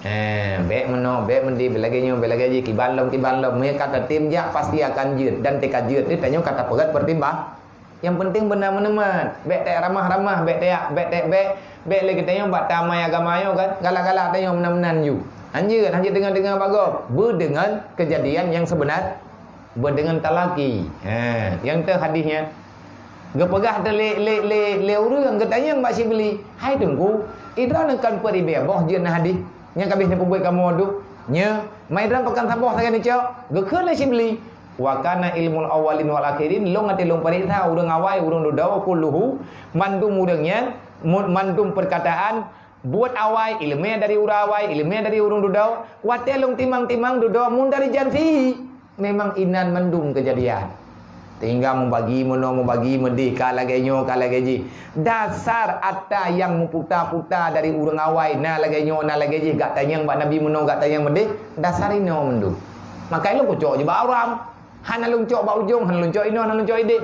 Eh, bék meunoe, bék meundi, bék lagée nyoe, bék lagée jih, kiban lom, kiban lom. Meunyoe ka tatem jak, pasti akan jeuet. Dan teuka jeuet teuh tanyoe ka tapeugét pertimbang. Nyang penting beuna meuneumat. Bék tayak ramah-ramah, bék tayak, bék tayak, bék, bék lé geutanyoe bak tamai agama nyoe kan. Galak-galak tanyoe meunan-meunan ju. Hanjeuet, hanjeuet deungon-deungon bak gob. Beudeungon keujadian nyang seubeuna, beudeungon talaki. Ha, nyang teuh hadih nyan. Geupeugah teuh lé, lé, lé, lé ureueng geutanyong bak Syibli, "Hai Teungku, droeneuh kon peuet ribée boh jeuet na hadih nyang ka abéh neupeubuet kamoe dum? Nyoe, ma droeneuh pakon saboh sagai neucok?" Geukheun lé Syibli, "Wa kana ilmul awwalin wal akhirin," lôn até lôn pareksa ureueng awai, ureueng dudoe, kulluhu, mandum ureueng nyan, mu-, mandum peukataan, buet awai, ileumèe dari ureueng awai, ileumèe dari ureueng dudoe, watée lôn timang-timang dudoe mundarijan fihi, memang inan mandum keujadian. Tinggai mubagi meunoe, mubagi meudeh, ka lagée nyoe, ka lagée jih. Dasar ata nyang meuputa-puta dari ureuëng awai, na lagée nyoe, na lagée jih, gak tanyong bak Nabi meunoe, gak tanyong meudeh, dasar inoe mandum. Maka lôn kucok jih bak awam. Hana lôn cok bak ujong, hana lôn cok inoe, hana lôn cok ideh.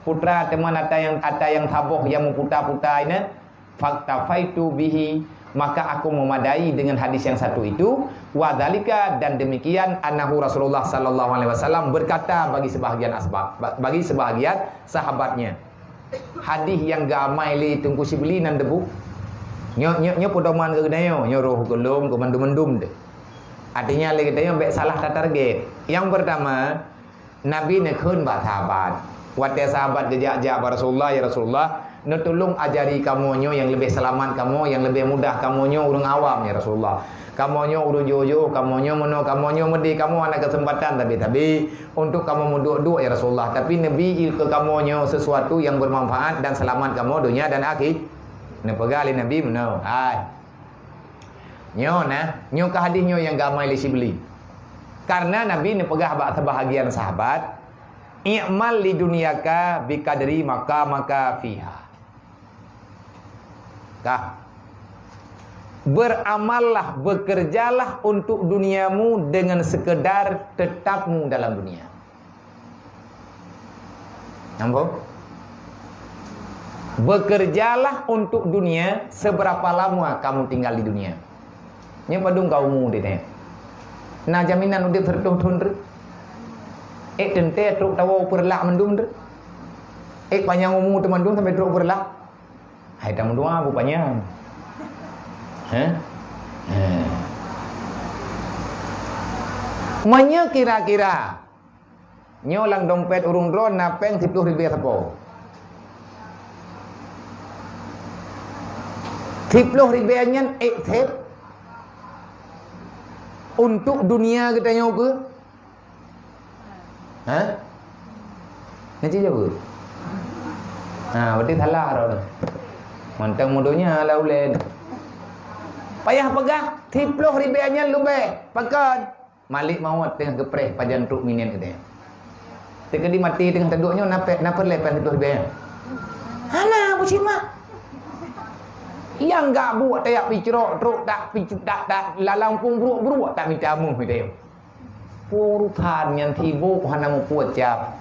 Putra teuma ata nyang, ata nyang saboh nyang meuputa-puta inan. Faktafaitu bihi, maka aku memadai dengan hadis yang satu itu, wa dzalika, dan demikian, annahu Rasulullah sallallahu alaihi wasallam berkata bagi sebahagian asbab, ba-, bagi sebahagian sahabatnya. Hadis nyang geuamai lé Teungku Sibli nan debu. Nyoe, nyoe, nyoe pedoman keu geutanyoe, nyoe roh keu lôn, keu mandum-mandum deh. Artinya lé geutanyoe bék salah tatarget. Yang pertama, Nabi neukheun bak sahabat. Watée sahabat geujak-jak bak Rasulullah, "Ya Rasulullah, neutulông ajari kamoe nyoe nyang leubeh seulamat kamoe, nyang leubeh mudah kamoe nyoe ureuëng awam, ya Rasulullah. Kamoe nyoe ureuëng jôh-jôh, kamoe nyoe meunoe, kamoe nyoe meudeh, kamoe hana keuseumpatan tabi-tabi untuk kamoe meuduek-duek, ya Rasulullah. Tapi neubi keu kamoe nyoe sesuatu nyang bermanfaat dan seulamat kamoe donya dan akhi." Neupeugah lé Nabi meunoe, "Hai, nyoe na, nyoe ka hadis nyoe nyang geuamai lé Sibli." Karena Nabi neupeugah bak sebahagian sahabat, "I'mal li dunyaka bi qadri maqamaka fiha." Kah. Beramallah, bekerjalah untuk duniamu dengan sekedar tetapmu dalam dunia. Nampak? Bekerjalah untuk dunia seberapa lama kamu tinggal di dunia. Nyoe padum ka umu teuntée. Na jaminan udeb sireutoh thon treuk? Ék teuntée trok tawoe u Peureulak mandum treuk? Ék panyang umu teumandum sampai trok u Peureulak? Hai tameudoa bu panyang. Heh? Heh. Meunyoe kira-kira Nyoe lam dompet ureuëng droe na péng siploh ribée sapo. Siploh ribée nyan ék sép untuk dunia geutanyoe keu? Ha? Nanti jaweueb. Ha, berarti salah droe. Mantong mudonya lah ulée. Payah peugah siploh ribée nyan leubeh. Pakon? Malik mawöt teungoh geupreh pajan trok minét geude. Teukeudi maté teungoh taduek nyoe na peureulée péng siploh ribée? Hana, bucimak. Nyang gak buet tajak picrok trok tak, tak, tak lalang pun bruk-bruk tak mita meuh geude. Urusan nyang sibok hana mupuet cap.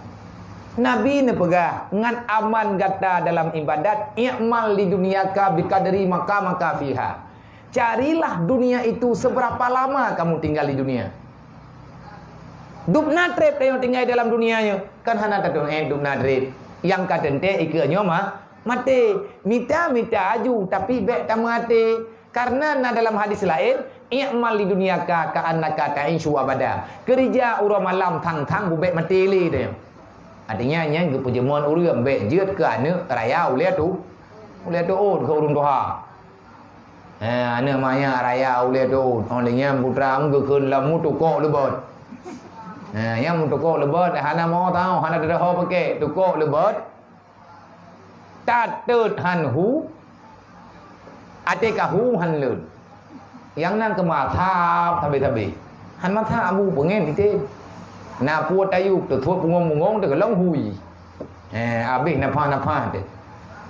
Nabi neupeugah, ngat aman gata dalam ibadat, "I'mal li dunyaka bi qadri maqamaka fiha." Carilah dunia itu seberapa lama kamu tinggal di dunia. Dubna treb tanyoe tinggai dalam dunia nyoe, kan hana tateueng dubna treb. Nyang ka teuntée ikeue nyoe ma-, maté. Mita-mita aju, tapi bék tameuaté. Karena na dalam hadis laén, "I'mal li dunyaka ka'annaka ta'isyu abada." Keurija uroe malam thang-thang bubék maté lé tanyoe. Artinya, nyan geupeujeumoe ureuëng bék jeuet keu aneuëk raya ulée tu, ulée tuôt keu ureuëng tuha. Ha, aneuëk manyak raya ulée tuôt, óh lheueh nyan putra geukheun lam meutukok leubot. Ha, nyang meutukok leubot hana mo tau, hana teudeungoe paké tukok leubot. Tatot han hu, até ka hu han leuet. Nyang nan keumasab sabe-sabe. Han masa abu peungén titém. Na pue tayub teuthot bungong-bungong teugeulong hui. Eh, habéh nafah-nafah teuh.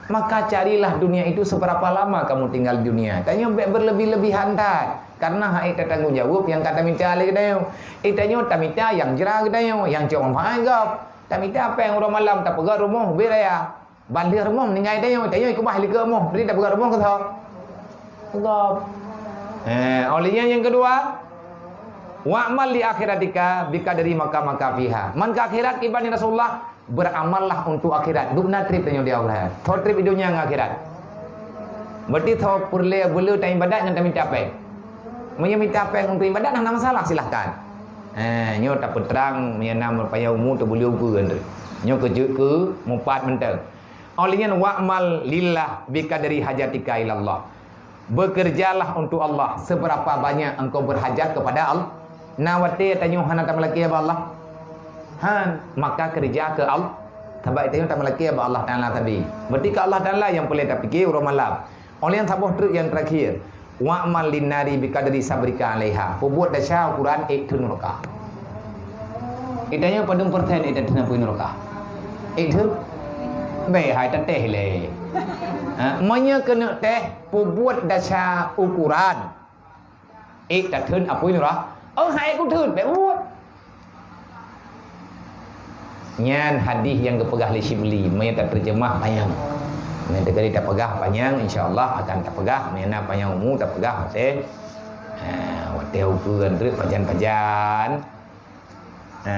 Maka carilah dunia itu seberapa lama kamu tinggal di dunia. Tanyoe bék berlebih-lebihan that. Karena hai tatanggong jaweueb nyang ka tamita lé geutanyoe. Eh, tanyoe tamita nyang jra geutanyoe, nyang cok manfaat gob. Tamita péng uroe malam tapeugah rumoh ubé raya. Ban lheueh rumoh meuninggai tanyoe, tanyoe keubah likot rumoh, bri tapeugah rumoh keu soe? Gob. Eh, óh lheueh nyan nyang keudua, "Wa'mal li akhiratika bi qadri maqamaka fiha." Man ka akhirat kiban ni Rasulullah, beramallah untuk akhirat. Dubna treb tanyoe di akhirat. Tho treb di dunia ngon akhirat. Berarti tho peureulée beuleu ta ibadat ngon tamita péng. Meunyoe mita péng untuk ibadat hana masalah, silahkan. Eh, nyoe tapeutrang meunyoe na meupaya umu teubeuliu keu nyoe. Nyoe keu jeuet keu mupat mantong. Óh lheueh nyan, "Wa'mal lillah bi qadri hajatika ilallah." Bekerjalah untuk Allah seberapa banyak engkau berhajat kepada Allah. Na watée tanyoe hana tameulakée bak Allah? Han, maka keureuja keu Allah. Sabab tanyoe tameulakée bak Allah Taala tadi. Berarti keu Allah Taala nyang peureulée tapike uroe malam. Óh lheueh nyan saboh treuk nyang terakhir, "Wa'mal linnari bi qadri sabrika 'alaiha." Peubuet desya ukuran ék theun nuraka. Geutanyoe padum persen ék theun apui nuraka? Ék thon. Bèk hai tatéh lé. Ha, meunyoe keuneuk téh, peubuet desya ukoran. Ék tathon apui nurah. Oh, hai kuthon, bèk buet. Nyan hadis nyang geupeugah lé Syibli, meunyoe tateurjeumah panyang. Meunyoe teukeudi tapeugah panyang, insya Allah akan tapeugah. Meunyoe na panyang umu tapeugah watèe, ha, watèe ukeue treuk pajan-pajan. Ha,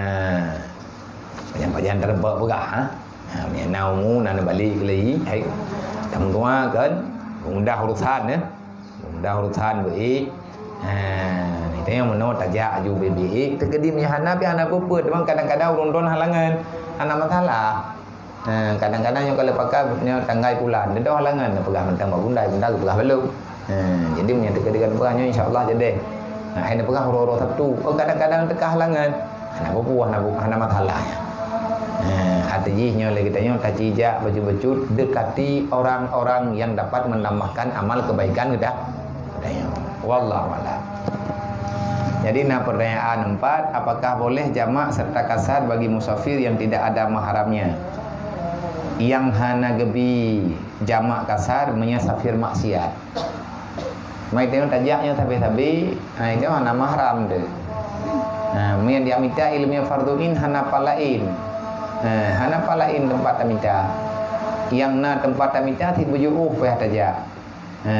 pajan-pajan teureumpok peugah, ha. Ha, meunyoe na umu, na neubalek keu lé, hai, tameudoa kan, mudah urusan, ya. Mudah urusan beuék. Ha, geutanyoe meunoe tajak aju beuék. Teukeudi meunyoe hana pih hana peue-peue, teuma kadang-kadang ureueng droen halangan, hana masalah. Ha, kadang-kadang nyoe ka lheueh pakai, nyoe tanggai pulan, teudoh halangan, neupeugah mantong bak bunda, bunda geupeugah balok. Ha, jadi meunyoe teuka deungon peugah nyoe, insya Allah jadi. Ha, hai neupeugah uroe-uroe Sabtu. Oh, kadang-kadang teuka halangan. Hana peue-peue, hana peue-, hana masalah. Ha, arti jih nyoe lé geutanyoe tacijak bacut-bacut dekati orang-orang yang dapat menambahkan amal kebaikan geuta-, geutanyoe. Wallahu a'lam. Jadi na pertanyaan empat, apakah boleh jamak serta kasar bagi musafir yang tidak ada mahramnya? Yang hana geubi jamak kasar meunyoe safir maksiat. Mai teuh tajak nyoe sabe-sabe, ha, nyoe hana mahram teuh. Ha, meunyoe jak mita ileumèe fardhu ain hana palaén. Ha, hana palaén teumpat tamita. Nyang na teumpat tamita sit beujuôh payah tajak. Ha,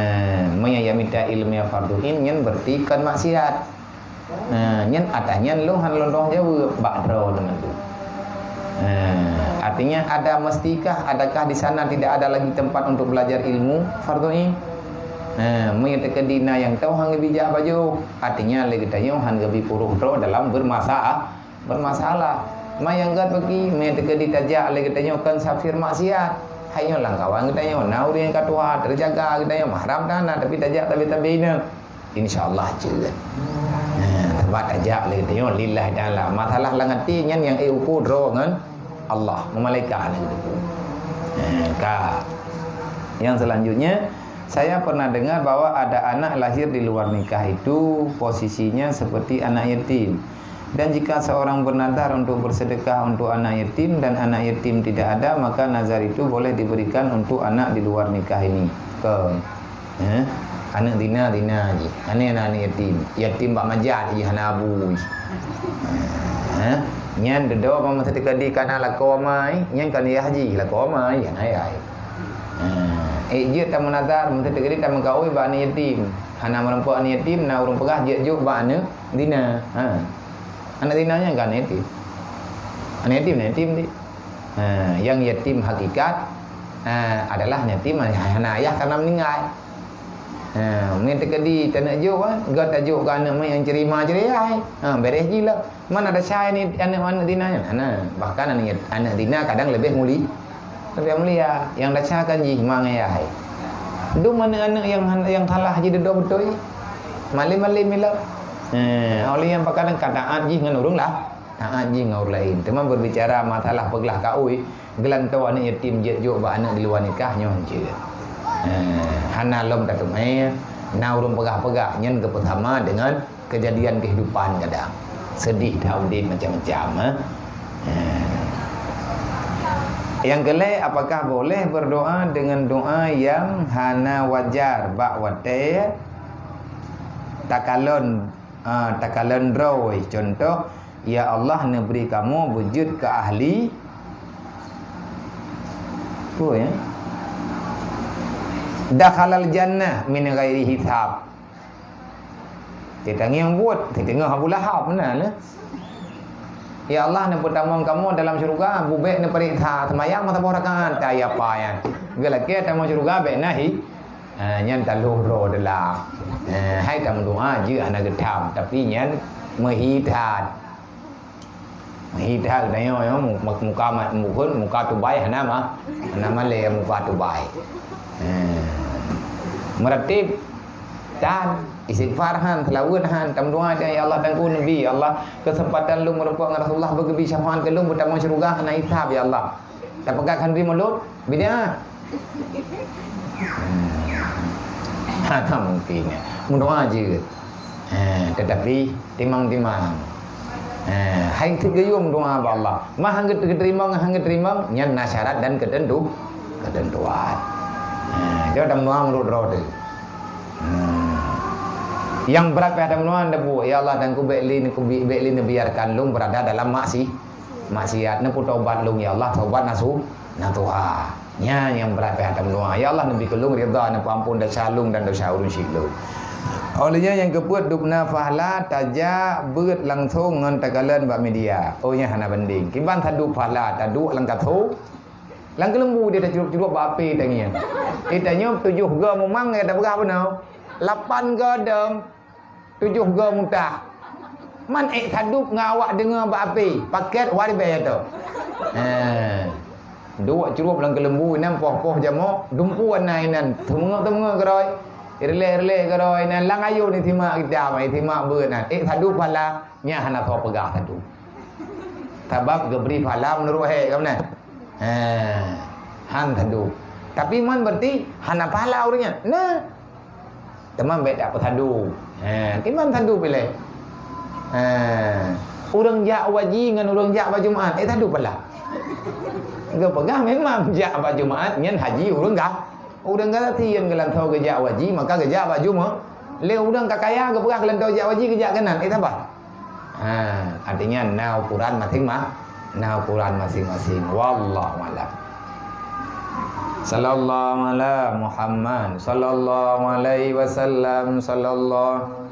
meunyoe jak mita ileumèe fardhu ain nyan berarti kon maksiat. Ha, nyan ata nyan lôn hana lôn dong jaweueb bak droe deungon tu. Ha, artinya ada mestikah, adakah di sana tidak ada lagi tempat untuk belajar ilmu fardhu ain? Ha, meunyoe teukeudi na nyang toe han geubi jak bacut, artinya lé geutanyoe han geubi puruh droe dalam bermasa-, bermasalah. Ma nyang gèt bagi, meunyoe teukeudi tajak lé geutanyoe kon safir maksiat, hai nyoe lam kawan geutanyoe, na ureueng nyang ka tuha, teujaga geutanyoe, mahram tan na, tapi tajak tabe-tabe inong. Insya Allah jeuet. Ha, sabab tajak lé geutanyoe lillahi ta'ala. Masalah lam até nyan nyang ék ukur droe ngon Allah, meumalaikat lé geutanyoe. Ha, ka. Yang selanjutnya, saya pernah dengar bahwa ada anak lahir di luar nikah itu posisinya seperti anak yatim. Dan jika seorang bernadar untuk bersedekah untuk anak yatim dan anak yatim tidak ada, maka nazar itu boleh diberikan untuk anak di luar nikah ini. Ke Eh, aneuk zina, zina jih. Hana na aneuk yatim. Yatim bak majat jih, hana abu jih. Eh, nyan dudoe masa teukeudi kana lakoe amai, nyan kon yah jih, lakoe amai, hana yah. Eh, ék jeuet tameunazar, masa teukeudi tameukaôi bak aneuk yatim. Hana meurumpok aneuk yatim, na ureueng peugah jeuet jok bak aneuk zina. Ha. Aneuk zina nyan kon aneuk yatim. Aneuk yatim, aneuk yatim di. Ha, nyang yatim hakikat, ha, adalah yatim hana ayah karena meninggal. Ha, meunyoe teukeudi taneuk jok, ha, gèt tajok keu aneuk meuh nyang cerima ceria, ha, beres jih lah. Mana ada syai ni aneuk, aneuk zina nyan? Hana. Bahkan aneuk, aneuk zina kadang lebih muli-, lebih mulia. Nyang ada syai kan jih ma ngon yah. Dum aneuk-aneuk nyang, nyang salah jih dudoe beutôi. Malém-malém ilak. Ha, oleh nyang pakadang ka taát jih ngon ureueng lah. Taát jih ngon ureueng laén. Teuma berbicara masalah peuglah kaôi, geulantoe aneuk yatim jeuet jok bak aneuk di luwa nikah nyoe jeuet. Eh, hana lom tateumé, na ureueng peugah-peugah nyan geupeusama deungon keujadian keuhidupan kadang. Seudeh that udép macam-macam, eh. Eh. Nyang keulhèe, apakah boleh berdoa dengan doa yang hana wajar bak watèe takalon, ah, takalon droe? Contoh, "Ya Allah, neubri kamoe beujeuet keu ahli," peue, ya? "Dakhalal jannah min ghairi hisab." Teutangieng buet, teuteungoh Abu Lahab meunan, ya. "Ya Allah, neupeutamong kamoe dalam syeuruga, bubèk neupareksa seumayang meusaboh rakaat." Ka ya apa nyan? Geulakèe tamong syeuruga bèk na hi-, Ha, nyan taloh droe teulah. Ha, hai tameudoa jeuet hana geutham, tapi nyan meuhi that. Meuhi that geutanyoe, nyoe mu-, mu-, muka ma-, muphom, muka tubai hana ma-, hana malèe muka tubai. Ha. Meuratib tan, istighfar han, seulaweuet han, tameudoa, "Ya Allah, Teungku Nabi, ya Allah, keuseumpatan lôn meurumpok ngon Rasulullah, beugeubi syafaat keu lôn, beutamong syeuruga hana hisab, ya Allah." Tapeugah khanduri mulod, bid'ah. Hana mungkin. Meudoa jeuet. Ha, tetapi timang-timang. Eh, hai cit geuyue doa bak Allah. Mah han geut-, geuteurimong, han geuteurimong, nyan na syarat dan keuteuntu-, keuteuntuan. Eh, dia dah meuang rot-rot tu. Hmm. Nyang brat pih ata meunoe anda buet, "Ya Allah, dan ku bek li, ku bi-, bek li neubiarkan lôn berada dalam maksi-, maksiat. Neupeutobat lôn, ya Allah, tobat nasu-, nasuha." Nyan nyang brat pih ata meunoe. "Ya Allah, neubi keu lôn ridha, neupeuampon desya lôn dan desya ureuëng syik lôn." Óh lheueh nyan nyang keupeuet dubna pahala tajak beuet langsong ngon takalon bak media. Oh, nyan hana banding. Kiban taduek pahala, taduek lam kato, lam keuleumbu dia tacurup-curup bak api tangieng. Dia tanyong tujoh go mumang, dia tapeugah bunoe. Lapan go dong, tujoh go mutah. Man ék taduek ngon awak deungoe bak api, paket waribée tu. Ha. Duek curup lam keuleumbu inan poh-poh jamok, dumpeue na inan, teungoh-teungoh keurôi. Irleh-irleh keurôi inan, lam ayôn ni simak kitab, simak beuet nan. Ék taduek pahala, nyan hana soe peugah taduek. Sabab geubri pahala meunurot hék, ka meunan? Ha, han taduek. Tapi man berarti hana pahala ureuëng nyan. Nah. Teuma bék tapeutaduek. Ha, kiban taduek ilée. Ha. Ureuëng jak haji ngon ureuëng jak bak Jumat, ék taduek pahala. Geupeugah memang jak bak Jumat nyan haji ureuëng ga-, ureuëng gasien geulantoe geujak haji, maka geujak bak Jumat. Lé ureuëng ka kaya geupeugah geulantoe jak haji geujak keunan, ék saban. Ha, artinya na ukuran masing-ma-, na ukuran masing-masing. Wallahu a'lam. Sallallahu ala Muhammad, sallallahu alaihi wasallam, sallallahu